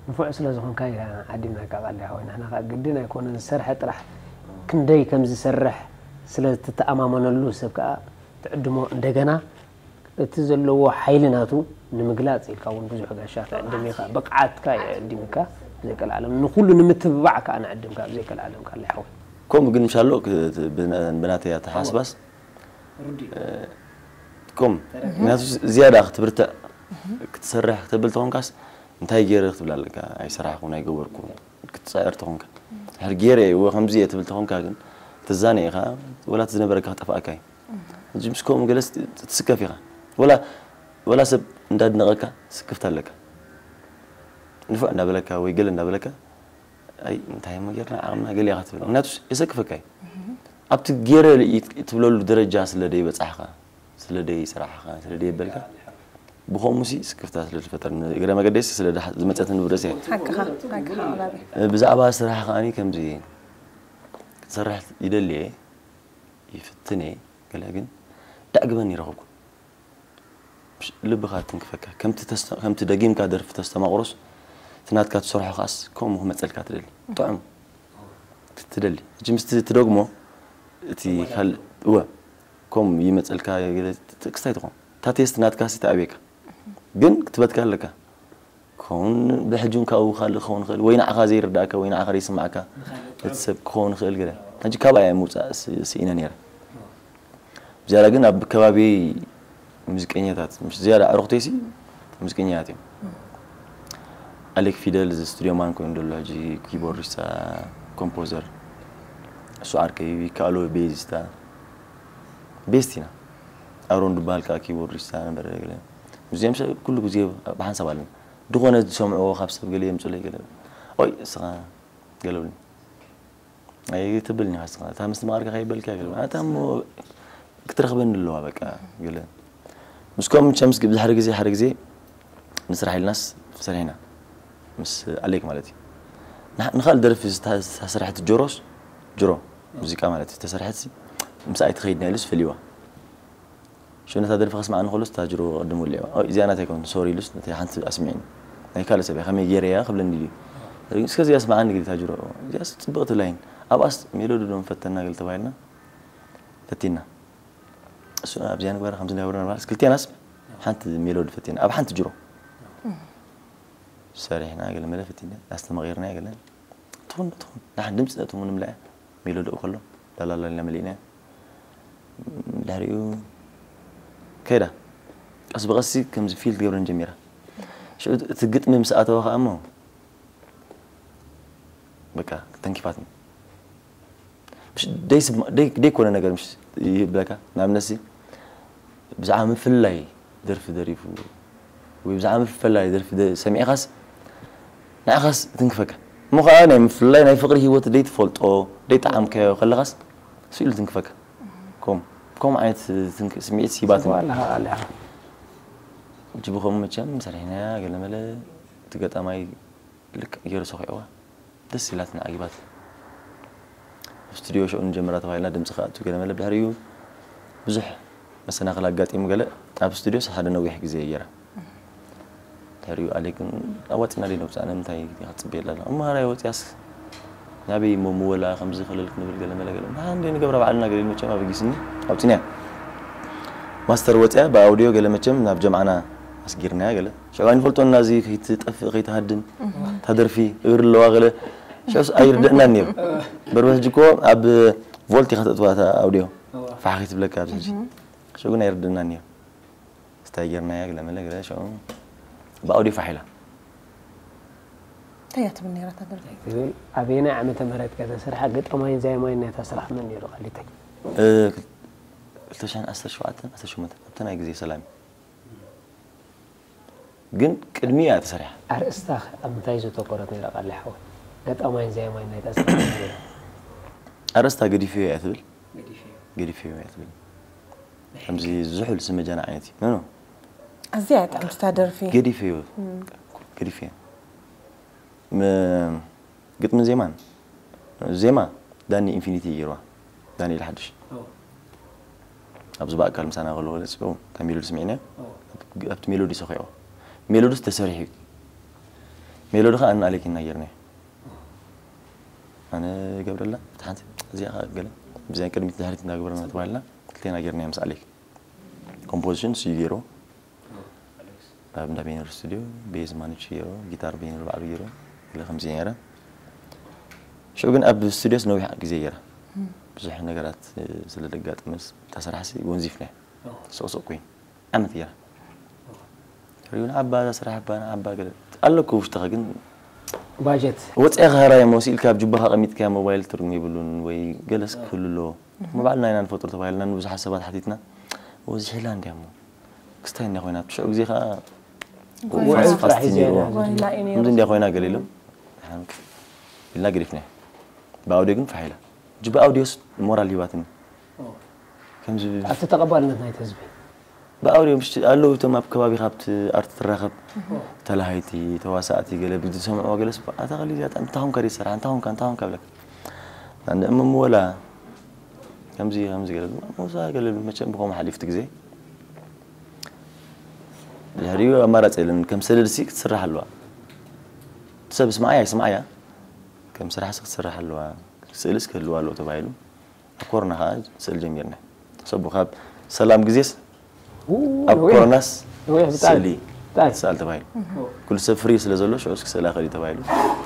ንፉዕ ስለ ዝኾንካ ኢና ዓዲምናካ ቃል ሓወይ ንሕና ከዓ ግድን ኣይኮነን ዝሰርሐ ጥራሕ ክንደይ ከም ዝሰርሕ ስለ ትተኣማመነሉ ሰብ ከዓ ትዕድሞ እንደገና እቲ ዘለዎ ሓይሊ ናቱ ንምግላፅ ኢልካ እውን ብዙሕ ጋሻ ትዕድም ኢኻ። ብቕዓትካ የዕድምካ ብዘይቀልዓለም ንኹሉ ንምትብባዕ ከዓ ንዕድምካ ብዘይቀልዓለም ካለ ሓወይ። ከምኡ ግን ምሻሎ ብናተይ ኣተሓስባስ ከም ምክንያቱ ዝያዳ ክትብርትዕ ክትሰርሕ ክትብል ተኾንካስ እንታይ ገይረ ክትብል ኣለካ ኣይሰራሕኩን ኣይገበርኩን ክትፅዕር ተኾንካ ድሕር ገይረ እየ ወይ ከምዚ እየ ትብል ተኾንካ ግን ትዛነ ኢኻ ወላ ዝነበረካ ክጠፍኣካ እዩ ሕጂ ምስ ከምኡ ገለስ ትስከፍ ኢኻ ወላ ወላ ሰብ እንዳድነቐካ ስክፍት ኣለካ ንፉዕ እንዳበለካ ወይ ገለ እንዳበለካ ኣይ እንታይ እሞ ጌርና ዓቕምና ገለ ኢኻ ትብል ምክንያቱ የሰክፈካ እዩ ኣብቲ ገይረ ትብለሉ ደረጃ ስለ ደይበፃሕኻ ስለ ደይሰራሕኻ ስለ ደየበልካ ብኸምኡ ሲ ስክፍታ ስለ ዝፈጠር እግረ መገደይ ስለ ዝመፀት ንብረስ እየ ሓቅኻ ሓቅኻ ዓባቢ ብዛዕባ ስራሕ ከዓኒ ከምዚ ክሰርሕ ይደሊ እየ ይፍትን እየ ገለ ግን ዳዕግበን ይረኸብኩ ልብኻ ትንክፈካ ከምቲ ደጊምካ ደርፊ ተስተማቕሮስ እቲ ናትካ ትሰርሖ ከዓስ ከምኡ ክመፀልካ ትደሊ ጥዑም ትደሊ ሕጂ ምስቲ ትደግሞ እቲ ካልእ እወ ከም ይመፀልካ ክስታይ ትኾን እታ ቴስት ናትካ ሲ ተኣብየካ ግን ክትበትካ ኣለካ ክኸውን ብሕጂ እውን ካብኡ ካልእ ክኸውን ይኽእል ወይ ንዓኻ ዘይርዳእካ ወይ ንዓኻ ዘይስማዕካ እቲ ሰብ ክኸውን ይኽእል ገለ ሕጂ ካብኣ እየ ምውፃእ ስኢነ ነይረ ዝያዳ ግን ኣብ ከባቢየይ ሙዚቀኛታት ምስ ዝያዳ ኣዕሩኽተይሲ ሙዚቀኛታት እዮም ኣሌክ ፊደል እዚ ስቱዲዮ ማን ኮይኑ ዘሎ ሕጂ ኪቦርዲስታ ኮምፖዘር እሱ ዓርከይ ይከኣሎ ቤዚስታ ቤስት ኢና ኣሮን ዝበሃል ከዓ ኪቦርዲስታ ነበረ ገለ ምስዚኦም ሰብ ኩሉ ግዜ ብሓንሳብ ኣለና ዝኾነ ዝሰምዕዎ ካብ ሰብ ገለ የምፅለይ ገለ ኦይ እስኻ ገለ ብሉኒ ኣይትብልኒ ኢኻ እስኻ እታ ምስ መቐርካ ከይበልካ ገለ ኣታ እሞ ክትረኽበኒ ኣለዋ በቃ ገለ ምስ ከምኡ መቸምስ ድሕሪ ግዜ ሓደ ግዜ ንስራሕ ኢልናስ ሰሪሕና ምስ ኣሌክ ማለት እዩ ንኻልእ ደርፊ ዝተሰርሐት ጆሮስ ጅሮ ሙዚቃ ማለት እዩ ተሰርሐት ምስኣ ኣይትኸይድና ኢሉስ ፈሊዋ ሽነታ ደርፊ ከስማዓኒ ከሎስ እታ ጅሮ ቅድም ወሊዕዋ እዚኣ ናተይ ኮን ሶሪ ኢሉስ ነቲ ሓንቲ ኣስሚዕኒ ናይ ካልእ ሰብ እያ ከመይ ገይረ እያ ክብለኒ ድዩ እስከ እዚኣ ስማዓኒ ግዲ እታ ጅሮ እዚኣስ ፅብቕቲ ላይን ኣብኣስ ሜሎዲ ዶ ንፈተና ገለ ተባሂልና ፈቲና እሱ ኣብዚኣ ንግበራ ከምዚ ንገብረ ነባርስ ክልቴናስ ሓንቲ ሜሎዲ ፈቲና ኣብ ሓንቲ ጅሮ ሰሪሕና ገለ መለ ፈቲና ኣስተማቒርና ገለ ትኹን ትኹን ንሓን ድምፂ ነቶም ንምልኣ ሜሎዲ ከሎ ላላላልና መሊእና ድሕሪኡ ከይዳ ቀስ ብቐሲ ከምዚ ፊል ትገብረን ጀሚራ ሽዑ እቲ ግጥሚ ምስ ኣተወ ከዓ እሞ በቃ ተንኪፋትኒ ደይኮነ ነገር ምስ ይብለካ ንኣብነሲ ብዛዕባ ምፍላይ ደርፊ ደሪፉ ወይ ብዛዕባ ምፍላይ ደርፊ ሰሚዕኻስ ንዓኻስ ትንክፈካ። እሞ ኸዓ ናይ ምፍልላይ ናይ ፍቕሪ ህይወት ደይትፈልጦ ደይጠዓምካዮ ከለኻስ ስኢሉ ትንክፈካ። ከም ከም ዓይነት ትንክ- ስምዒት ሲባትኒ። ዋላ ኣላ ሕጂ ብኸምኡ መቸም ሰሪሕናያ ገለመለ እቲ ገጣማይ ልክዕ ገይሩ ሰኺዕዋ ደስ ኢላትና ዓጊባት። ኣብ ስቱዲዮ ሽዑ ንጀምራ ተባሂልና ድምፂ ክኣቱ ገለመለ ድሕሪኡ ብዙሕ መሰናኽል ኣጋጢሙ ገለ ኣብ ስቱዲዮስ ሓደ ነዊሕ ግዜ ገይራ። ድሕሪኡ ኣሌክን ኣዋፂና ደይ ነውፃእነ ምንታይ ክትፅበየላ ኣለኻ እሞ ሃራይ ወፂያስ ናበይ እሞ ምወላ ከምዚ ክልል ክንብል ገለ መለ ገለ ንሓ እንደ ንገብራ ባዕልና ገለ መቸም ኣበጊስኒ ኣውፂንያ ማስተር ወፅያ ብኣውዲዮ ገለ መቸም ናብ ጀምዓና ኣስጊርናያ ገለ ሽዑ ኣይንፈልጦ እና እዚ ከይትጠፍእ ከይትሃድም ታደርፊ እግሪ ኣለዋ ገለ ሽዑስ ኣይርደእናን ነይሩ በርበስ ሕጂ እኮ ኣብ ቮልት ኢኻ ተእትዋ እታ ኣውዲዮ ፋሕ ከይትብለካ ኣብዚ ሕጂ ሽዑ ግን ኣይርደእናን ነይሩ ስታይ ጌርናያ ገለ መለ ገለ ሽዑ ብኣውዲዮ ፋሕ ኢላ እንታይ እያ ትብል ነይራ እታ ደርፊ? ትብል ኣበየናይ ዓመተ ምህረት እያ ተሰሪሓ? ገጣማይን ዛየማይን ናይታ ስራሕ መን ነይሩ? ኣሊተይ ክልተ ሽሕን ዓሰርተ ሸውዓተን ዓሰርተ ሸሞንተን ኣብቲ ናይ ግዜ ሰላም እዩ ግን ቅድሚ እያ ተሰሪሓ ኣርእስታ ኣብ ምንታይ ዘተኮረት ነይራ ቃሊ ሓወይ? ገጣማይን ዛየማይን ናይታ ስራሕ መን ነይሩ? ኣርእስታ ገዲፈዮ እያ ትብል ገዲፈዮ እያ ትብል ከምዚ ዝሑል ስመጃና ዓይነት እዩ ኖ ኣዝያ እያ ጥዕምቲ እታ ደርፊ ገዲፈዮ ገዲፈዮ ም- ግጥምን ዜማን ዜማ ዳኒ ኢንፊኒቲ ገይርዋ ዳንኤል ሓድሽ ኣብዚ ብኣካል ምሳና ከሎ ገለ ፅቡቅ ካብ ሜሎዲ ስሚዕናዮ ኣብቲ ሜሎዲ ሰኺዕዎ ሜሎዲስ ተሰሪሑ እዩ ሜሎዲ ከዓ ኣና ኣሌክ ኢና ጌርናዮ ኣነ ገብረላ እቲ ሓንቲ እዚኣ ከዓ ገለ ብዚኣ ቅድሚት ድሕሪት እንዳገበርና ተባሂልና ክልቴና ጌርናዮ ምስ ኣሌክ ኮምፖዚሽን ንሱ እዩ ገይርዎ ኣብ እንዳ ቤነር ስቱዲዮ ቤዝ ማኔጅ ገይርዎ ጊታር ቤነር ባዕሉ ገይርዎ ገለ ከምዚ ነይረ ሽዑ ግን ኣብ ስቱዲዮስ ነዊሕ ግዜ ገይረ ብዙሕ ነገራት ስለ ዘጋጠመስ እታ ስራሕሲ ወንዚፍናያ ሱቕሱቕ ኮይኑ ዓመት ገይረ ሪኡ ንዓባ እዛ ስራሕ እባ ንዓባ ገለ ኣለኩ ውሽጥኻ ግን ባጀት ወፂእኻ ሃራይ እሞ ስኢልካ ኣብ ጁባኻ ቀሚጥካያ ሞባይል ትርጉም የብሉን ወይ ገለስ ክህሉ ኣለዎ እሞ ባዕልና ኢና ንፈጥሮ ተባሂልና ንብዙሓት ሰባት ሓቲትና ወዚ ሒላ እንድያ እሞ ክስታይ እንድያ ኮይና ኣብቲ ሽዑ ግዜ ከዓ ፋስ ፋስቲ ነይርዎ ከምዚ እንድያ ኮይና ገለ ኢሎም ኢልና ገዲፍናዮ ብኣውዲዮ ግን ፋሕ ኢላ ጅባ ኣውዲዮስ ሞራል ሂባትኒ ከምዚ ኣብቲ ተቐባልነት ናይቲ ህዝቢ ብኣውዲዮ ምሽ ኣለዉ እቶም ኣብ ከባቢ ካብቲ ኣርቲ ትራኸብ ተላሃይቲ ተዋሳእቲ ገለ ብዝሰምዕዎ ገለስ ኣታ ከሊ እዚኣ እንታይ ኾንካ ድዩ ትሰርሓ እንታይ ኾንካ እንታይ ኾንካ ብለካ ኣነ እሞ ምወላ ከምዚ ከምዚ ገለ ድማ ሞሳ ገለ መቸም ብኸምኡ ሓሊፍቲ ግዜ ድሕሪኡ ኣማራፂ የለን ከም ሰለልሲ ክትስራሕ ኣለዋ ሰብ ስማዓያ ይስማዓያ ከም ስራሕሲ ክትስራሕ ኣለዋ ስእልስ ክህልዋ ኣለዎ ተባሂሉ ኣብ ኮሮና ከዓ ስእል ጀሚርና ሰቡ ካብ ሰላም ግዜስ ኣብ ኮሮናስ ስእሊ ትስኣል ተባሂሉ ኩሉ ሰብ ፍሪ ስለ ዘሎ ሽዑስ ክስእላ ክእል ተባሂሉ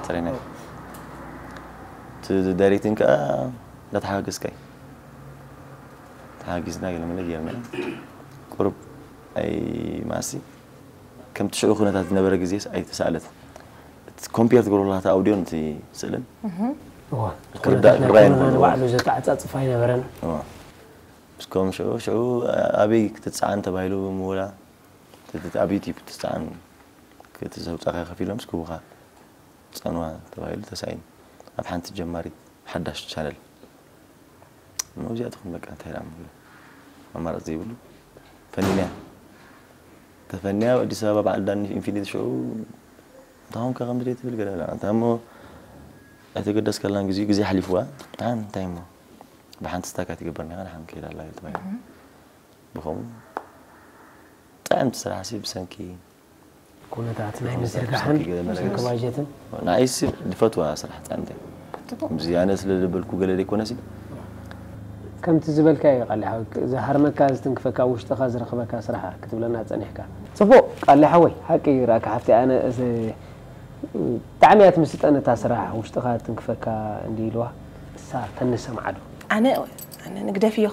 ተረና እቲ ዳይሬክቲንግ ከዓ እንዳተሓጋገዝካ እዩ ተሓጊዝና ገለ መለ ጌርና ቁሩብ ኣይ ማሲ ከምቲ ሽዑ ኩነታት ዝነበረ ግዜስ ኣይተሳእለትን እቲ ኮምፔር ትገብረላ እቲ ኣውዲዮን እቲ ስእልን ክርዳእ ክረኣየን ባዕሉ ዘተዓፃፅፍ ኣይነበረን ምስ ከም ሽዑ ሽዑ ኣበይ ክትፀዓን ተባሂሉ ምውላ ኣብ ዩቲብ ክትፀዓን እቲ ዘውፃእካ ከፊሎም ስክቡካ ፀንዋ ተባሂሉ ተሳኢኑ ኣብ ሓንቲ ጀማሪት ሓዳሽ ቻነል እዚኣ ትኹን በቃ እንታይ ዳ ኣማራፂ ዘይብሉ ፈኒንያ ተፈንያ ኣብ ኣዲስ ኣበባ በዓል ዳኒ ኢንፊኒቲ ሽዑ እንታይ ኾንካ ከምዚ ደይ ትብል ገለ ኣንታ እሞ ኣይተገደስከላን ግዜ ግዜ ሓሊፍዋ ብሓን እንታይ እሞ ብሓንቲ ስታካ ትገብር ኒኻ ንሓን ከይዳ ኣላ ተባሂሉ ብኸምኡ ጥዕምቲ ስራሕ ሲ ብሰንኪ ኩነታት ናይ ምዝርጋሕን ብሰንኪ ባጀትን ንዓይሲ ድፈትዋ ስራሕ ጥዕምቲ ከምዚ ኣነ ስለ ዝበልኩ ገለ ዘይኮነሲ ከምቲ ዝበልካዮ ቃሊ ሓወይ ዝሃርመካ ዝትንክፈካ ውሽጥኻ ዝረኽበካ ስራሕ ክትብለና ጸኒሕካ ጽቡቕ ቃሊ ሓወይ ሓቂ ይራእካ ሓፍቲ ኣነ ብጣዕሚ እያ ትምስጠኒ እታ ስራሕ ውሽጥኻ ትንክፈካ እንዲ ኢልዋ እሳ ተንሰምዓ ዶ ኣነ ኣነ ንግደፍዮ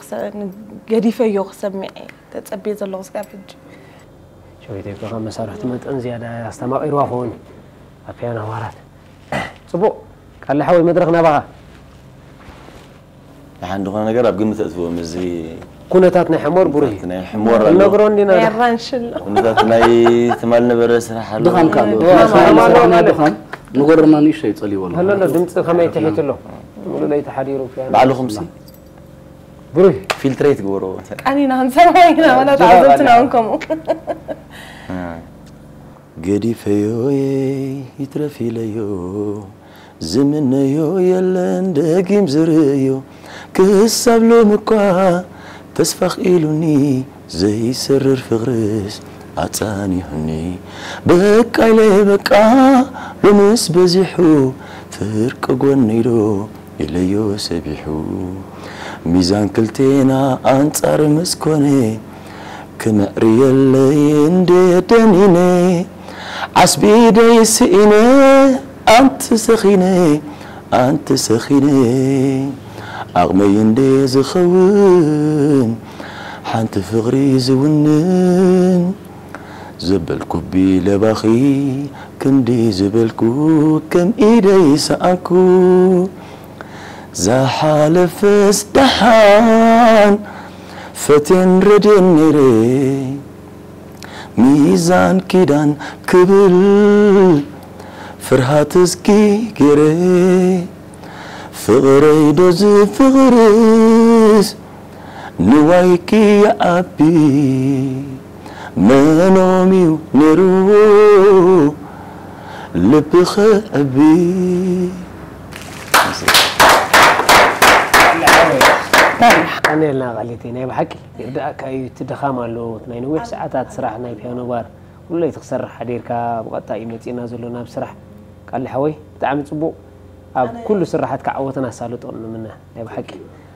ገዲፈዮ ክሰምዕ ተጸብየ ዘለኹ ስጋብ ሕጂ ሸዊተይ ኮኻ መሳርሕቲ መጠን ዝያዳ ኣስተማቒርዋ ኸውን ኣብ ፒያኖ ኣዋራት ጽቡቕ ቃሊ ሓወይ መድረኽ ናባኻ ደሓን ዝኾነ ነገር ኣብ ግምት እትዎ ምስዚ ኩነታት ናይ ሕሞር ብሩህ እዩ ናይ ሕሞር ኣሎ ነግሮ እንዲና ያራንሽሎ ኩነታት ናይ ትማል ነበረ ስራሕ ኣሎ ድኻም ካሉ ስራሕ ናይ ድኻም ንጎረና ንእሽተይ ጸልይዎ ኣሎ። ሀሎ ኣሎ፣ ድምፂ ከመይ ትሒት ኣሎ? ሙሉ ለይቲ ሓዲሩ ፒያኖ። ባዕልኹም ሲ ብሩህ ፊልትሬት ግበርዎ። ቀኒና ክንሰምዖ ኢና፣ ዋላ ጅባ ተዓዘብትና ባዕልና። እውን ከምኡ። ገዲፈዮ ይትረፍ ኢለዮ ዝምነዮ የለን ደጊም ዝርእዮ ክሳብ ሎም እኳ ተስፋ ክኢሉኒ ዘይሰርር ፍቕርስ ኣጻኒሑኒ በቃ ኢለ በቃ ሎምስ በዚሑ ፍርቂ ጎነይዶ ኢለዮ ሰቢሑ ሚዛን ክልቴና ኣንጻር ምስ ኮነ ክምዕርየለይ እንዴ ደኒነ ዓስቢ ኢደይ ስኢነ ኣንቲ ሰኺነ ኣንቲ ሰኺነ ዓቕመይ እንዴ ዝኸውን ሓንቲ ፍቕሪ ዝውንን ዘበልኩ ቢለባኺ ክንዲ ዝበልኩ ከም ኢደይ ሰኣንኩ ዝሓለፈስ ደሓን ፈቴን ረድየን ነይረ ሚዛን ኪዳን ክብል ፍርሃት እስኪ ገይረ ፍቕረይ ዶ ዝፍቕርስ ንዋይኪ ይዓቢ መኖምዩ ነይሩ ልቢ ኽዕቢ ቀንየልና ቃሊቲ ናይ ብሓቂ ይርዳእካ እዩ እቲ ድኻም ኣሎ እቲ ናይ ነዊሕ ሰዓታት ስራሕ ናይ ፒያኖ ባር ኩሉ እቲ ክሰርሕ ሓዲርካ ብቐጥታ እዩ መፂእና ዘሎ ናብ ስራሕ ቃሊ ሓወይ ብጣዕሚ ፅቡቕ ኣብ ኩሉ ስራሓትካ ዓወትን ኣሳልጦን ንምነ ናይ ብሓቂ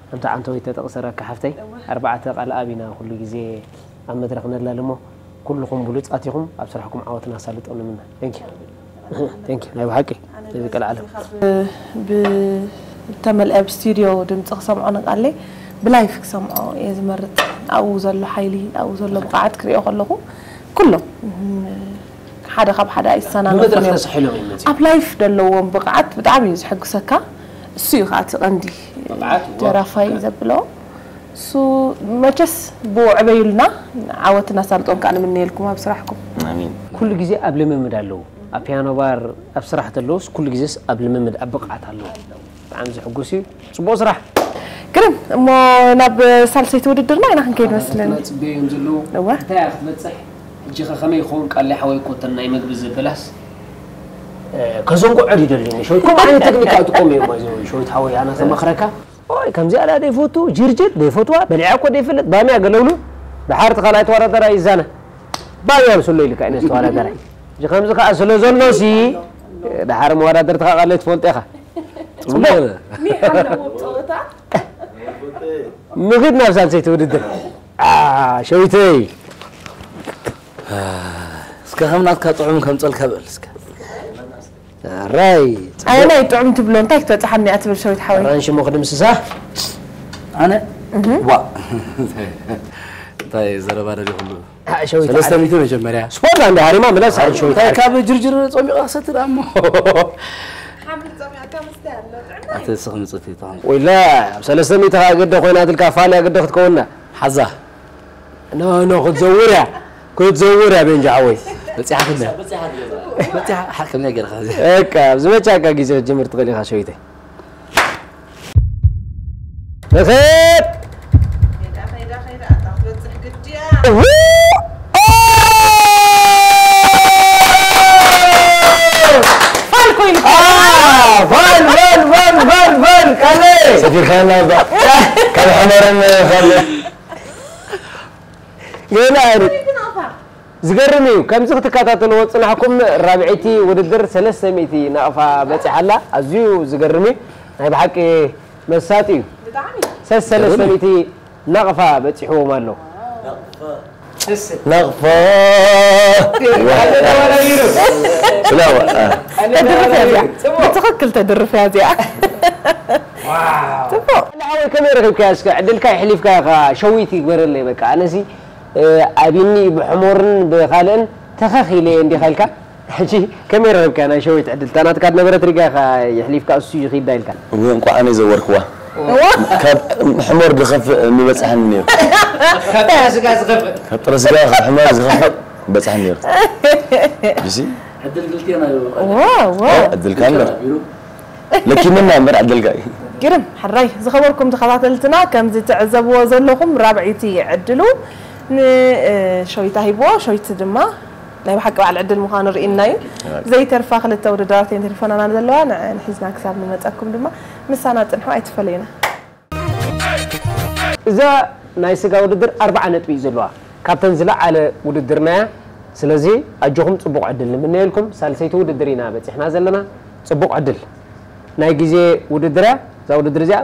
ከምቲ ዓንተወይ ተጠቕሰረካ ሓፍተይ ኣርባዕተ ቃል ኣብ ኢና ኩሉ ግዜ ኣብ መድረኽ ነላልሞ ኩልኹም ብሉፃት ኢኹም ኣብ ስራሕኩም ዓወትን ኣሳልጦን ንምነ thank you thank you ናይ ብሓቂ ነዚ ቀልዓለም ብተመልአ ብስቱድዮ ድምፂ ክሰምዖ ንቃለይ ብላይፍ ክሰምዖ እየ ዝመርፅ ኣብኡ ዘሎ ሓይሊ ኣብኡ ዘሎ ብቕዓት ክሪኦ ከለኹ ኩሎም ሓደ ካብ ሓደ ኣይሰናነፉን ብመድረኽ እዮም ተሳሒሎም እዮም መፅኦም ኣብ ላይፍ ዘለዎም ብቕዓት ብጣዕሚ እዩ ዝሕጉሰካ እሱ እዩ ከዓ እቲ ቀንዲ ብቕዓት፣ ዋው። ደራፋይ ዘብሎ እሱ መቸስ ብኡ ዕበዩልና ዓወትን ኣሳልጦን ከዓ ንምነየልኩም ኣብ ስራሕኩም ኣሚን ኩሉ ግዜ ኣብ ልምምድ ኣለዉ ኣብ ፒያኖ ባር ኣብ ስራሕ ተለውስ ኩሉ ግዜስ ኣብ ልምምድ ኣብ ብቕዓት ኣለዉ ብጣዕሚ ዝሕጉስ እዩ ፅቡቅ ስራሕ ግርም እሞ ናብ ሳልሰይቲ ውድድርና ኢና ክንከይድ መስለኒ ፅበዮም ዘለዉ እወ እንታይ እያ ክትበፅሕ ሕጂ ከ ከመይ ይኸውን ቃሊ ሓወይ ኮተን ናይ መግቢ ዘበላስ ከዘንጎ ዕር ይደልኒ ሸዊት ከምኡ ዓይነት ቴክኒክ ኣይጥቀሙ እዮም ሸዊት ሓወይ ኣነ ከመኽረካ ኦይ ከምዚኣ ደኣ ደይፈቱ ጅርጅር ደይፈትዋ በሊዓ እኮ ደይፈልጥ ባምያ ገለውሉ ድሓር እቲ ካልኣይ ተወዳደራይ ይዛነ ባምያ ምስሎ ኢልካ ኢነ ዝተወዳደራይ እዚ ከምዚ ከዓ ስለ ዘሎ ሲ ድሓር መወዳደርትኻ ቃለ ትፈልጦ ኢኻ ጽቡቅ ኒሕ ኣለዎ ጸወታ ምኽድ ናብ ሳልሰይቲ ውድድር ሸዊተይ እስከ ከም ናትካ ጥዑም ከምፀልካ በል እስከ ራይ ኣየናይ ጥዑም ትብሎ እንታይ ክትበፅሓኒ እያ ትብል ሸዊት ሓወይ ራን ሽሞ ክድምስሳ ኣነ ዋ እንታይ ዘረባ ደሊ ኩሉ ሸዊት ሰለስተ ሚእቲ መጀመርያ ስፖርት እንደ ሃሪማ ምለስ ሸዊት እንታይ ካብ ጅርጅር ጾሚቕካ ክሰትር ኣሞ ሓምል ጸሚቕካ መስተ ኣሎ ጥዕና ኣቲ ስኽ ምጽት ይተኸም ወይላ ኣብ ሰለስተ ሚእቲ ከዓ ግደ ኮይና ትልካ ፋልያ ግደ ክትከውና ሓዛ ኖ ኖ ክትዘውር እያ ክትዘውር እያ ቤንጃ ሓወይ በጺሓ ክለ በጺሓ ሓከም ነገር ኸዚ በቃ ኣብ ዝበቻካ ግዜ ክትጅምር ትኽእል ኢኻ ሸዊተይ ንኽድ ከይዳ ከይዳ ከይዳ ኣታ ክትበጽሕ ግዲ እያ ፋል ኮይኑ ፋል ፋል ፋል ፋል ፋል ካለ ሰፊርካ ናብ ካብ ሕመረን ካለ ገና ኣይነት ግን ኣፋ ዝገርም እዩ ከምዚ ክትከታተልዎ ፅናሕኩም ራብዒቲ ውድድር ሰለስተ ሚእቲ ናቕፋ በፂሓ ኣላ ኣዝዩ ዝገርም እዩ ናይ ብሓቂ መሳጢ እዩ ብጣዕሚ ሰለስተ ሚእቲ ናቕፋ በፂሕዎም ኣሎ ናቕፋ ስላዋ ተድርፍ እያ እዚኣ ብትኽክል ተድርፍ እያ እዚኣ ጽቡቅ ሓወይ ከመይ ረኺብካያ እስከ ዕድልካ ይሕሊፍካ ኢኻ ሸዊት ይግበረለይ በቃ ኣነሲ ኣቢኒ ብሕሞርን ብኻልእን ተኸኺለ እየ እንዲኻ ኢልካ ሕጂ ከመይ ረኺብካ ናይ ሸዊት ዕድል እታ ናትካ ነበረት ሪጋ ኢኻ የሕሊፍካ እሱ ይኺዳ ኢልካ እወ እንቋዕ ኣነ ዘወርክዋ ካብ ሕሞር ዝኸፍእ ምበፅሐኒ ነይሩ ካብ ስጋ ዝኸፍእ ካብ ጥረ ስጋ ካብ ሕሞር ዝኸፍእ በፅሐኒ ነይሩ ሲ ዕድል ግልቲ ናዩ ዋ ዋ ዕድልካ እምበር ለኪምና እምበር ዕድልካ እዩ። ግርም ሕራይ ዝኸበርኩም ተኸታተልትና ከምዚ ትዕዘብዎ ዘለኹም ራብዒቲ ዕድሉ ንሸዊታ ሂብዎ ሸዊት ድማ ናይ ብሓቂ በዓል ዕድል ምዃኑ ርኢና እዩ። ዘይተርፋ ክልተ ውድድራት እየን ተሪፈናና ዘለዋ ንዕን ሒዝና ክሳብ ንመፀኩም ድማ ምሳና ፅንሑ ኣይትፈለዩና። እዛ ናይ ስጋ ውድድር ኣርባዓ ነጥቢ እዩ ዘለዋ ካብተን ዝለዓለ ውድድርና እያ። ስለዚ ኣጆኹም ፅቡቕ ዕድል ንምነየልኩም። ሳልሰይቲ ውድድር ኢና በፂሕና ዘለና። ፅቡቕ ዕድል ናይ ግዜ ውድድር እያ። እዛ ውድድር እዚኣ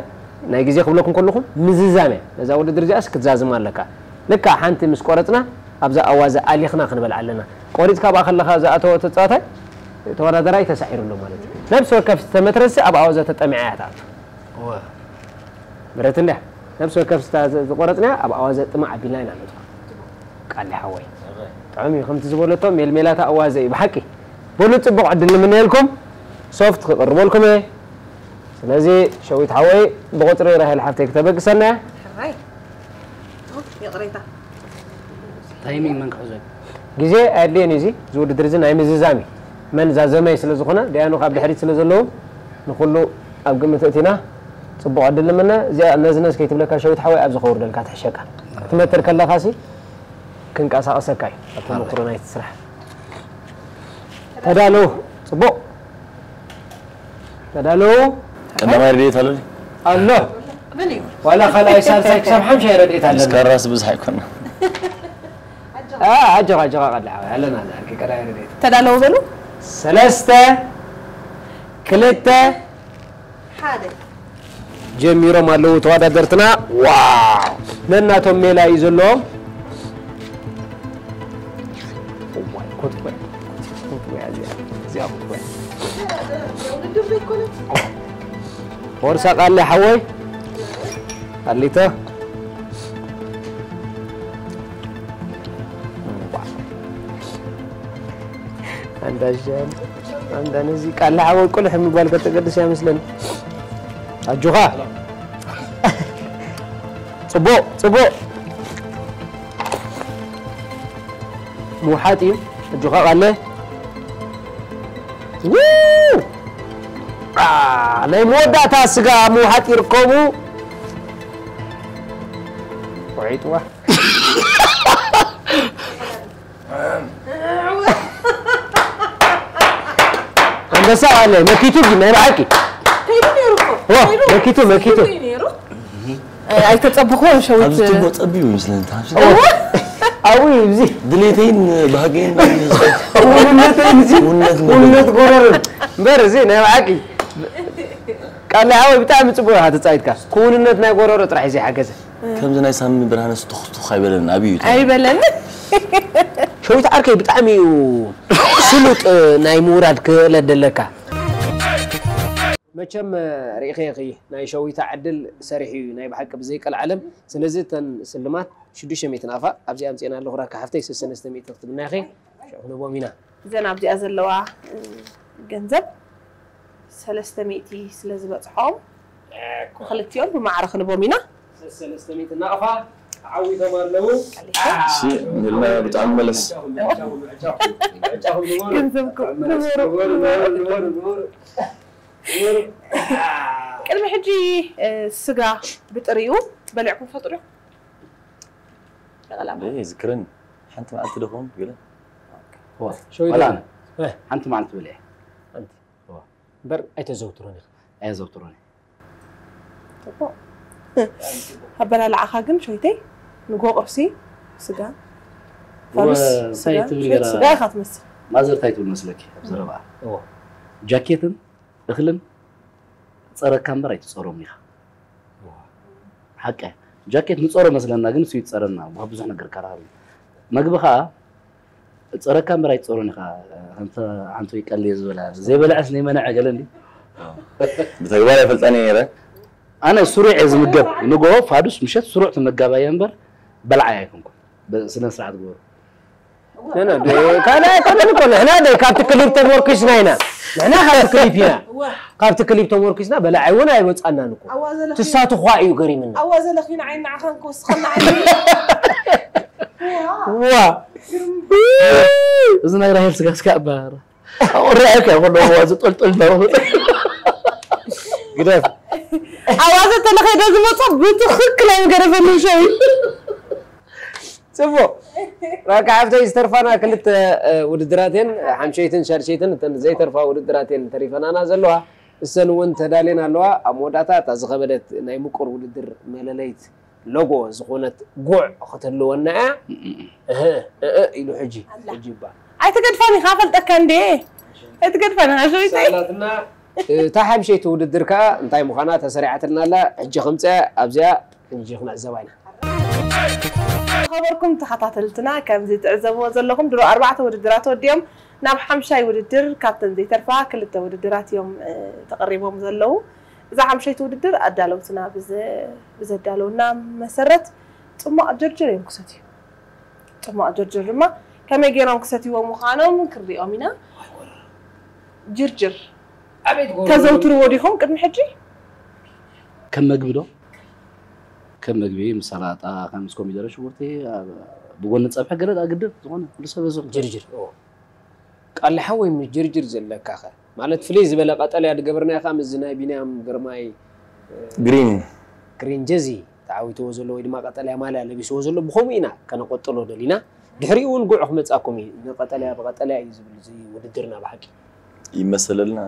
ናይ ግዜ ክብለኩም ከለኹ ምዝዛም እያ። ነዛ ውድድር እዚኣስ ክትዛዝማ ኣለካ። ልክዕ ሓንቲ ምስ ቆረፅና ኣብዛ ኣዋዘ ኣሊኽና ክንበልዓ ኣለና። ቆሪፅካ ብኣ ከለኻ ዝኣተወ ተፃዋታይ ተወዳደራይ ተሳዒሩ ኣሎ ማለት እዩ። ነብሲ ወከፍ ዝተመትረሲ ኣብ ኣዋዘ ተጠሚዓ እያ ትኣቱ። ብረት እንድያ ነብሲ ወከፍ ዝቆረፅና ኣብ ኣዋዘ ጥማዕ ኣቢልና ኢና ነጥፋ። ቃሊ ሓወይ ጥዑም እዩ ከምቲ ዝበለቶ ሜልሜላታ ኣዋዘ እዩ ብሓቂ። በሉ ፅቡቕ ዕድል ንምነየልኩም። ሶፍት ክቕርበልኩም እየ። ስለዚ ሸዊት ሓወይ ብቁፅሪ ራሄል ሓፍተይ ክተበግሰና እያ። ሕራይ ይቕሬታ ታይሚንግ መን ክሕዞ እዩ? ግዜ ኣየድልየን እዩ። እዚ እዚ ውድድር እዚ ናይ ምዝዛም እዩ። መን ዛዘመይ ስለ ዝኾነ ደያኑ ካብ ድሕሪት ስለ ዘለዉ ንኹሉ ኣብ ግምት እቲና። ፅቡቕ ዕድል ንምነ። እዚኣ ነዝነዝ ከይትብለካ ሸዊት ሓወይ ኣብዚ ከውርደልካ ትሕሸካ። ክትመትር ከለኻሲ ክንቀሳቐሰካ እዩ ኣብ ተመክሮ ናይቲ ስራሕ። ተዳለዉ። ፅቡቕ ተዳለዉ። ቀዳማይ ረድኤት ኣሎ ድዩ? ኣሎ መን እዩ? ዋላ ካልኣይ ሳልሳይ ክሳብ ሓምሻይ ረድኤት ኣለና። ስካራስ ብዙሕ ኣይኮነ። አ፣ ኣጆኻ ኣጆኻ ቀዳሓ ኣለና። ኣርኪ ቀዳማይ ረድኤት ተዳለዉ በሉ። ሰለስተ ክልተ ሓደ ጀሚሮም ኣለዉ ተወዳደርትና። ዋው ነናቶም ሜላ እዩ ዘለዎም። ቦርሳ ቃለ ሓወይ ኣሊተ ኣንዳሻን ኣንዳ ነዚ ቃለ ሓወይ ቁልሕ ምባል ከተገድስ እያ መስለኒ። ኣጆኻ ጽቡቕ ጽቡቕ ምውሓጥ እዩ። ኣጆኻ ቃለ ው! አ፣ ናይ መወዳእታ ስጋ ምውሓጥ ይርከቡ። ውዒጥዋ ኣንበሳ ኣለ መኪቱ ግን ናይ ብሓቂ ከይዱ ነይሩ እኮ ኦ፣ መኪቱ መኪቱ ነይሩ ኣይተፀብኹ ሸዊት ኣብዚ ትቦ ጸቢቡ ይመስለኒ። ኣዊ እዚ ድሌተይን ባህገይን ውንነተይን እዚ ውነት ውነት ጎረርን እምበር እዚ ናይ ብሓቂ ቃለ ሓወይ ብጣዕሚ ፅቡቅ ኢኻ ተፃዊትካ። ክውንነት ናይ ጎረሮ ጥራሕ እዩ ዘይሓገዘ። ከምዚ ናይ ሳሚ ብርሃነ ስቱኽቱኽ ኣይበለን ኣብዩ እዩ። ኣይበለን። ሸዊት ዓርከይ ብጣዕሚ እዩ ስሉጥ ናይ ምውራድ ክእለት ደለካ። መቸም ርኢኸ ኢኺ ናይ ሸዊታ ዕድል ሰሪሑ እዩ ናይ ብሓቂ ብዘይቀልዓለም። ስለዚ እተን ስልማት ሽዱሽተ ሚእቲ ናቕፋ ኣብዚ ኣምፅኤና ኣለኹ ራካ ሓፍተይ ሰለስተ ሚእቲ ክትብና ኢኺ። ሽዑ ክንህቦም ኢና። እዘን ኣብዚኣ ዘለዋ ገንዘብ ሰለስተ ሚእቲ ስለ ዝበፅሖም ንክልቲኦም ብማዕረ ክንቦም ኢና። ሰለስተ ሚእቲ ናቕፋ ተዓዊቶም ኣለዉ። እሺ ንልና ብጣዕሚ መለስ ገንዘብኩም ንበሩ ንበሩ ንበሩ ንበሩ ቅድሚ ሕጂ ስጋ ብጥሪኡ በሊዕኩም ትፈልጡ ዲኹም? ይዝክረኒ ሓንቲ መዓልቲ ደኹም ገለ ሸዊት ዋላ ኣነ። እ፣ ሓንቲ መዓልቲ በሊዐ። ሓንቲ። እዋ። እምበር ኣይተዘውትሮን ኢኻ። ኣየዘውትሮን እየ። ኣበላልዓኻ ግን ሸዊተይ ንጎ ቁርሲ ስጋ ፋኑስ ወ-፣ እንታይ ስጋ ትብል ሸዊት ገይራ? ስጋ ኢኻ ትመስል። ማዘር እንታይ ትብል መስለኪ ኣብ ዘረባኣ? እዋ። ጃኬትን እኽልን ትጸረካ እምበር ኣይትጸሮምን ኢኻ። ሓቀ ጃኬት ንጸሮ መስለና ግን እሱ ይጸረና ብዙሕ ነገር ካራሃብ መግቢ ኸዓ ጸረካ እምበር ኣይትጸሮን ኢኻ። ከምቲ ሓንቶ ይቀል ዝበላ ዘይበልዐስ ነይመንዐ ገለ እንዲ ብተግባር ኣይፈልጣን እየ ነይረ። ኣነ ስሩዕ እየ ዝምገብ። ንጎ ፋዱስ ምሸት ስሩዕ ትመጋባየ እምበር በልዓይ ኣይኮንኩን። ስነ ስርዓት ግበሩ። ካልኣይ ኣይኮነን እኮ ንሕና ደ ካብቲ ክሊፕ ተሞርኪስና ኢና። ንሕና ካብቲ ክሊፕ ኢና። ካብቲ ክሊፕ ተሞርኪስና በላዓይ እውን ኣይወፃናን እኮ። ትሳትኳ እዩ ገሪምና። ኣዋ ዘለኺ ንዓይ ንዓኻን ክወስኸና ዓይኒ ዋ እዚ ናይ ራሄል ስጋ ስጋ ኣባራ ርኣካ ይኮነ ዋዚ ጠልጠል እናበለ ግደፍ። ኣዋዘ ተለኸደ ዝመፁ ብትኽክል ኣይገረፈንን ሸው። ፅቡቅ። ራካ ሓፍተይ ዝተርፋና ክልተ ውድድራት እየን፣ ሓምሸይትን ሻድሸይትን እተን ዘይተርፋ ውድድራት እየን ተሪፈናና ዘለዋ። እሰን እውን ተዳልየን ኣለዋ። ኣብ መወዳእታ እታ ዝኸበደት ናይ ምቁር ውድድር መለለይት ሎጎ ዝኾነት ጉዕ ክትህልወና እያ። እህ እህ ኢሉ ሕጂ ሕጂ ይባል። ኣይትገድፋን ኢኻ ፈልጠካ እንዴ? ኣይትገድፋን ኢኻ ሸዊተይ። ሳላትና እታ ሓምሸይቲ ውድድር ከኣ እንታይ ምዃና ተሰሪዓትልና ኣላ። ሕጂ ከምፅያ ኣብዚኣ ሕጂ ክንዕዘባ ኢና። ዝኸበርኩም ተኸታተልትና ከምዚ ትዕዘብዎ ዘለኹም ድሮ ኣርባዕተ ውድድራት ወዲኦም ናብ ሓምሻይ ውድድር ካብተን ዘይተርፋ ክልተ ውድድራት እዮም ተቐሪቦም ዘለዉ። እዛ ሓምሸይቲ ውድድር ኣዳለውትና ብዘዳለውና መሰረት ጽሟቕ ጅርጅር እዮም ክሰትዩ። ጽሟቕ ጅርጅር ድማ ከመይ ገይሮም ክሰትይዎ ምዃኖም ክንሪኦም ኢና። ጅርጅር ተዘውትርዎ ዲኹም ቅድሚ ሕጂ? ከም መግቢ ዶ? ከም መግቢ ምስ ሰላጣ፣ ከም ምስ ኮሚደረ፣ ሽጉርቲ፣ ብጎኒ ጸብሒ ገለ ኣግድር ዝኾነ ኩሉ ሰብ እዚ ጅርጅር ቃልሓ ወይ ምስ ጅርጅር ዘለካ ኸ ማለት ፍልይ ዝበለ ቀጠልያ ድገብርና ኢኻ ምስዚ ናይ ቢንያም ግርማይ ግሪን ግሪን ጀዚ ተዓዊትዎ ዘሎ ወይ ድማ ቀጠልያ ማልያ ለቢስዎ ዘሎ ብኸምኡ ኢና ከነቆጥሎ ደሊና። ድሕሪኡ እውን ጉዕ ክመጻኩም እዩ። እዚ ቀጠልያ ብቀጠልያ እዩ ዝብል እዚ ውድድርና ብሓቂ ይመሰለልና።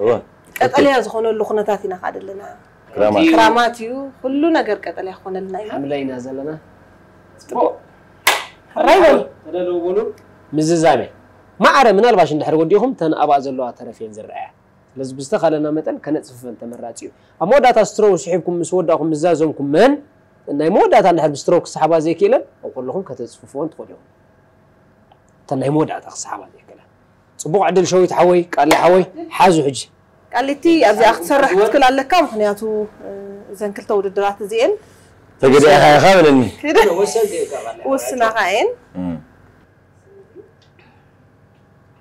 እወ ቀጠልያ ዝኾነሉ ኩነታት ኢና ካደለና። ክራማት ክራማት እዩ ኩሉ ነገር ቀጠልያ ክኾነልና ኢና። ሓምለ ኢና ዘለና። ሕራይ በሉ። ተዳለዉ በሉ። ምዝዛመ ማዕረ ምናልባሽ እንድሕር ወዲኹም ተን ኣብኣ ዘለዋ ተረፍየን ዝረኣያ ስለዚ ብዝተኻለና መጠን ከነፅፍፈን ተመራፂ እዩ። ኣብ መወዳእታ ስትሮው ስሒብኩም ምስ ወዳእኹም ምዛዘምኩም መን ናይ መወዳእታ እንድሕር ብስትሮው ክሰሓባ ዘይክእለን ኣብ ከለኹም ከተፅፍፍዎን ትኽእሉ ኢኹም። እተን ናይ መወዳእታ ክሰሓባ ዘይክእለን ፅቡቕ ዕድል ሸዊት ሓወይ ቃሊ ሓወይ ሓዙ ሕጂ ቃሊቲ ኣብዚኣ ክትሰርሕ ክትክል ኣለካ ምክንያቱ እዘን ክልተ ውድድራት እዚኤን ተገዲእካ ኢኻ በለኒ። ውስናኻ እየን።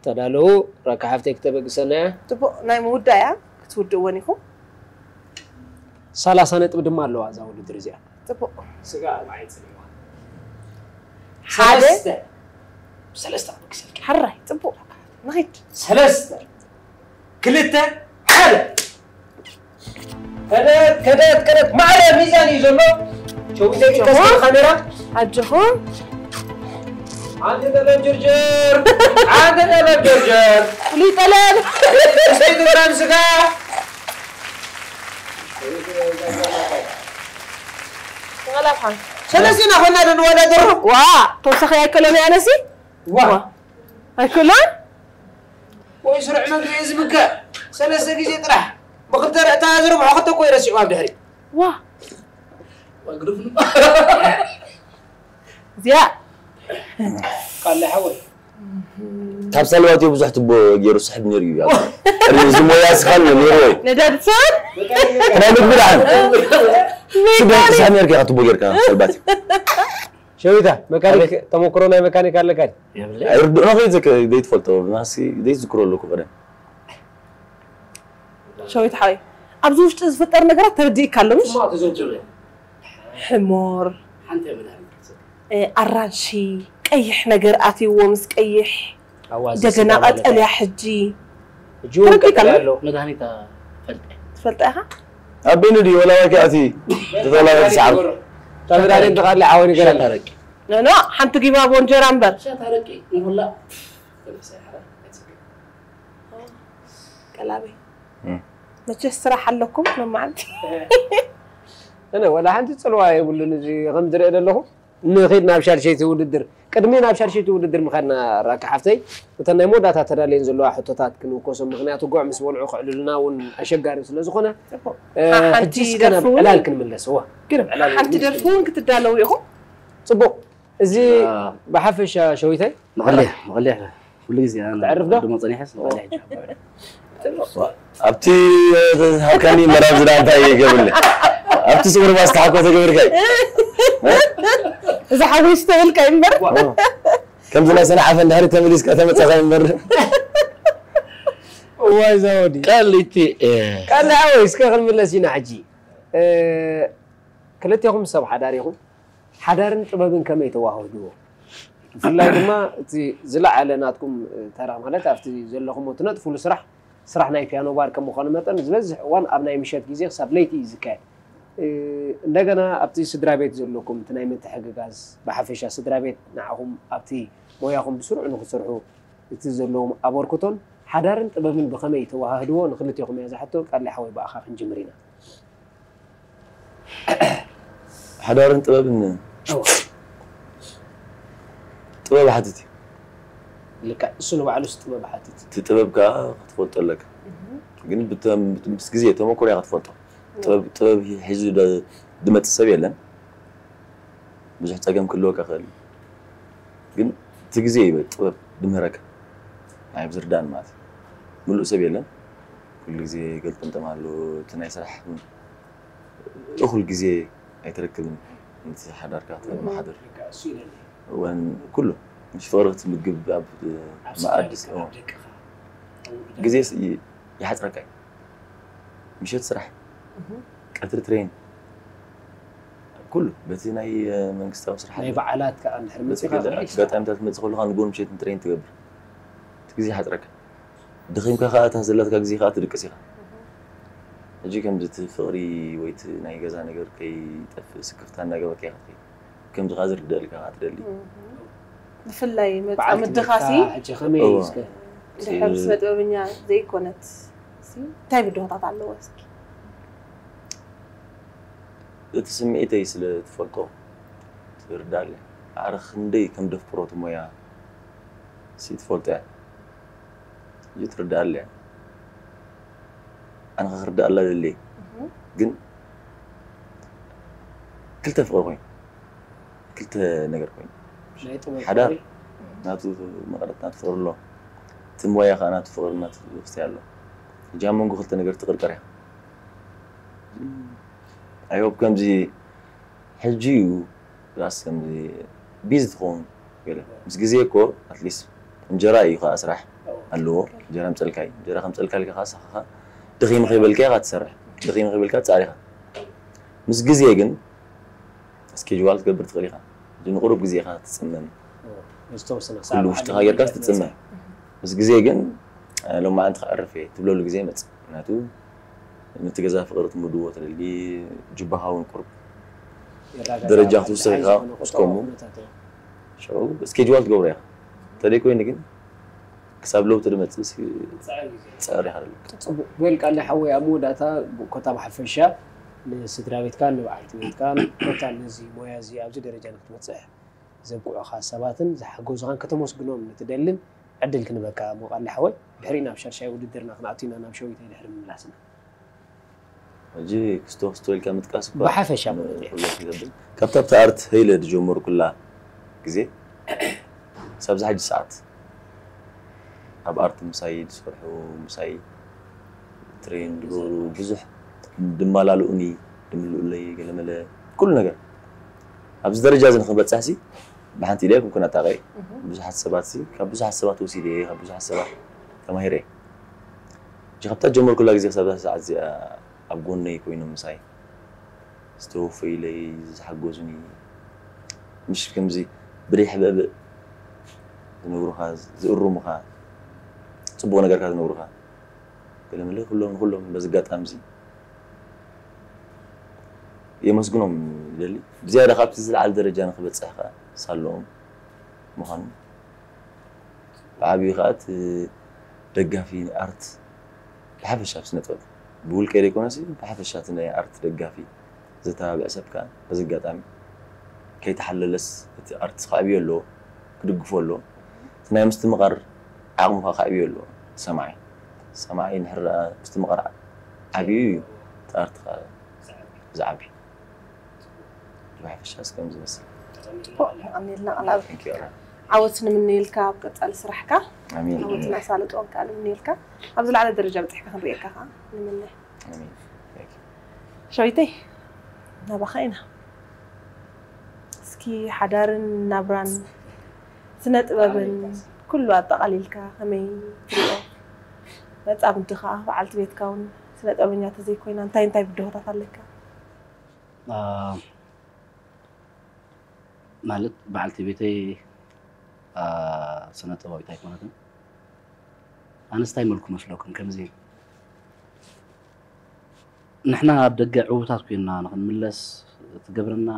ተዳለዉ ራካ ሓፍተይ ክተበግሰና እያ። ፅቡቅ ናይ ምውዳእ እያ ክትውድእወን ኢኹም። ሰላሳ ነጥቢ ድማ ኣለዋ እዛ ውድድር እዚኣ። ፅቡቅ ስጋ ኣርባዓ ይፅልዋ ሓደ ሰለስተ ክበግሰልኪ ሕራይ ፅቡቅ ንኺድ ሰለስተ ክልተ ሓደ ከደት ከደት ከደት ማዕረ ሚዛን እዩ ዘሎ ሸዊተይ ከስር ካሜራ ኣጆኹም ኣንተ ጠለብ ጀርጀር ኣንተ ጠለብ ጀርጀር ፍሉይ ጠለብ ሰይድ ግራም ስጋ ተቐላብሓ ሰለስቲና ኮይና ዶ ንወዳደሮ ዋ ተወሳኺ ኣይከሎን ኣነሲ ዋ ኣይከሎን ወይ ስሩዕ መግቢ እዩ ዝምከ ሰለስተ ግዜ ጥራሕ ብክልተ ርእታ ዝርብሖ ክልተ እኮ ይረሲዑ ኣብ ድሕሪ ዋ እዚኣ ካለ ሓወይ ካብ ሳልባትዮ ብዙሕ ትቦ ገይሩ ስሕብ ነይሩ እዩ እዚ ሞያ ስኻል ነይሩ ወይ ነዳዲ ሰብ ክዳን ምግቢ ደሓን ስደት ስሕብ ነይርካ ኢኻ ትቦ ጌርካ ሳልባትዮ ሸዊታ መካኒክ ተመክሮ ናይ መካኒክ ኣለካ ድዩ? የብለይ። ኣይርድእኖ ከይዘክ ዘይትፈልጦ ናሲ ዘይዝክሮ ኣለኩ ቀደም ሸዊት ሓወይ ኣብዚ ውሽጢ ዝፍጠር ነገራት ተረዲእካ ኣሎ ምሽ? እማ ተዘውትር ሕሞር ሓንቲ መድሃኒት ክትሰጥ። እ፣ ኣራንሺ ቀይሕ ነገር ኣትይዎ ምስ ቀይሕ ኣዋዚ እንደገና ስጋ ማለት ቀጠልያ እዩ። ሕጂ ሕጂ እውን ተረዲእካ ቀጠልያ ኣሎ። ኣሎ። መድሃኒት ፈልጠ ትፈልጣ ኢኻ? ኣቤኒ ድዩ ወላ ዋኪ ኣቲ ተተላበ ሰዓብ ተብራሪ እንተኻለ ዓወን ይገራል ታረቂ ኖ ኖ ሓንቲ ጊባቦ እንጀራ እምበር ሻ ታረቂ ንኹላ ቀላበይ መቸስ ስራሕ ኣለኩም መማዓንቲ እነ ወላ ሓንቲ ፅልዋ የብሉን እዚ ከም ዝርአ ዘለኹ ንኸይድ ናብ ሻድሸይቲ ውድድር ቅድሚ ናብ ሻድሸይቲ ውድድር ምኻድና ራካ ሓፍተይ እተን ናይ መወዳእታ ተዳልየን ዘለዋ ሕቶታት ክንውከሶም ምክንያቱ ጉዕ ምስ በልዑ ክዕልሉና እውን ኣሸጋሪ ስለ ዝኾነ ሕጂ እስከ ናብ ዕላል ክንምለስ እዋ ሓንቲ ደርፊ እውን ክትዳለዉ ኢኹም ፅቡቅ እዚ ብሓፈሻ ሸዊታይ መቐለያ መቐለያ ኩሉ ግዜ ኣነ ተዕርፍ ዶ? ድሞ ጸኒሐስ መቐለያ ሕጂ ኣብቲ ሃብካኒ መራብ ዝዳ እንታይ ይገብርለ ኣብቲ ስውር ባስ ተሓኮ ተገብርካይ እዛ ሓጎስ ተብልካ እምበር ከምዚ ናይ ሰንዓፈ እንድሕሪ ተመሊስካ ተመጻኻ እምበር እዋይ ዛወዲ ቀሊቲ ቀላዊ እስከ ክንምለስ ኢና ሕጂ ክልቴኹም ሰብ ሓዳር ኢኹም ሓዳርን ጥበብን ከመይ ተዋህድዎ? ብፍላይ ድማ እቲ ዝለዓለ ናትኩም ተራ ማለት ኣብቲ ዘለኹም እትነጥፉሉ ስራሕ ስራሕ ናይ ፒያኖ ባር ከም ምዃኑ መጠን ዝበዝሕ እዋን ኣብ ናይ ምሸት ግዜ ክሳብ ለይቲ እዩ ዝካየድ። እንደገና ኣብቲ ስድራ ቤት ዘለኩም እቲ ናይ ምትሕግጋዝ ብሓፈሻ ስድራ ቤት ንዓኹም ኣብቲ ሞያኹም ብስሩዕ ንክሰርሑ እቲ ዘለዎም ኣበርክቶን ሓዳርን ጥበብን ብኸመይ ተዋሃህድዎ ንክልቴኹም እያ ዝሓቶ። ቃል ሓወይ ብኣኻ ክንጅምር ኢና። ሓዳርን ጥበብን ጥበብ ሓትት እዩ። ልክዕ እሱ ንባዕሉስ ጥበብ ሓትት። እቲ ጥበብ ከዓ ክትፈልጦ ኣለካ። ግን ምስ ግዜ ተመኩሮ እያ ክትፈልጦ። ጥበብ ሒዙ ዝመፅእ ሰብ የለን። ብዙሕ ፀገም ክህልወካ ይኽእል እዩ። ግን እቲ ግዜ እዩ ጥበብ ድምህረካ። ናይ ብዝርዳን ማለት እዩ። ምሉእ ሰብ የለን። ኩሉ ግዜ ገልጠምጠም ኣሎ። እቲ ናይ ስራሕ እውን እኹል ግዜ ኣይትረክብን። ነቲ ሓዳርካ ተመሓድር። እዋን ኩሉ ምስ ፍቕሪ ክትምግብ ኣብ መኣዲ ግዜ ይሓፅረካ እዩ። ምሸት ስራሕ፣ ቀትሪ ትሬን፣ ኩሉ በቲ ናይ መንግስታዊ ስራሕ ናይ በዓላት ከዓ እንድሕር መፂኻ ኣጋጣሚታት መፅእ ከለካ ንጎን ምሸት ትሬን ትገብር። እቲ ግዜ ይሓፅረካ። ደኺምካ ከዓ እታ ዘለትካ ግዜ ከዓ ትድቅስ ኢኻ። ሕጂ ከምዚ እቲ ፍቕሪ ወይ እቲ ናይ ገዛ ነገር ከይጠፍእ ስክፍታ እናገበርካ ኢኻ ትኸይድ። ከምዚ ከዓ ዝርደኣልካ ከዓ ትደሊ። ብፍላይ መፃምድኻሲ ሕጂ ከመይ እስከ ድሕር ስነ ጥበበኛ ዘይኮነት ሲ እንታይ ብድሆታት ኣለዎ እስኪ? እቲ ስምዒተይ ስለ ትፈልጦ ትርዳለ። ኣረ ክንደይ ከም ደፍቅሮ እቲ ሞያ ሲ ትፈልጦ እያ። እዩ ትርዳለ። ኣነ ክርዳኣላ ደልየ ግን ክልተ ፍቅሪ ኮይኑ ክልተ ነገር ኮይኑ ሓዳር ናቱ መቀረት ናቱ ፍቅሪ ኣሎ። እቲ ሞያ ከዓ ናቱ ፍቅሪ ናቱ ክስታይ ኣሎ። ሕጂ ኣብ መንጎ ክልተ ነገር ትቅርቀር እያ። ኣይሆፕ ከምዚ ሕጂ እዩ ራስ ከምዚ ቢዚ ትኸውን ገለ ምስ ግዜ እኮ ኣትሊስት እንጀራ እዩ ከዓ ስራሕ ኣለዎ። እንጀራ ምፀልካ እዩ። እንጀራ ከምፀልካ ልካ ከዓ ሳኻኻ ደኺመ ከይበልካ ኢኻ ትሰርሕ። ደኺመ ከይበልካ ትፃር ኢኻ። ምስ ግዜ ግን ስኬጅዋል ትገብር ትኽእል ኢኻ። ንቁሩብ ግዜ ኢኻ ትፅመም። ኩሉ ውሽጥኻ ጌርካ ትፅመም። ምስ ግዜ ግን ሎማዓንቲ ከዕርፍ እየ ትብለሉ ግዜ ይመፅእ። ምክንያቱ ነቲ ገዛ ፍቕሪ ትምድዎ ትደሊ ጅባኻ እውን ቁሩብ ደረጃ ክትውስኽ ኢኻ። እስከሙ ሽዑ ስኬጅዋል ትገብሮ ኢኻ። እንተደይ ኮይኑ ግን ክሳብ ለውጢ ድመፅእ ፀር ኢኻ ደለካ። ፅቡቅ በል ቃል ሓወይ ኣብ መወዳእታ ኮታ ብሓፈሻ ንስድራ ቤትካን ንበዓልቲ ቤትካን ኮታ ነዚ ሞያ እዚ ኣብዚ ደረጃ ንክትበፅሕ ዘብቅዑኻ ሰባትን ዝሓገዙኻን ከተመስግኖም ንትደልን ዕድል ክንበካ እሞ ቃል ሓወይ ድሕሪ ናብ ሻድሻይ ውድድርና ክንኣቱ ኢና ናብ ሸዊተይ ድሕሪ ምምላስና። ሕጂ ክስቶ ክስቶ ኢልካ ምጥቃስ እኳ ብሓፈሻ ካብታ ኣብቲ ኣርት ሀይለ ዝጀመርኩላ ግዜ ክሳብ ዝሓጂ ሰዓት ኣብ ኣርት ምሳይ ዝሰርሑ ምሳይ ትሬን ዝገብሩ ብዙሕ ድማላልኡኒ ድምልኡለይ ገለመለ ኩሉ ነገር ኣብዚ ደረጃ እዚ ንክበፅሕ ሲ ብሓንቲ ኢለ ኣይኮንኩን ኣጣቀ ብዙሓት ሰባት ሲ ካብ ብዙሓት ሰባት ወሲደ ካብ ብዙሓት ሰባት ተማሂረ ካብታ ጀመርኩላ ግዜ ክሳብ ሰዓት እዚኣ ኣብ ጎነይ ኮይኖም ምሳይ ዝተወፈዩለይ ዝሓገዙኒ ምሽ ከምዚ ብደይ ሕብእብእ ዝነግሩኻ ዝእርሙኻ ፅቡቕ ነገርካ ዝነግሩኻ ገለመለ ኩሎም ንኩሎም በዚ ኣጋጣሚ እዚ የመስግኖም ይደሊ ብዝያዳ ካብቲ ዝለዓለ ደረጃ ንክበፅሕ ከዓ ሳለኦም ምዃኑ ብዓብዩ ከዓ እቲ ደጋፊ ኣርት ብሓፈሻ ኣብ ስነ ጥበብ ብውልቀ ዘይኮነሲ ብሓፈሻ እቲ ናይ ኣርት ደጋፊ ዘተባብዕ ሰብ ከዓ በዚ ኣጋጣሚ ከይተሓለለስ እቲ ኣርት ክዕብዮ ኣለዎ ክድግፎ ኣለዎ እቲ ናይ ምስትምቓር ዓቕሙ ከዓ ክዕብዮ ኣለዎ ሰማዒ ሰማዒ እንድሕር ምስትምቓር ዓብዩ እዩ እቲ ኣርት ከዓ ዝዓቢ ብሓፈሻ እስከም ዝመስል ኣሜልና ቃላብ ዓወት ንምንየልካ ኣብ ቀፃሊ ስራሕካ ዓወት ናሳለጦን ከዓ ንምንየልካ ኣብ ዝለዓለ ደረጃ በፅሕካ ክንሪኤካ ከዓ ንምነ ሸዊተይ ናባኻ ኢና እስኪ ሓዳርን ናብራን ስነ ጥበብን ኩሉ ኣጠቃሊልካ ከመይ ትሪኦ መፃምድኻ በዓልቲ ቤትካ እውን ስነ ጥበበኛ ተዘይኮይና እንታይ እንታይ ብድሆታት ኣለካ ማለት በዓልቲ ቤተይ ስነ ጥበባዊት ኣይኮነትን። ኣነስ እንታይ መልኩ መስለኩም? ከምዚ ንሕና ኣብ ደገ ዕዉታት ኮይንና ንኽንምለስ ትገብረና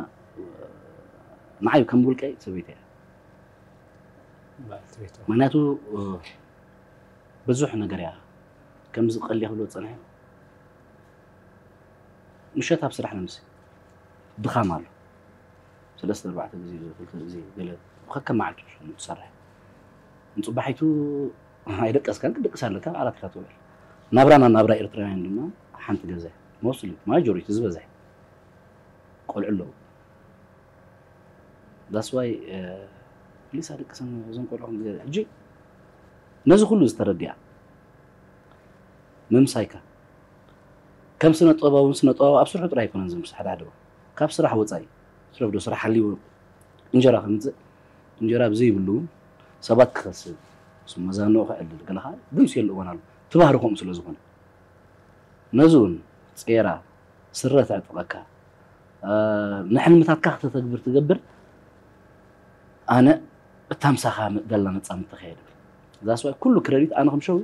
ንዓይ ከም ውልቀይ ሰበይቲ እያ። ምክንያቱ ብዙሕ ነገር እያ ከምዚ ቀልያ ክብሎ ዝፀንሐ። ምሸት ኣብ ስራሕ ንምሲ ድኻም ኣሎ። ሰለስተ ኣርባዕተ ግዜ፣ ክልተ ግዜ ገለ ከከም መዓልቱ ትሰርሕ። ንፅባሒቱ ኣይደቀስካን፣ ክትደቅስ ኣለካ፣ ኣብ ዓራት ኢኻ ትውዕል። ናብራና ናብራ ኤርትራውያን ድማ ሓንቲ ገዛ እያ። ሞስትሊ ማጆሪቲ ዝበዝሐ ቆልዑ ኣለዉ። ዳስ ዋይ ፕሊስ ኣደቅሰን እዞም ቆልዑ ከምዚ ገለ። ሕጂ ነዚ ኩሉ ዝተረዲኣ ምምሳይካ ከም ስነ ጥበባዊ እውን ስነ ጥበባዊ ኣብ ስርሑ ጥራይ ኣይኮነን ዝምስሕ ሓደ ሓደ ካብ ስራሕ ወፃኢ ስረፍዶ ስራሕ ሃልይዎ እንጀራ ከምፅእ እንጀራ ብዘይብሉ እውን ሰባት ክኸስብ ስም መዛንኡ ከዕልል ገለ ከዓ ድምፂ የለ እዋን ኣሎ ትባህሪ ከምኡ ስለ ዝኾነ ነዚ እውን ጼራ ስረ ተዕጥቐካ ንሕልምታትካ ክተተግብር ትገብር ኣነ እታ ምሳኻ ደላ መፃምድቲ ከየድብል እዛ ስዋይ ኩሉ ክረዲት ኣነ ከም ሸው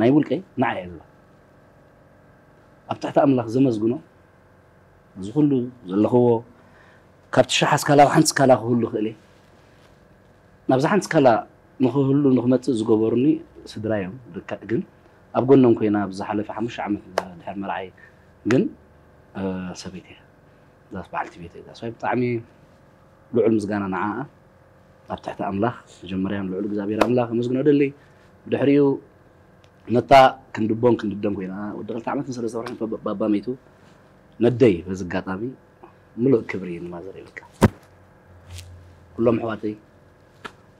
ናይ ውልቀይ ንዓ እየ ዝባ ኣብ ትሕቲ ኣምላኽ ዘመስግኖ እዚ ኩሉ ዘለኽዎ ካብቲ ሽሓ ስካላ ሓንቲ ስካላ ክህሉ ክእል እየ ናብዛ ሓንቲ ስካላ ንክህሉ ንክመፅእ ዝገበሩኒ ስድራ እዮም ልክዕ ግን ኣብ ጎኖም ኮይና ብዝሓለፈ ሓሙሽተ ዓመት ድሕር መርዓይ ግን ሰበይቲ እያ ዛስ በዓልቲ ቤተይ ዛስ ብጣዕሚ ልዑል ምስጋና ንዓኣ ኣብ ትሕቲ ኣምላኽ መጀመርያን ልዑል እግዚኣብሔር ኣምላኽ ኣመስግኖ ደሊ ብድሕሪኡ ነታ ክንድቦን ክንድደን ኮይና ወዲ ክልተ ዓመትን ሰለስተ ወርሕን ባባ መይቱ ነደይ በዚ ኣጋጣሚ ምሉእ ክብሪ ንማዘር ይብልካ ኩሎም ኣሕዋተይ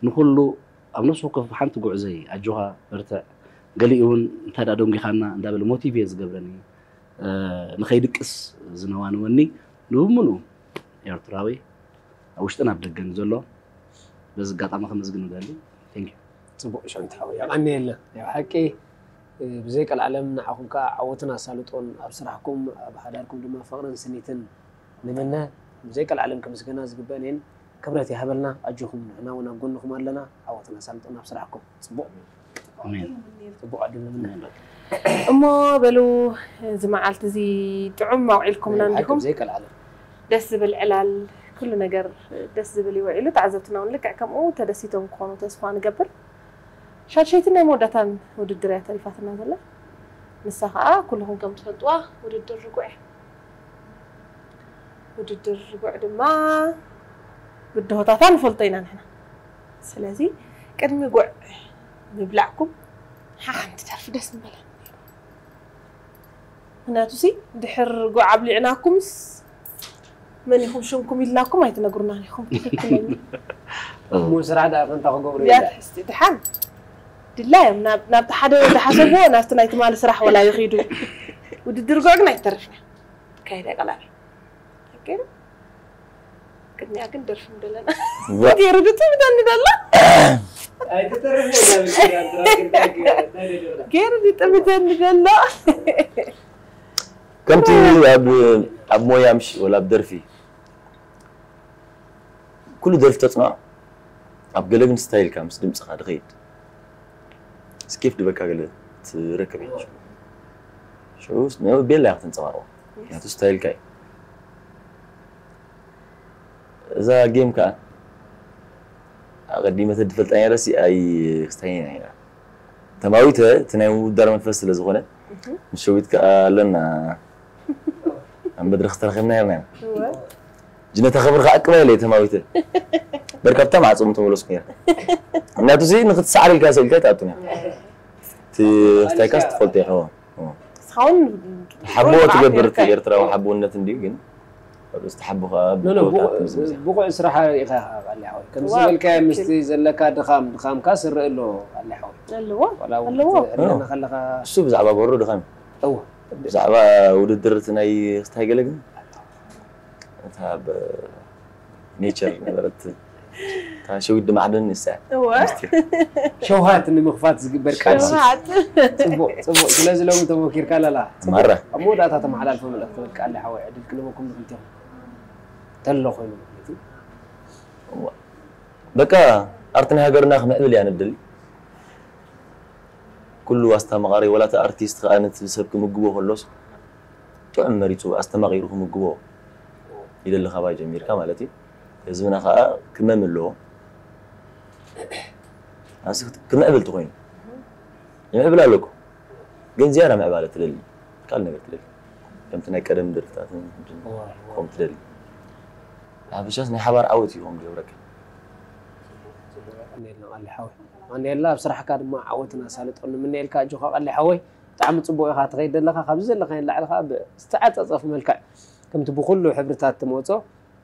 ንኩሉ ኣብ ነፍሲ ወከፍ ሓንቲ ጉዕዞይ ኣጆኻ በርትዕ ገሊኡ እውን እንታይ ደኣ ደንጊኻና እንዳበለ ሞቲቭ እየ ዝገብረኒ ንኸይድቅስ ዝነዋንወኒ ንብምሉ ኤርትራዊ ኣብ ውሽጥን ኣብ ደገን ዘሎ በዚ ኣጋጣሚ ከመስግን እደሊ። Thank you። ጽቡቕ ሸዊት ሓወይ የቐንየልና። ናይ ብሓቂ ብዘይ ቀልዓለም ንዓኹም ከኣ ዓወትን ኣሳልጦን ኣብ ስራሕኩም ኣብ ሓዳርኩም ድማ ፍቕርን ስኒትን ንምነ። ብዘይ ቀልዓለም ክምስገና ዝግበአን እየን። ክብረት ይሃበልና ኣጆኹም ንሕና እውን ኣብ ጎንኹም ኣለና። ዓወትን ኣሳልጦን ኣብ ስራሕኩም። ጽቡቕ ኣሜን። ጽቡቕ ዕድል ንምነ። እሞ በሉ እዚ መዓልቲ እዚ ጥዑም ኣውዒልኩምና ናይ ብሓቂ እንዲኹም ብዘይ ቀልዓለም ደስ ዝብል ዕላል ኩሉ ነገር ደስ ዝብል እዩ ውዒሉ ተዓዘብትና እውን ልክዕ ከምኡ ተደሲቶም ክኾኑ ተስፋ ንገብር ሻድሸይትን ናይ መወዳእታን ውድድር እያ ተሪፋትና ዘላ ንሳ ከዓ ኩልኹም ከም ትፈልጥዋ ውድድር ርጉዕ እያ ውድድር ርጉዕ ድማ ብድሆታታ ንፈልጦ ኢና ንሕና ስለዚ ቅድሚ ጉዕ ምብላዕኩም ሓንቲ ደርፊ ደስ ምበለኒ ምክንያቱ ሲ ድሕር ጉዕ ኣብሊዕናኩምስ መን ኢኹም ሽምኩም ኢልናኩም ኣይትነግሩናን ኢኹም ትክክለኛ እሞ ስራሕ ደኣ ከንታ ክገብሩ እያ ኢለ ትሕዝቲ ድሓን ድላዮም ናብቲ ሓደ ዝሓሰብዎ ናብቲ ናይ ትማሊ ስራሕ ወላ ይኺዱ ውድድር ጉዕ ግን ኣይትተርፍና ካይዳ ቀላል ሓቂ ዶ? ቅድሚኣ ግን ደርፊ ምደለና ገይሩ ድጥምተኒ ደሎ ገይሩ ድጥምተኒ ደሎ ከምቲ ኣብ ኣብ ሞያ ምሽ ወላ ኣብ ደርፊ ኩሉ ደርፊ ተፅንዖ ኣብ ገለ ግን ስታይልካ ምስ ድምፅኻ ድኸይድ ስኬፍ ድበካ ገለ ትረክብ ኢኻ ሽዑ ቤላ ኢኻ ተንፀባርቆ ምክንያቱ ስታይልካ እዩ እዛ ጌም ከዓ ኣቐዲመ ተድፈልጣ ነይረ ሲ ኣይ ክስታይ ኢና ተማዊተ እቲ ናይ ምውዳር መንፈስ ስለ ዝኾነ ምስ ሸዊት ከዓ ኣለና ኣብ መድረኽ ተረኺብና ነርና ኢና ጅነታ ክብርካ ዕቅባ ኢለ ተማዊተ በር ካብታ ማዕፆ ምተመለስኩ ነይረ እናቱ ሲ ንክትሰዓር ኢልካ ሰኢልካ ይትኣቱ ነይረ እቲ ክስታይካስ ትፈልጦ ኢኻ ንስኻውን ሓቦ ትገብር እቲ ኤርትራዊ ሓቦነት እንድዩ ግን ዝተሓቦ ከዓ ብጎታ ትምዝምዝ ኢኻ። ብቑዕ ስራሓ ርኢኻ ኢኻ ቃሊ ሓወይ ከምዚ ዋው፣ ዝበልካዮ ትክክል። ምስቲ ዘለካ ድኻም ድኻምካ ስርእ ኣሎ ቃሊ ሓወይ ኣለዎ ዋላ እውን ኣለዎ። ክትዕለና ከለኻ እሱ ብዛዕባ በሩ ድኻም እዩ። እወ ብዛዕባ ውድድር እቲ ናይ ስታይ ገለ ግን እታ ብ ኔቸር ነበረት እታ ሸዊት ድማዕደን ንሳ እያ። እወ ምስጢር ሸውሃት ንምኽፋት ዝግበር ቃልሲ ሸውሃት ጽቡቕ ጽቡቕ ስለዚ ሎሚ ተሞኪርካ ኣለላ ማራ ኣብ መወዳእታ ተመሓላልፎ መልእኽቲ በቃ ኣለ ሓወይ ዕድል ክልበኩም ንክልቲኹም ተሎ ኮይኑ ማለት እዩ በቃ ኣርት ናይ ሃገርና ክምዕብል እያ ንደሊ። ኩሉ ኣስተማቓሪ፣ ወላ እቲ ኣርቲስት ከኣ ነቲ ሰብ ክምግቦ ከሎስ፣ ጥዑም መሪጹ ኣስተማቒሩ ክምግቦ ይደሊ፣ ካባይ ጀሚርካ ማለት እዩ። ህዝብና ከኣ ክመም ኣለዎ። ኣንስ ክምዕብል ተኾይኑ፣ ይምዕብል ኣሎ እኮ። ግን ዝያዳ ምዕባለ ትደሊ፣ ካልእ ነገር ትደሊ። ከምቲ ናይ ቀደም ደርፍታትን ከምኡ ትደሊ። ሓፈሻስ ናይ ሓባር ዓወት እዩ ከም ዝገብረካ። የቐንየልና ቀሊ ሓወይ። የቐንየልና፣ ኣብ ስራሕካ ድማ ዓወትን ኣሳልጦን ንምነየልካ። ኣጆኻ ቀሊ ሓወይ፣ ብጣዕሚ ጽቡቕ ኢኻ ትኸይድ ዘለኻ። ካብዚ ዘለኻዮ ንላዕሊ ከዓ ብዝተዓጻጸፍ መልክዕ ከምቲ ብኹሉ ሕብርታት ትመጾ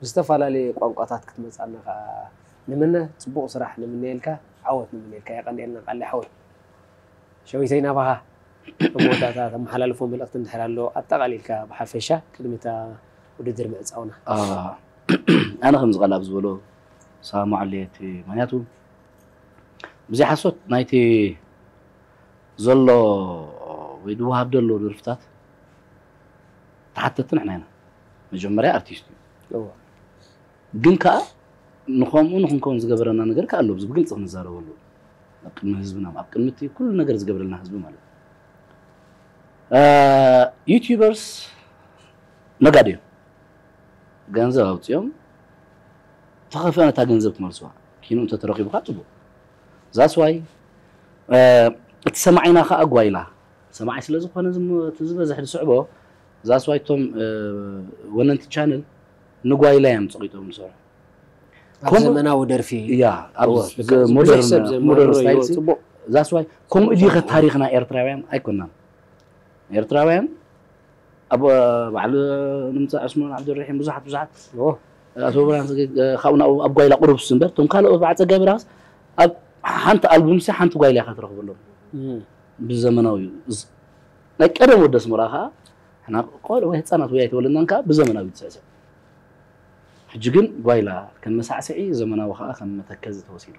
ብዝተፈላለየ ቋንቋታት ክትመጻና ከዓ ንምነ። ጽቡቕ ስራሕ ንምነየልካ፣ ዓወት ንምነየልካ። የቐንየልና ቀሊ ሓወይ። ሸዊተይ ናባኻ ኣብ መወዳእታ ተመሓላልፎ መልእኽቲ እንድሕር ኣሎ ኣጠቓሊልካ ብሓፈሻ ቅድሚ እታ ውድድር ምዕጻውና። ኣነ ከምዚ ቃል ኣብ ዝበሎ ሰማማዕ ኣለየ እቲ ምክንያቱ ብዘይ ሓሶት ናይቲ ዘሎ ወይ ድወሃብ ዘሎ ደርፍታት ተሓተቲ ንሕና ኢና። መጀመርያ ኣርቲስት እዩ። ግን ከዓ ንኸምኡ ንክንከውን ዝገበረና ነገር ከዓ ኣሎ። ብግልፂ ክንዛረበሉ ኣብ ቅድሚ ህዝብና ኣብ ቅድሚ እቲ ኩሉ ነገር ዝገብረልና ህዝቢ ማለት እዩ። ዩቲዩበርስ ነጋዶ እዮም። ገንዘብ ኣውፅኦም ተኸፍአ ነታ ገንዘብ ትመልስዋ ኪኑ እንተተረኺቡ ከዓ ፅቡቅ። ዛስዋይ እቲ ሰማዒና ከዓ ጓይላ ሰማዒ ስለዝኾነ እቲ ዝበዝሕ ዝስዕቦ ዛስዋይ እቶም ወነንቲ ቻነል ንጓይላ እዮም ፅቂጦም ዝሰርሑ። ኣብ ዘመናዊ ደርፊ ያ ኣብ ሞደርን ስታይል ዛስዋይ ከምኡ ድዩ ከ ታሪኽና ኤርትራውያን ኣይኮናን። ኤርትራውያን ኣብ ባዕሉ ንምፃእ ዕስማን ዓብደልረሒም ብዙሓት ብዙሓት ኣቶ ብርሃን ካብኡ ናብኡ ኣብ ጓይላ ቁሩብ እምበር እቶም ካልኦት በዓል ጸጋብራስ ኣብ ሓንቲ ኣልቡም ሲ ሓንቲ ጓይላ ኢኻ ትረኽበሎም። ብዘመናዊ ናይ ቀደም ወዲ ኣስመራ ከዓ ሕና ቆልዑ ወይ ህፃናት ወይ ኣይተወለድናን ከዓ ብዘመናዊ ትስዕስዕ። ሕጂ ግን ጓይላ ከም መሳዕስዒ ዘመናዊ ከዓ ከም መተከዚ ተወሲዱ።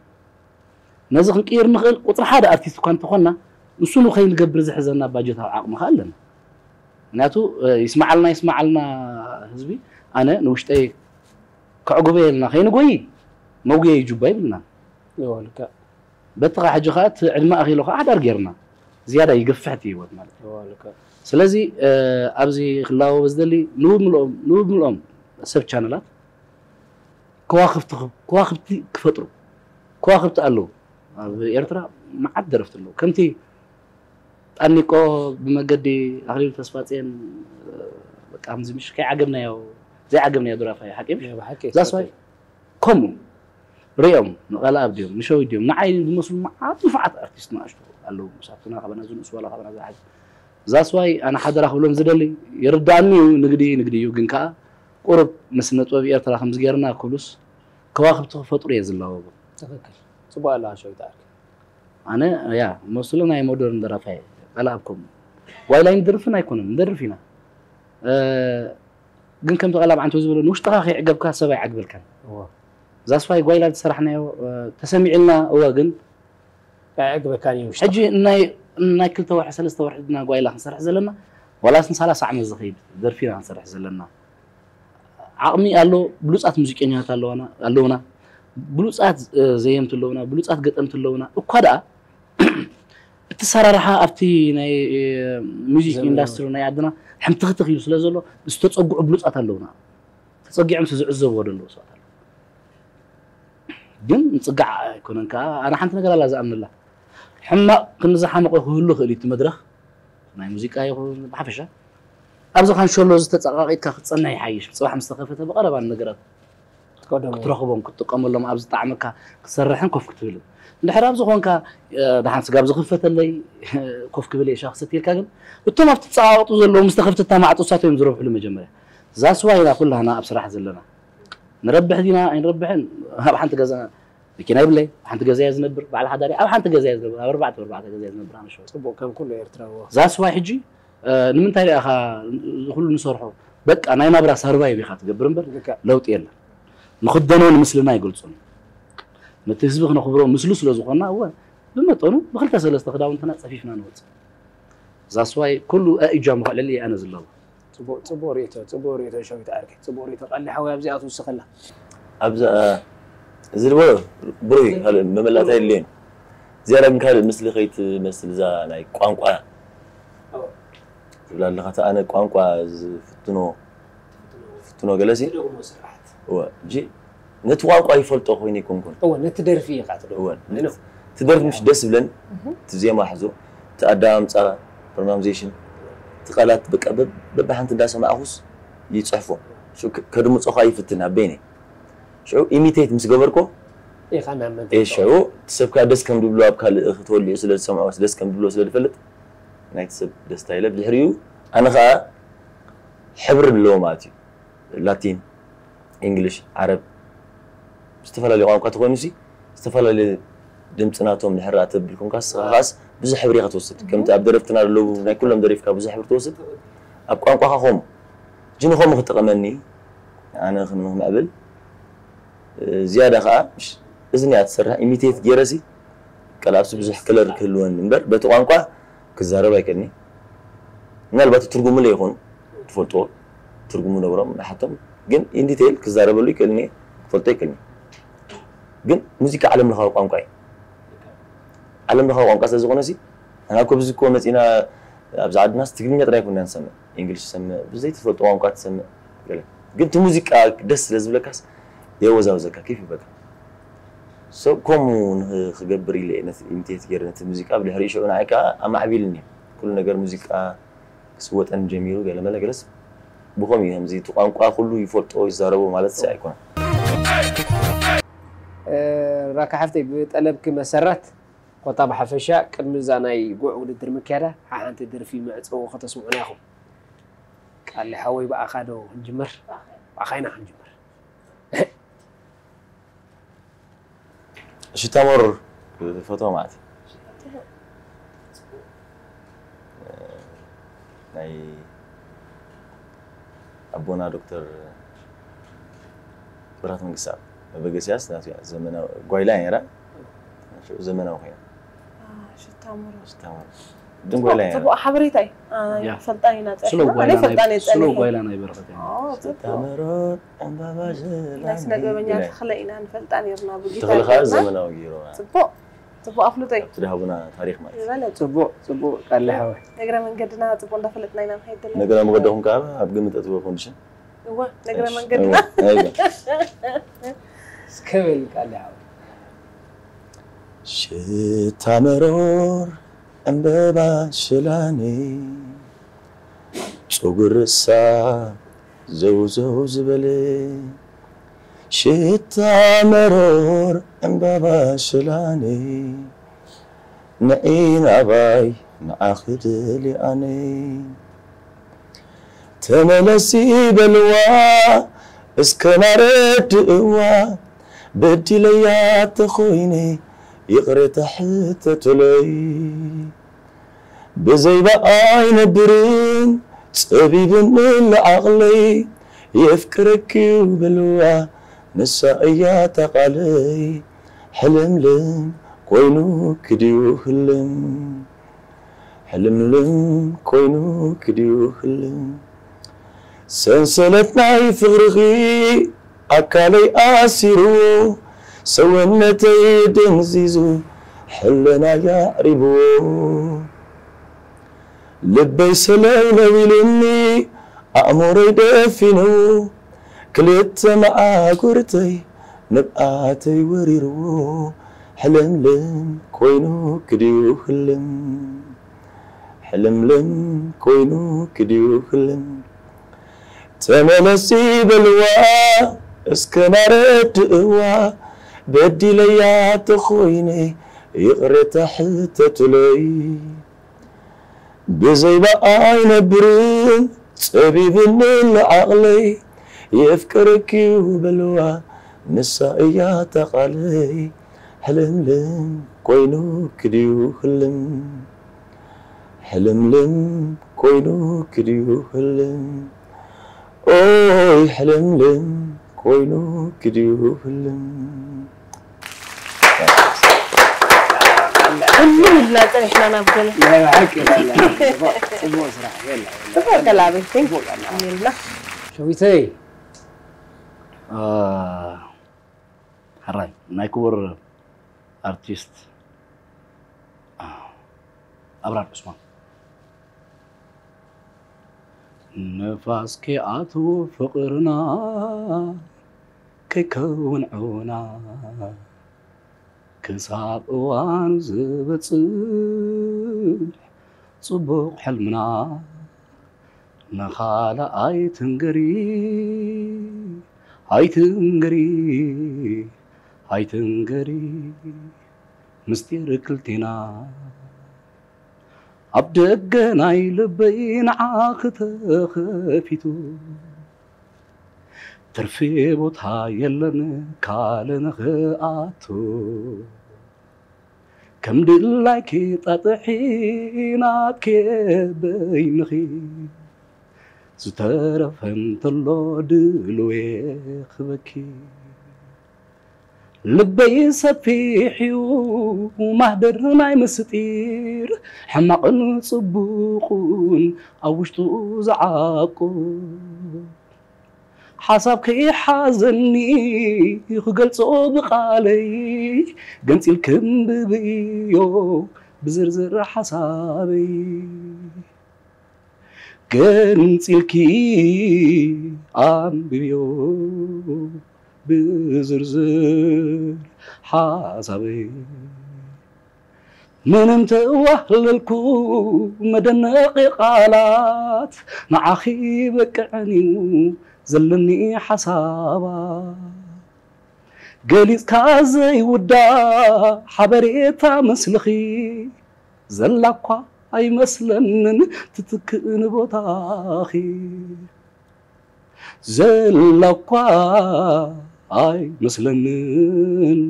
ነዚ ክንቅይር ንኽእል ቁፅሪ ሓደ ኣርቲስት እኳ እንተኾንና ንሱ ንኸይንገብር ዝሕዘና ባጀታዊ ዓቕሚ ከዓ ኣለና። ምክንያቱ ይስማዓልና ይስማዓልና ህዝቢ ኣነ ንውሽጠይ ከዕጉበ የልና ከይንጎይ መጉየይ ጁባ ይብልና። በቲ ከዓ ሕጂ ከዓ እቲ ዕድመ ኣኺሎ ከዓ ሓዳር ጌርና ዝያዳ ይገፍሕ እቲ ህይወት ማለት እዩ። ስለዚ ኣብዚ ክላወበ ዝደሊ ንውብ ምልኦም ንውብ ምልኦም ሰብ ቻነላት ከዋኽብቲ ክፈጥሩ ከዋኽብቲ ኣለዉ። ኣብ ኤርትራ መዓት ደረፍቲ ኣለዉ ከምቲ ጣኒቆ ብመገዲ ኣኽሊሉ ተስፋፅየን በቃ ከምዚ ምሽ ከይዓገብናዮ ዘይዓገብናዮ ድራፋ እዩ ሓቂ ምሽ ዛስዋይ ከምኡ ሪኦም ንቐለኣብ ድዮም ንሸዊት ድዮም ንዓይ ዝመስሉ መዓት ንፉዓት ኣርቲስት ንኣሽቱ ኣለዉ ሳብትና ካባና ዝንእሱ ዋላ ካባና ዝዓቢ ዛስዋይ ኣነ ሓደራ ክብሎም ዝደሊ ይርዳእኒ እዩ ንግዲ ንግዲ እዩ ግን ከዓ ቁሩብ ምስ ስነ ጥበብ ኤርትራ ከምዚ ጌርና ክብሉስ ከዋኽብቲ ክፈጥሩ እየ ዝላወቦ። ትኽክል። ጽቡቕ ኣለኻ ሸዊት ዓርኪ። ኣነ ያ መስሉ ናይ ሞደርን ደራፋይ ቀላብኩም ዋይላይ ንድርፍን ኣይኮነን ንደርፍ ኢና ግን ከምቲ ቀላብ ዓንቶ ዝበሎ ንውሽጥኻ ከይዕገብካ ሰብ ኣይዓግበልካን። ዛስዋይ ጓይላ ዝሰራሕናዮ ተሰሚዕልና እወ ግን ኣይዕግበካን እዩ ውሽጢ። ሕጂ ናይ ናይ ክልተ ወርሒ ሰለስተ ወርሒ ድና ጓይላ ክንሰርሕ ዘለና ዋላስ ንሳላሳ ዓመት ዝኸይድ ደርፊ ኢና ክንሰርሕ ዘለና። ዓቕሚ ኣሎ ብሉፃት ሙዚቀኛታት ኣለውና ኣለውና ብሉፃት ዘየምቲ ኣለውና ብሉፃት ገጠምቲ ኣለውና እኳ ደኣ እቲ ሰራርሓ ኣብቲ ናይ ሙዚክ ኢንዳስትሪ ናይ ዓድና ሕምትኽትኽ ኢሉ ስለ ዘሎ ዝተፀግዑ ብሉፃት ኣለውና ተፀጊዖም ዝዕዘብዎ ደለዉ ሰባት ኣለዉ ግን ምፅጋዕ ኣይኮነን ከዓ ኣነ ሓንቲ ነገር ኣላ ዝኣምንላ ሕማቕ ክንዝሓመቐ ክህሉ ክእል እቲ መድረኽ ናይ ሙዚቃ ይኹን ብሓፈሻ ኣብዚ ካንሸሎ ዝተፀቃቂጥካ ክትፀንሕ ይሓይሽ ብፅባሕ ምስ ተኸፈተ ብቐረባ ነገራት ክትረኽቦም ክትጥቀመሎም ኣብ ዝጣዕመካ ክትሰርሕን ኮፍ ክትብልን እንድሕር ኣብዚ ኮንካ ደሓን ስጋብ ዝኽፈተለይ ኮፍ ክብል እየ ሻ ክሰትየልካ ግን እቶም ኣብቲ ፀቃቅጡ ዘለዉ ምስ ተኸፍተታ ማዕጦ እሳቶ እዮም ዝረብሕሉ መጀመርያ ዛስዋይና ኩላህና ኣብ ስራሕ ዘለና ንረብሕ ዲና ኣይንረብሕን ኣብ ሓንቲ ገዛ መኪና ይብለይ ሓንቲ ገዛ እየ ዝነብር በዓል ሓዳሪ ኣብ ሓንቲ ገዛ እየ ዝነብር ኣብ ኣርባዕተ ኣርባዕተ ገዛ እየ ዝነብር ኣነሸ ጽቡቅ ከም ኩሉ ኤርትራዊ ዛስዋይ ሕጂ ንምንታይ ሪኣኻ ኩሉ ንሰርሖ በቃ ናይ ናብራ ሳርቫይቭ ኢኻ ትገብር እምበር ለውጢ የለን ንኽደኖ ንምስልና ይገልጾን ነቲ ህዝቢ ክነኽብሮ ምስሉ ስለ ዝኾንና እወ ብመጠኑ ብክልተ ሰለስተ ክዳውንትና ጸፊፍና ንወጽእ ዛስዋይ ኩሉ ኣእጃሙ ከዕልል እየ ኣነ ዘለዎ ጽቡቅ ርእቶ ጽቡቅ ርእቶ ሸዊት ዓርከይ ጽቡቅ ርእቶ ቀሊ ሓወይ ኣብዚኣ ትውስኸላ ኣብዛ እዚ ዝበሎ ብሩህ እዩ፣ ካልእ መመላእታ የድልዮን። ዝያዳ ግን ካልእ ምስሊ ከይትመስል እዛ ናይ ቋንቋ ትብላ ኣለኻ። እቲ ኣነ ቋንቋ ዝፍትኖ ዝፍትኖ ገለሲ እወ፣ እንጂ ነቲ ቋንቋ ይፈልጦ ኮይኑ ኣይኮንኩን። እወ፣ ነቲ ደርፊ ኢኻ ትደግሞ። እወ፣ እቲ ደርፊ ምሽ ደስ ይብለኒ፣ እቲ ዜማ ሕዞ፣ እቲ ኣዳማምፃ፣ ፕሮናንሴሽን፣ እቲ ቃላት በቃ በብ- በብሓንቲ እንዳሰማዕኹስ ይፅሕፎ። ሽዑ ከ- ከድምፆ ከዓ ይፍትን ኣብ በይነይ። ሽዑ ኢሚቴት ምስ ገበርኮ ኢኻ ናብ መድረኽ እየ ሽዑ እቲ ሰብ ከዓ ደስ ከም ድብሎ ኣብ ካልእ ተወሊዑ ስለ ዝሰምዖ ደስ ከም ድብሎ ስለ ዝፈልጥ ናይቲ ሰብ ደስታ ኢለ ብድሕሪኡ ኣነ ከዓ ሕብሪ ኣለዎ ማለት እዩ። ላቲን፣ ኢንግሊሽ፣ ዓረብ፣ ዝተፈላለዩ ቋንቋ ተኾይኑ ሲ ዝተፈላለዩ ድምፂ ናቶም ድሕር ኣተብል ኮንካ ስኻኻስ ብዙሕ ሕብሪ ኢኻ ትወስድ። ከምቲ ኣብ ደረፍትና ዘለዉ ናይ ኩሎም ደሪፍካ ብዙሕ ሕብሪ ትወስድ ኣብ ቋንቋኻ ከምኡ ጅኒ ከምኡ ክጠቐመኒ ኣነ ክንምዕብል ዝያዳ ከዓ እዝኒ እያ ትሰርሕ ኢሚቴት ገይረሲ ቀላብሲ ብዙሕ ከለር ክህልወኒ እምበር በቲ ቋንቋ ክዛረብ ኣይክእልኒ። ምናልባት ትርጉሙ ለይኾኑ ትፈልጥዎ ትርጉሙ ነግሮም ንሓቶም ግን ኢንዲቴይል ክዛረበሉ ይክእልኒ ክፈልጦ ይክእልኒ። ግን ሙዚቃ ዓለም ለኻዊ ቋንቋ እዩ። ዓለም ለኻዊ ቋንቋ ስለ ዝኾነ ሲ ኣና ኮ ብዚ ኮ መፂና ኣብዚ ዓድናስ ትግርኛ ጥራይ ኮና ንሰምዕ ኢንግሊሽ ትሰምዕ ብዘይ ትፈልጦ ቋንቋ ትሰምዕ ገለ ግን እቲ ሙዚቃ ደስ ስለ ዝብለካስ የወዛውዘካ ኬፍ ይበካ። ሰብ ከምኡ ንክገብር ኢለ እየ ነቲ ኢሚቴት ገይረ ነቲ ሙዚቃ ብድሕሪኡ ሽዑ ንዓይ ከዓ ኣማዕቢልኒ እዩ። ኩሉ ነገር ሙዚቃ ክስወጠኒ ጀሚሩ ገለመለ ገለስ ብኸም እዩ ከምዚ እቲ ቋንቋ ኩሉ ይፈልጦ ይዛረቦ ማለት ሲ ኣይኮነን። ራካ ሓፍተይ ብጠለብኪ መሰረት ኮታ ብሓፈሻ ቅድሚ እዛ ናይ ጉዕ ውድድር ምክያዳ ሓሓንቲ ደርፊ መዕፀዊ ከተስምዑና ኢኹም። ቃሊ ሓወይ ብኣኻ ዶ ክንጅምር? ብኣኻ ኢና ክንጅምር። ሽታ መሩር ክፈትዋ ማለት እዩ። ናይ ኣቦና ዶክተር ብራት መንግስታብ መበገሲያስ ናቱ እያ ዘመናዊ ጓይላ ነራ ሽዑ ዘመናዊ ኮይና ሽታ መሩር ሽታ መሩር ድንጎላ እያ ጽቡቅ ሓበሬታ እዩ። ኣይ፣ ያ። ፈልጣን ኢና ስለ ጸኒሕና ናይ ጓይላ ናይ- ፈልጣን ስለ የጸኒሕ ጓይላ ናይ በረኸት እያ። ኦ፣ ጽቡቅ። ተምሮ ዕምባባ ናይ ስነ ጥበበኛ ጀላኒ ተኽለ ኢና ንፈልጣ ነርና ብጊታ ተኽለ ከዓ ነርና። ዘመናዊ ገይሮና ጽቡቅ ጽቡቅ ኣፍልጦ እዩ። ኣብቲ ድሃቡና ታሪክ ማለት እዩ። ዝበለ ጽቡቅ ጽቡቅ ቃለ ሓወይ እግረ መንገድና ጽቡቅ እንዳፈለጥና ኢና ንኸይድ ዘለና። ነገራ መገደኹም ከዓ ኣብ ግምት ኣትዎ ኮንዲሽን እወ እግረ እሺ፣ መንገድና እወ፣ እወ። እስከበል ቃለ ሓወይ ሽታ መሮር ዕምበባ ሽላኒ ጸጉር ርእሳ ዘውዘው ዝበለ ሽታ መሮር ዕምበባ ሽላኒ ንዒ ናባይ ንዓኺ ደልያኒ ተመለሲ በልዋ እስከ ናረድእዋ በዲለያ ተኾይነ ይቕሬታ ሕተቱለይ ብዘይባ ኣይነብርን ጸቢብኒ ዓቕለይ የፍቅረኪ በልዋ ንሳ እያ ታቓለይ ሕልምልም ኮይኑ ክድዩ ህልም ሕልምልም ኮይኑ ክድዩ ህልም ሰንሰለት ናይ ፍቕርኺ ኣካለይ ኣሲሩ ሰውነተይ ደንዚዙ ሕለናይ ኣዕሪብዎ ልበይ ሰለውለው ኢሉኒ ኣእምሮይ ደፊኑ ክልተ መዓጉርተይ ንብኣተይ ወሪርዎ ሕልምልም ኮይኑ ክድዩ ህልም ሕልምልም ኮይኑ ክድዩ ህልም ተመለሲ በልዋ እስከ ናረድእዋ በዲለያ ተኾይነ ይቕሬታ ሕተቱለይ ብዘይባ ኣይነብርን ጸቢብኒ ዓቕለይ የፍቅረኪ በልዋ ንሳ እያ ታቓለይ ሕልምልም ኮይኑ ክድዩ ህልም ሕልምልም ኮይኑ ክድዩ ህልም ኦይ ሕልምልም ኮይኑ ክድዩ ህልም ኩሉ ኢልና ጸኒሕና ናብ ገለ ናይ ብሓቂ ጽቡቅ ስራሕ የላ ጽቡቅ ገላበይ ጽቡቅ ገላ ኢልና ሸዊተይ ራይ ናይ ክቡር ኣርቲስት ኣብራር ዑስማን። ንፋስ ከይኣትዎ ፍቕርና ከይከውን ዑና፣ ክሳብ እዋኑ ዝበጽሕ ጽቡቕ ሕልምና፣ ንኻልእ ኣይትንገሪ፣ ኣይትንገሪ፣ ኣይትንገሪ፣ ምስጢር ክልቴና። ኣብ ደገ ናይ ልበይ ንዓኺ ተኸፊቱ፣ ትርፊ ቦታ የለን ካልእ ንኽኣቱ። ከም ድላይኪ ጣጥሒ ናትኪ በይንኺ፣ ዝተረፈ እንተሎ ድልዌ ክበኪ። ልበይ ሰፊሕ እዩ ማህደር ናይ ምስጢር፣ ሕማቕን ጽቡቕን ኣብ ውሽጡ ዝዓቁር። ሓሳብ ከይሓዘኒ ክገልጾ ብቓለይ፣ ገንጺል ክንብብዮ ብዝርዝር ሓሳበይ። ገንጺልኪ ኣንብብዮ ብዝርዝር ሓሳበይ። ምንም ተዋህለልኩ መደነቒ ቃላት፣ ንዓኺ በቅዕን እዩ ዘለኒ ሓሳባት። ገሊጽካ ዘይውዳእ ሓበሬታ ምስልኺ፣ ዘላ እኳ ኣይመስለንን ትትክእን ቦታኺ። ዘላ እኳ ኣይመስለንን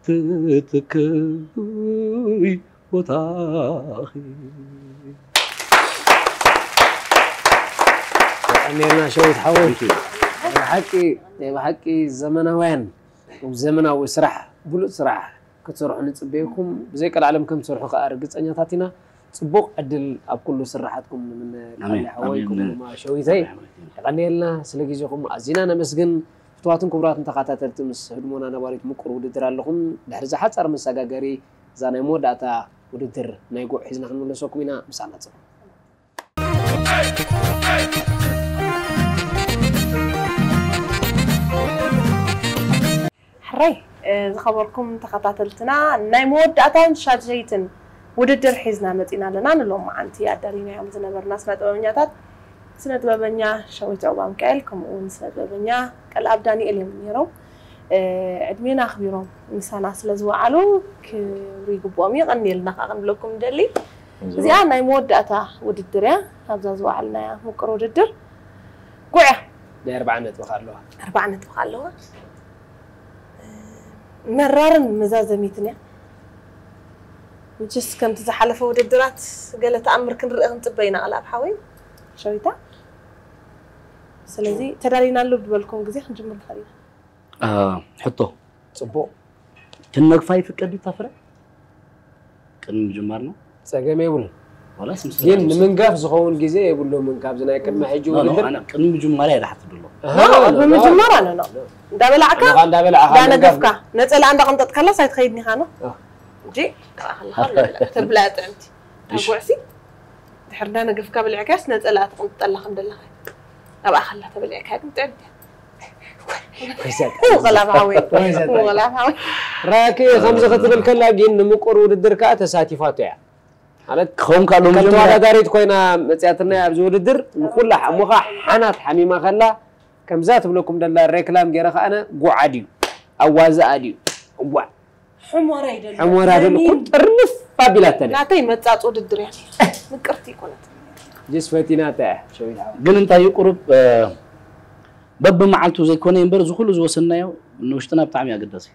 ትትክእይ ቦታኺ። የቐንየልና ሸዊት ሓወይ። ናይ ብሓቂ ናይ ብሓቂ ዘመናውያን፣ ዘመናዊ ስራሕ፣ ብሉጽ ስራሕ ክትሰርሑ ንጽበየኩም። ብዘይ ቀልዓለም ከም ትሰርሑ ከኣ ርግጸኛታት ኢና። ጽቡቕ ዕድል ኣብ ኩሉ ስራሓትኩም ንምነ። ኣሜን፣ ቃል ሓወይ ኣሜን። ከምኡ ድማ ሸዊተይ ኣሜን፣ ኣሜን። የቐንየልና ስለ ግዜኹም ኣዚና ነመስግን። ፍትዋትን ክቡራትን ተኸታተልቲ ምስ ህድሞና ነባሪት ምቁር ውድድር ኣለኹም። ድሕሪ እዛ ሓጻር መሰጋገሪ እዛ ናይ መወዳእታ ውድድር ናይ ጉዕ ሒዝና ክንምለሰኩም ኢና። ምሳና ጽኑ። ሕራይ ዝኸበርኩም ተኸታተልትና ናይ መወዳእታን ሻድሸይትን ውድድር ሒዝና መፂና ኣለና። ንሎማዓንቲ ኣዳሊናዮም ዝነበርና ስነ ጥበበኛታት ስነ ጥበበኛ ሸዊት ዑቕባሚካኤል ከምኡ እውን ስነ ጥበበኛ ቀልኣብ ዳንኤል እዮም ነይሮም። ዕድሜና ኣኽቢሮም ምሳና ስለ ዝወዓሉ ክብሪ ይግብኦም። የቐንየልና ከዓ ክንብለኩም ንደሊ። እዚኣ ናይ መወዳእታ ውድድር እያ። ኣብዛ ዝወዓልናያ ምቁር ውድድር ጉዕ እያ። ናይ ኣርብዓ ነጥቢ ከ ኣለዋ። ኣርብዓ ነጥቢ ከ ኣለዋ። መራርን መዛዘሚትን እያ። መቸስ ከምቲ ዝሓለፈ ውድድራት ገለ ተኣምር ክንርኢ ክንጽበ ኢና። ቃልኣብ ሓወይ ሸዊታ። ስለዚ ተዳሊና ኣሎ ዝበልኩም ግዜ ክንጅምር ንኽእል ኢና። ሕቶ ጽቡቕ። ትነግፋ ይፍቀድ ድዩ እታ ፍረ? ቅድሚ ምጅማርና? ጸገም የብሉን። ዋላስ ምስ ግን ንምንጋፍ ዝኸውን ግዜ የብሎምን። ካብዚ ናይ ቅድሚ ሕጂ ውድድር ቅድሚ ምጅማር እየ ዝሓትት ዘሎ። ኣሃ፣ ኖ፣ ቅድሚ ምጅማር ኣነ ኖ። እንዳበላዕካ ኣነኻ እንዳበላዕኻ እንዳነገፍካ ምንጋፍ። ነጸላ እንዳቐንጠጥካላ ሳይትኸይድ ኒኻ ኖ። እንጂ ተባህልኻ ተብላ ጥዕምቲ። እሺ። ኣጉዕሲ ድሕር እንዳነገፍካ በሊዕካስ ነጸላ ትቕንጥጠላ ከም ዘለኻ። ኣብኣ ከላ ተበሊዕካ ግን ጥዕምቲ። ኮይሰት። ወላ ብሓወይ። ወይዘት። ወላ ብሓወይ። ራኪ ከምዚ ክትብል ከላ ግን ንምቁር ውድድር ከኣ ተሳቲፋቶ እያ። ማለት ክኸውን ከሎ ከም መጀመርያ ተወዳዳሪት ኮይና መጽያትና ኣብዚ ውድድር ንኩላ ሓሙኻ ሓናት ሓሚማ ከላ ከምዛ ትብለኩም ደላ ሬክላም ገይረ ከኣነ ጉዓ ድዩ ኣዋዝኣ ድዩ ዋ ሕሞራ ይደሎ ሕሞራ ደልኩ ለሚን ጥርንፍ ኣቢላተለ ናተይ መጻጽ ውድድር እያ። ምቅርቲ ይኮነት። ጅስ ፈቲናታ እያ ሸዊት። ግን እንታይ እዩ ቁሩብ በብመዓልቱ ዘይኮነ እምበር እዚ ኩሉ ዝወሰናዮ ንውሽጥና ብጣዕሚ ኣገዳሲ።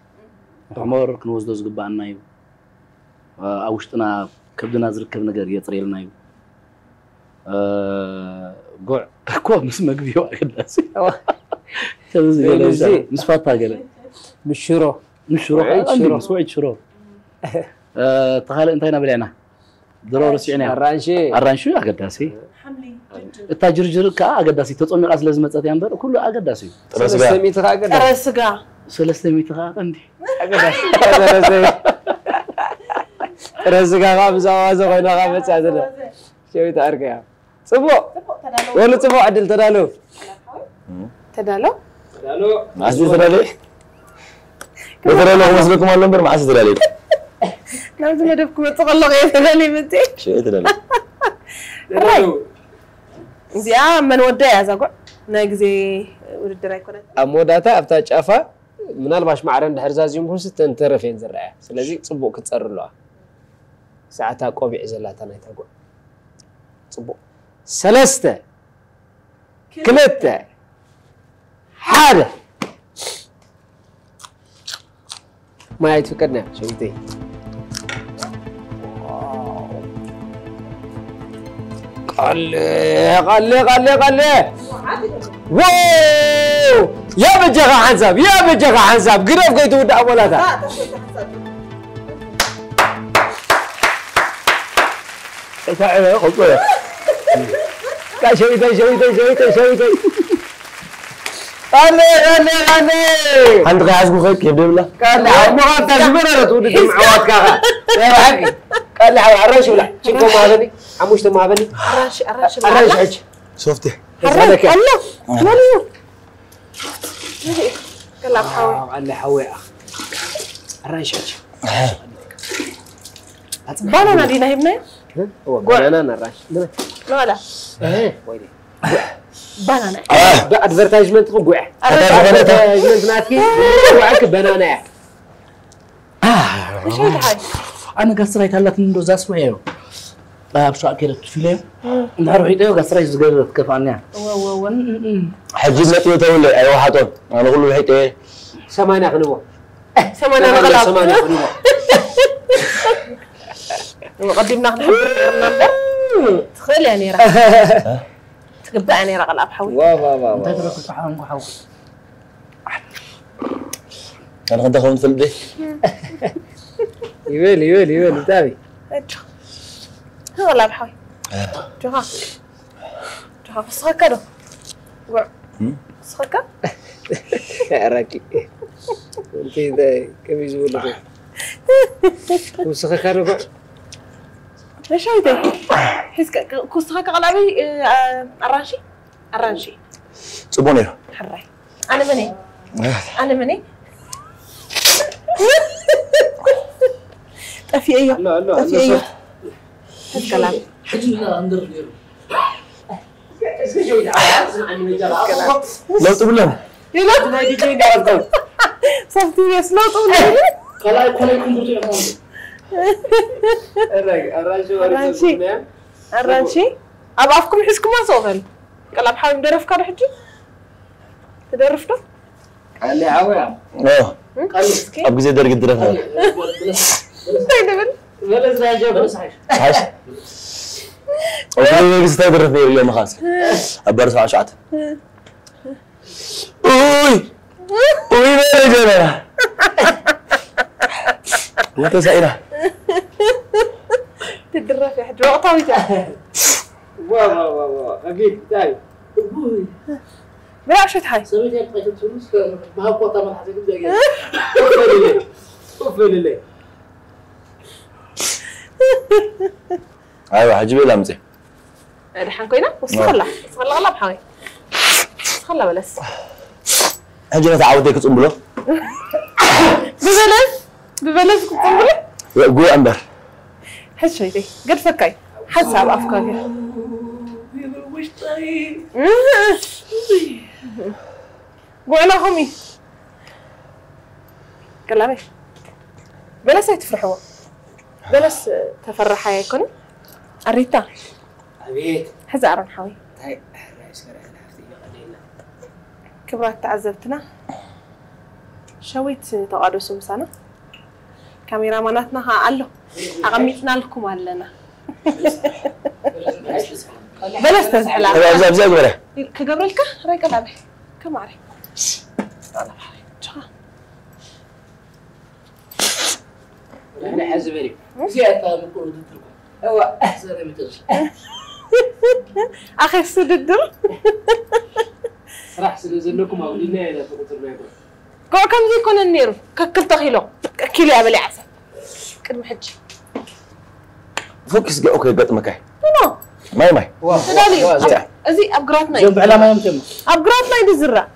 ሕሞር ክንወስዶ ዝግባኣና እዩ። ኣብ ውሽጥና ከብድና ዝርከብ ነገር የፅርየልና እዩ። ጉዕ እኮ ምስ መግቢ እዩ ኣገዳሲ። ከምዚ ዝበለ በይኑ እዚ ምስ ፋታ ገለ ምስ ሽሮ ምስ ሽሮ ውዕይት ከዓ ቀንዲ ሽሮ። ምስ ውዕይት ሽሮ። እቲ ካልእ እንታይ ኢና በሊዕና? ድሮ ረሲዕና። ኣራንሺ ኣራንሺ ኣገዳሲ። ሓምሊ ድድር እታ ጅርጅር ከዓ ኣገዳሲ ተፀሚቃ ስለ ዝመፀት እያ እምበር ኩሉ ኣገዳሲ እዩ። ጥረ ስጋ ሰለስተ ሚእቲ ከዓ ገዳ ጥረ ስጋ ሰለስተ ሚእቲ ከዓ ቀንዲ። ኣገዳሲ። ጥረ ስጋ ከዓ ብዛዕባ እዚ ኮይና ከዓ መፅያ ዘለ። ሸዊት ዓርከይ እያ። ፅቡቕ። ወሉ ፅቡቕ ዕድል ተዳለዉ። ተዳሎ። መዓስ እዩ ተዳለየ? በተዳለየ ክመስለኩም ኣሎ እምበር መዓስ እዩ ተዳለየ? ናብዚ መደብ ክመፅእ ከለኹ እየ ተዳለየ መፅእ። ሽዑ ተዳለየ። እዚኣ መን ወዳ እያ እዛ ጉዕ? ናይ ግዜ ውድድር ኣይኮነትን። ኣብ መወዳእታ ኣብታ ጫፋ ምናልባሽ ማዕረ እንድሕር ዛዝዮም ኩንስ ተንተረፍ እየን ዝረኣያ። ስለዚ ፅቡቕ ክትፀሪ ኣለዋ። ሰዓታ ቆቢዕ ዘላታ ናይታ ጉዕ። ፅቡቕ። ሰለስተ፣ ክልተ፣ ሓደ። ማይ ኣይትፍቀድና ሸዊተይ። ቀለ ቀለ ቀለ ቀለ። ዋው! ያ በጃኻ ሓንሳብ፣ ያ በጃኻ ሓንሳብ፣ ግደፍ ከይትውዳእ ቦላታ። ሸዊተይ፣ ሸዊተይ፣ ሸዊተይ፣ ሸዊተይ። ኣነ፣ ኣነ፣ ኣነ። ሓንቲ ከይሓዝኩ ከ-፣ ከብደ ብላ። ካለ፣ ኣብ ምዃን እታ ዝበረረት ውድድር ምዕዋትካ ኸ። ናይ ብሓቂ። ካለ፣ ሓው፣ ኣራንሺ ብላ። ሽኮ መሃበኒ፣ ሓሙሽተ መሃበኒ። ኣራንሺ፣ ኣራንሺ ብላ። ኣራንሺ ሕጂ። ሶፍቲ። ሕራይ፣ ኣሎ። መን እዩ? ገላብ ሓወይ። ኣለ ሓወይ፣ ኣኽ። ኣራንሺ ሕጂ። ባናና ዲና ሂብናዮ? እወ፣ ባናና ኣራንሺ። ንበላ። ባናና። ብኣድቨርታይዝመንት ክጉዕ። ኣድቨርታይዝመንት ናትኪ፣ ጉዕክ ባናና እያ። ኣነ ጋስትራይት ኣላትኒ እንዶ ዛስወ እዮ ኣብ ሸዋ ከይደ ትፊለ እንድሕር ውሒጠዮ ጋስትራይት ዝገበረ ትከፍኣኒ እያ። ሕጂ ነጥቢ ተብለይ ኣይወሓጦን ኣነ ኩሉ ውሒጠ። ሰማንያ ክንቦ። ሰማንያ ንቐላብ። ሰማንያ ክንቦ። ቀዲምና ክንሕብር ነርና እምበር ትኽእል እያ ነይራ። ትግባእ ነይራ ቀልኣብ ሓዊ። ዋ ዋ ዋ ዋ። እንታይ ትረክብ ሓንጎ ሓዊ? ኣነ ከንታ ከውን ትፈልጥ ደ? ይበል ይበል ይበል ብጣዕሚ። እጆ። ቀልኣብ ሓዊ። ጆኻ። ጆኻ ክስኸካ ዶ? ጉዕ። ክስኸካ? ኣራቂ። እንተ እንተ ከመይ ዝበሉ። ክስኸካ ዶ ጉዕ? ለሻይተይ። ሒዝካ ክስኸካ ቀልኣበይ ኣራንሺ? ኣራንሺ። ፅቡቅ ነይሩ። ሕራይ። ኣነ መን እየ? ኣነ መን እየ? ጠፊኤዮ። ኣሎ ኣሎ ኣሎ። ጠፊኤዮ። ሶፍት። ሕዝቀላም። ለውጥ ብለን። ይሎ። ሶፍት ቤስ ለውጥ ብለን። ኣራንሺ ኣራንሺ። ኣራንሺ። ኣብ ኣፍኩም ሒዝኩማ ስቕ በል። ቀላብ ሓዊም ደረፍካ ዶ ሕጂ? ትደርፍ ዶ? ቃሊ ሓወያ። ኦ፣ ኣብ ግዜ ደርጊ ድረፍ ነበር። እንታይ ንብል? በለስ ናይ ጀበስ ሓሽ። ሓሽ። ኣብ ግዜ ደርጊ እንታይ ድረፍ ነይሩ እዮም ኻስ? ኣብ ባር ሰብዓ ትሽዓተ። ኡይ! ኡይ በለ ጀበና። ወተሳኢና። ትድረፍ እያ ሕጂ ወቕታዊት እያ። ዋ ዋ ዋ ዋ። ኣቤት እንታይ? ብላዕ ሸት ሓይ። ሰበይቲ እያ ትቐይር ትብሉ እስከ ብሃብ ኮታ መልሓሰ ግን ዘገ። ኡፍ በልለይ። ኡፍ በልለይ። ኣይዋ ሕጂ ቤላ ምፀ። ድሓን ኮይና ወስኸላ። ወስኸላ ቀላ ብሓወይ። ወስኸላ በለስ። ሕጂ ነታ ዓወተይ ክፅምብሎ። ብበለስ ብበለስ ክትፅምብሎ። ጉዕ እምበር። ሕጂ ሸይተይ ገድፈካይ ሓንሳብ ኣፍካ ገር። ጉዕና ኸሚ ቀላበይ በለስ ኣይትፍርሕዎ። በለስ ተፈራሓይ ኣይኮነን። ኣሪታ ኣቤት። ሕዚ ኣሮን ሓወይ እንታይ ሕራይ ሰራይ ናፍቲ ይቐደና። ክብራት ተዓዘብትና ሸዊት ተቋደሱ ምሳና። ካሜራማናትና ኸዓ ኣሎ ኣቐሚጥናልኩም ኣለና። በለስ ተዝሕላ ኣብዛ ኣብዛ ግበረ። ክገብረልካ ራይ ቀላበይ ከማዕረ ንሕና ሕዚ በል እዩ። እዚኣ እታ ምቁር ውድድር እኮ። እዋ። ዘረሚቶች። ኣኼስ ውድድር ስራሕ ስለ ዘለኩም ኣውዲና ኢና ተቁፅር ናይ ጎል። ጉዕ ከምዚ ኣይኮነን ነይሩ። ከክልተ ኪሎ፣ ኪሎ እያ በሊዓ ሰብ። ቅድሚ ሕጂ። ፎኪስ ገዑ ከይገጥመካ እዩ። ኖ፣ ማይ ማይ። ተዳልዩ። እዚኣ። እዚ ኣብ ግራትና እዩ። እዚኦም ብዕላማ እዮም እትም ኣብ ግራትና እዩ ዝዝራእ።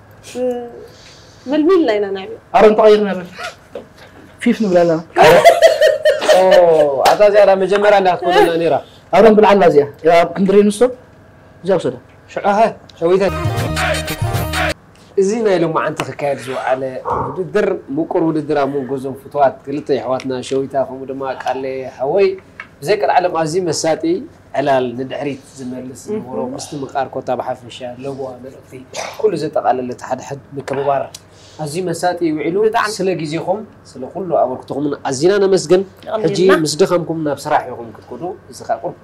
ምልሚልና ኢና ናይ ኣሮን ተቐይርና በል ፊፍ ንብል ኣለና። ኣታ እዚኣ ዳ መጀመርያ እንዳ ክትኮነና ነይራ። ኣሮን ብልዓላ እዚኣ ኣብ ክንድሬ ንስቶ እዚኣ ውሰዳ። ሽዑኸ ሸዊተ እዚ ናይ ሎማዓንቲ ክካየድ ዝወዓለ ውድድር ምቁር ውድድር ኣብ መንጎ እዞም ፍትዋት ክልተ የሕዋትና ሸዊታ ከምኡ ድማ ቃሌ ሓወይ ብዘይ ቀልዓለም ኣዝዩ መሳጢ ዕላል ንድሕሪት ዝመልስ ዝነበሮ ምስትምቓር ኮታ ብሓፈሻ ለበዋ መልእኽቲ ኩሉ ዘጠቓለለ ተሓድሕድ ምክብባር ኣዝዩ መሳጢ ውዒሉ ብጣዕሚ። ስለ ግዜኹም ስለ ኩሉ ኣበርክቶኹምን ኣዚና ነመስግን ሕጂ የቐንየልና። ምስ ድኸምኩም ናብ ስራሕ ኢኹም ክትከዱ እዚ ከዓ ቁርብ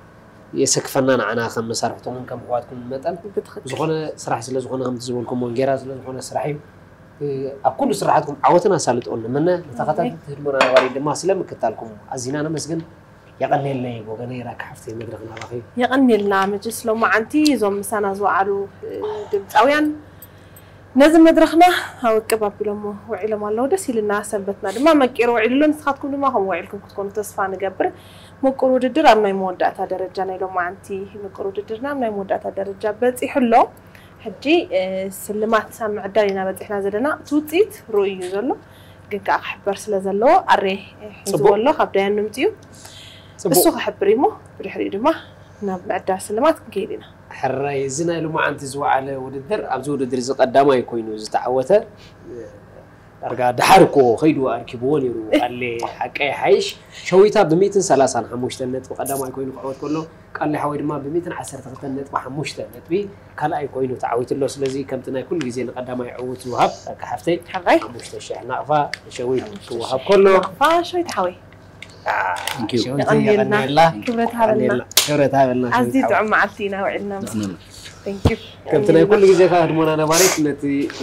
የሰክፈና ንዓና ከም መሳርሕትኹምን ከም ኣሕዋትኩም መጠን ብትኽክል። ዝኾነ ስራሕ ስለ ዝኾነ ከምቲ ዝበልኩሞ እንጌራ ስለ ዝኾነ ስራሕ እዩ እ፣ ኣብ ኩሉ ስራሓትኩም ዓወትን ኣሳልጦን ንምነ ንተኸታተልቲ ህድሞና ነባሪ ድማ ስለ ምክታልኩም ኣዚና ነመስግን የቐንየለይ ወገነይ ራካ ሓፍተይ መድረኽ ናባኺ የቐንየልና። መቸስ ሎማዓንቲ እዞም ምሳና ዝወዓሉ እ፣ ድምፃውያን ነዚ መድረኽና ኣውቅብ ኣቢሎሞ ውዒሎም ኣለዉ። ደስ ኢልና ሰንበትና ድማ መቂሩ ውዒሉ ኣሎ። ንስኻትኩም ድማ ከምኡ ውዒልኩም ክትኮኑ ተስፋ ንገብር። ምቁር ውድድር ኣብ ናይ መወዳእታ ደረጃ ናይ ሎማዓንቲ ምቁር ውድድርና ኣብ ናይ መወዳእታ ደረጃ በፂሑ ኣሎ። ሕጂ እ፣ ስልማት ኣብ ምዕዳል ኢና በፂሕና ዘለና። እቲ ውፅኢት ርኡይ እዩ ዘሎ፣ ግን ከዓ ክሕበር ስለ ዘለዎ ኣሬ ሒዝዎ ፅቡቅ። ኣሎ ካብ ዳያን ንምፅኡ ፅቡቅ። እሱ ክሕብር እሞ ብድሕሪኡ ድማ ናብ ምዕዳል ስልማት ክንከይድ ኢና። ሕራይ እዚ ናይ ሎማዓንቲ ዝወዓለ ውድድር ኣብዚ ውድድር እዚ ቀዳማይ ኮይኑ ዝተዓወተ ዳርጋ ደሓር እኮ ከይዱ ኣርኪብዎ ነይሩ ኣሌ ሓቀይ ሓይሽ ሸዊታ ብሚእትን ሰላሳን ሓሙሽተን ነጥቢ ቀዳማይ ኮይኑ ክዕወት ከሎ ቃሌ ሓወይ ድማ ብሚእትን ዓሰርተ ክልተን ነጥቢ ሓሙሽተ ነጥቢ ካልኣይ ኮይኑ ተዓዊቱ ኣሎ ስለዚ ከምቲ ናይ ኩሉ ግዜ ንቀዳማይ ዕውት ዝወሃብ ኣካ ሓፍተይ ሕራይ። ሓሙሽተ ሽሕ ናቕፋ ሸዊት ክወሃብ ከሎ ፋሾይ ተሓወይ ሸዊት የቐንየልና። የቐንየልና ክብረት ሃበልና። የቐንየልና። ክብረት ሃበልና ኣዝዩ ሸዊት ሓወይ። ጥዑም መዓልቲ ኢና ውዒልና ምስ Thank you። ከምቲ ናይ ኩሉ ግዜ ከዓ ህድሞና ነባሪት ነቲ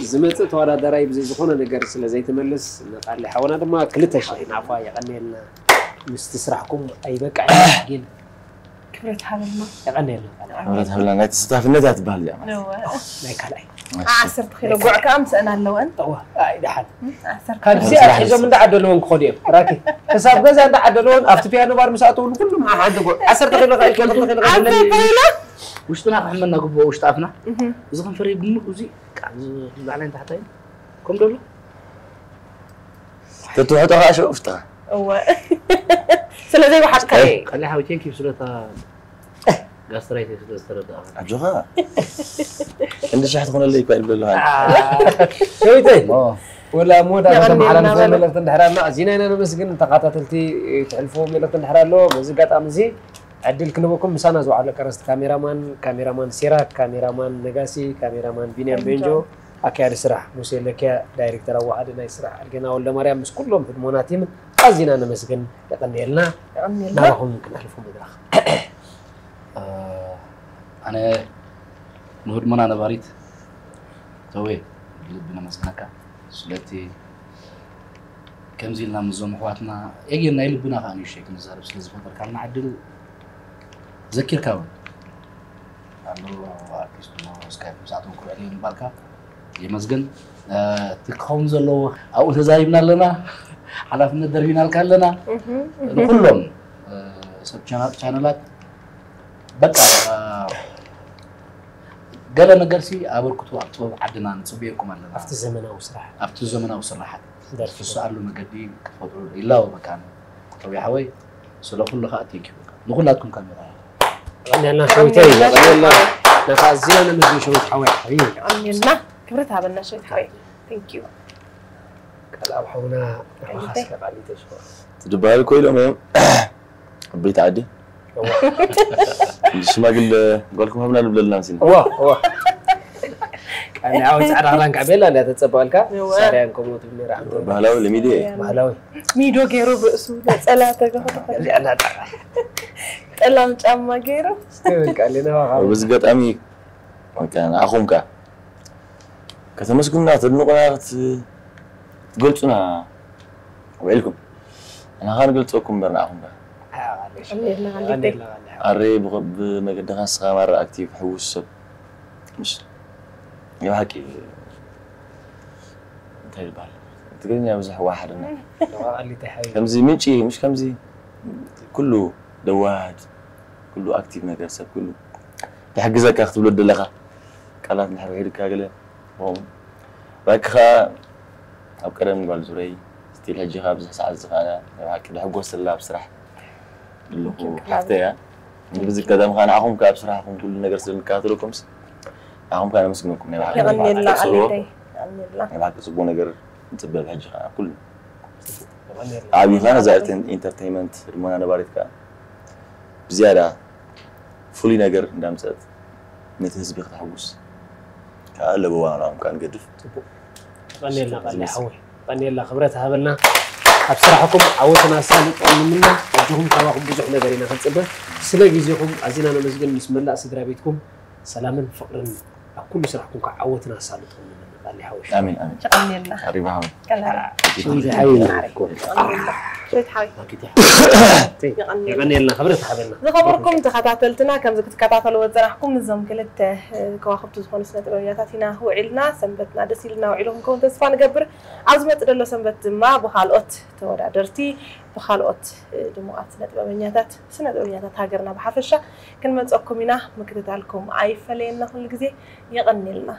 ዝመፅእ ተወዳዳራይ ብዘይ ዝኾነ ነገር ስለ ዘይትመልስ ንቃሊ ሓወና ድማ ክልተ ሽሕ ናፋ የቐንየልና ምስቲ ስራሕኩም ኣይበቃዕ ግን ክብረት ሃበልና። የቐንየልና ክብረት ሃበልና ናይ ተሳታፍነት እያ ትበሃል እዚኣ ማለት ነወ ናይ ካልኣይ ዓሰርተ ኪሎ ጉዕ ከዓ ምስአን ኣለወን። ጠዋ ኣይ ደሓን ዓሰርተ ካብዚ ኣትሒዞም እንዳዓደለውን ክኸዱ እዮም ራኪ ክሳብ ገዛ እንዳዓደለውን ኣብቲ ፒያኖ ባር ምስ ኣተው ንኩሉም ሓሓንቲ ጉዕ ዓሰርተ ኪሎ ክልተ ኪሎ ክልተ ኪሎ ዓሰርተ ኪሎ ውሽጥና ክሕመና ግብኦ ውሽጢ ኣፍና እዚ ከንፈረይ ብምሉእ እዚ ላዕላይ ታሕታይ ከም ደሎ ተትውሕጦ ከዓ ሽዑ ውሽጥኻ እወ ስለ ዘይወሓጥካ እዩ። ቀሊ ሓዊ ቴንኪ ስለታ ጋስትራይት ስለ ዝተረዳኣ ኣጆኻ እንዲ ሽሕ ትኾነለይ እኳ ይብል ኣለኻ ሸዊተይ ወላ መወዳእታ የቐንየልና ተመሓላልፎ በሉ። መልእኽቲ እንድሕር ኣሎ ኣዚና ኢና ነመስግን ተኸታተልቲ ትሕልፎ መልእኽቲ እንድሕር ኣሎ በዚ ኣጋጣሚ እዚ ዕድል ክንበኩም ምሳና ዝውዓሉ ቀረስቲ ካሜራማን ካሜራማን ሲራክ ካሜራማን ነጋሲ ካሜራማን ቢንያም ቤንጆ ኣካያዲ ስራሕ ሙሴ ለኪያ ዳይሬክተር ኣዋሃዲ ናይ ስራሕ ኣልጌና ወልደማርያም ምስ ኩሎም ህድሞና ቲምን ኣዚና ነመስግን የቐንየልና የቐንየልና። ናባኹም ክነሕልፎ መድረኽ ኣነ ንህድሞና ነባሪት ተወ ብልቢ ነመስግነካ ስለቲ ከምዚ ኢልና ምስዞም ኣሕዋትና ኤጌን ናይ ልብና ከዓ ንእሽተይ ክንዛረብ ስለ ዝፈጠርካልና ዕድል ዘኪርካ እውን ኣሎ ኣርቲስት ስካይ ምስኣቶም ክውዕል እዩ ምባልካ የመስግን እቲ ክኸውን ዘለዎ ኣብኡ ተዛሪብና ኣለና ሓላፍነት ደርቢናልካ ኣለና ንኩሎም ሰብ ቻነላት በቃ ገለ ነገር ሲ ኣበርክቱ ኣብ ጥበብ ዓድና ንፅበየኩም ኣለና ኣብቲ ዘመናዊ ስራሕ ኣብቲ ዘመናዊ ስራሓት ደርፊ ዝስኣሉ መገዲ ክትፈጥሩ ይላወ በቃ ተው ሓወይ ስለ ኩሉ ከዓ ቴንኪ ንኩላትኩም ካሜራ ቀንያልና ሸዊተይ ቀንያልና ነካ ኣዚና ነመስግን ሸዊት ሓወይ ሓቢቢ ቀንየልና ክብረት ሃበና ሸዊት ሓወይ Thank you። ቃል ኣብ ሓውና ንዓኻ እስከ ቃል ይተሽኮር ትድበሃል እኮ ኢሎም እዮም ዓበይቲ ዓዲ ሽማግለ ጓልኩም ሃብና ንብለልና መሲና እዋ እዋ ቃል ዓወት ጻዕዳ ክዳን ካዕቤላ እንዳ ተጸበልካ እዋ። ሳርያን ከምኡ ትብል ነይራ ዓንተ ባህላዊ ለሚዶ እየ ባህላዊ ሚዶ ገይሩ ርእሱ ነጸላ ተገፈተ እዚኣ እንዳ ጣዕና ጠላም ጫማ ገይሩ ቃል ነዋ በዚ ኣጋጣሚ በቃ ንዓኹም ከ ከተመስግኑና ተድንቑና ክትገልጹና ውዒልኩም ንዓኻ ንገልጸኩም እምበር ንዓኹም ከ ቀንየልና ቀንየልና ኣረ ብመገድኻ ንስኻ ማራ ኣክቲቭ ሕውስ ሰብ ምሽ ናይ ብሓቂ እንታይ ይበሃል ትግርኛ ብዙሕ ዋሓደና። ኣሊታይ ሓይ ከምዚ ምንጪ ምሽ ከምዚ ኩሉ ደዋሃድ ኩሉ ኣክቲቭ ነገር ሰብ ኩሉ ይሕግዘካ ክትብሎ ደለኻ ቃላት ንሕርሒድካ ገለ ሆም ባኪ ኸዓ ኣብ ቀደም ጓል ዙረይ ስቲል ሕጂ ኸዓ ብዙሕ ሰዓት ዝኸዓ ናይ ብሓቂ ድሕጎስ ስላ ኣብ ስራሕ ኣለኹ ሓፍተ እያ። ብዚ ቀደም ኸዓ ንዓኹም ከኣ ኣብ ስራሕኩም ኩሉ ነገር ስለ ንከታተለኩምስ ንዓኹም ከኣ ነመስግነኩም ናይ ብሓቂ የቐንየልና ጽልዎ ኣሊታይ። የቐንየልና። ናይ ብሓቂ ጽቡቕ ነገር ንጽበ ብሕጂ ኸዓ ኩሉ ዓብይኻ ነዛ ኢንተርቴይንመንት ድማ ነባሪት ከኣ ብዝያዳ ፍሉይ ነገር እንዳምፀት ነቲ ህዝቢ ክተሕጉስ ከዓ ለበዋ ናም ከዓ ንገድፍ ቀኔልና ቃል ሓወይ ቀኔልና ክብረት ሃበልና ኣብ ስራሕኩም ዓወትን ኣሳልጦም ንምና ኣጆኹም ካባኹም ብዙሕ ነገር ኢና ክንፅበ ስለ ግዜኹም ኣዚና ነመስግን ምስ መላእ ስድራ ቤትኩም ሰላምን ፍቅርን ኣብ ኩሉ ስራሕኩም ከዓ ዓወትን ኣሳልጦም ንምና ቃል ሓወይ ኣሚን ኣሚን የቐንየልና። ኣሪባ ሓወይ ቀላል ሽዊት ሓወይ ሽዊት ሓወይ። የቐንየልና። የቐኔልና ክብረት ሃበልና ዝኸበርኩም ተኸታተልትና ከምዚ ክትከታተልዎ ዝፀናሕኩም እዞም ክልተ እ፣ ከዋኽብቲ ዝኾኑ ስነ ጥበበኛታት ኢና ውዒልና ሰንበትና ደስ ኢልና ውዒሉ ክንከውን ተስፋ ንገብር ኣብ ዝመፅእ ዘሎ ሰንበት ድማ ብካልኦት ተወዳደርቲ ብካልኦት እ፣ ድሙቓት ስነ ጥበበኛታት ስነ ጥበበኛታት ሃገርና ብሓፈሻ ክንመፀኩም ኢና ምክትታልኩም ኣይፈለየና ኩሉ ግዜ የቐኒልና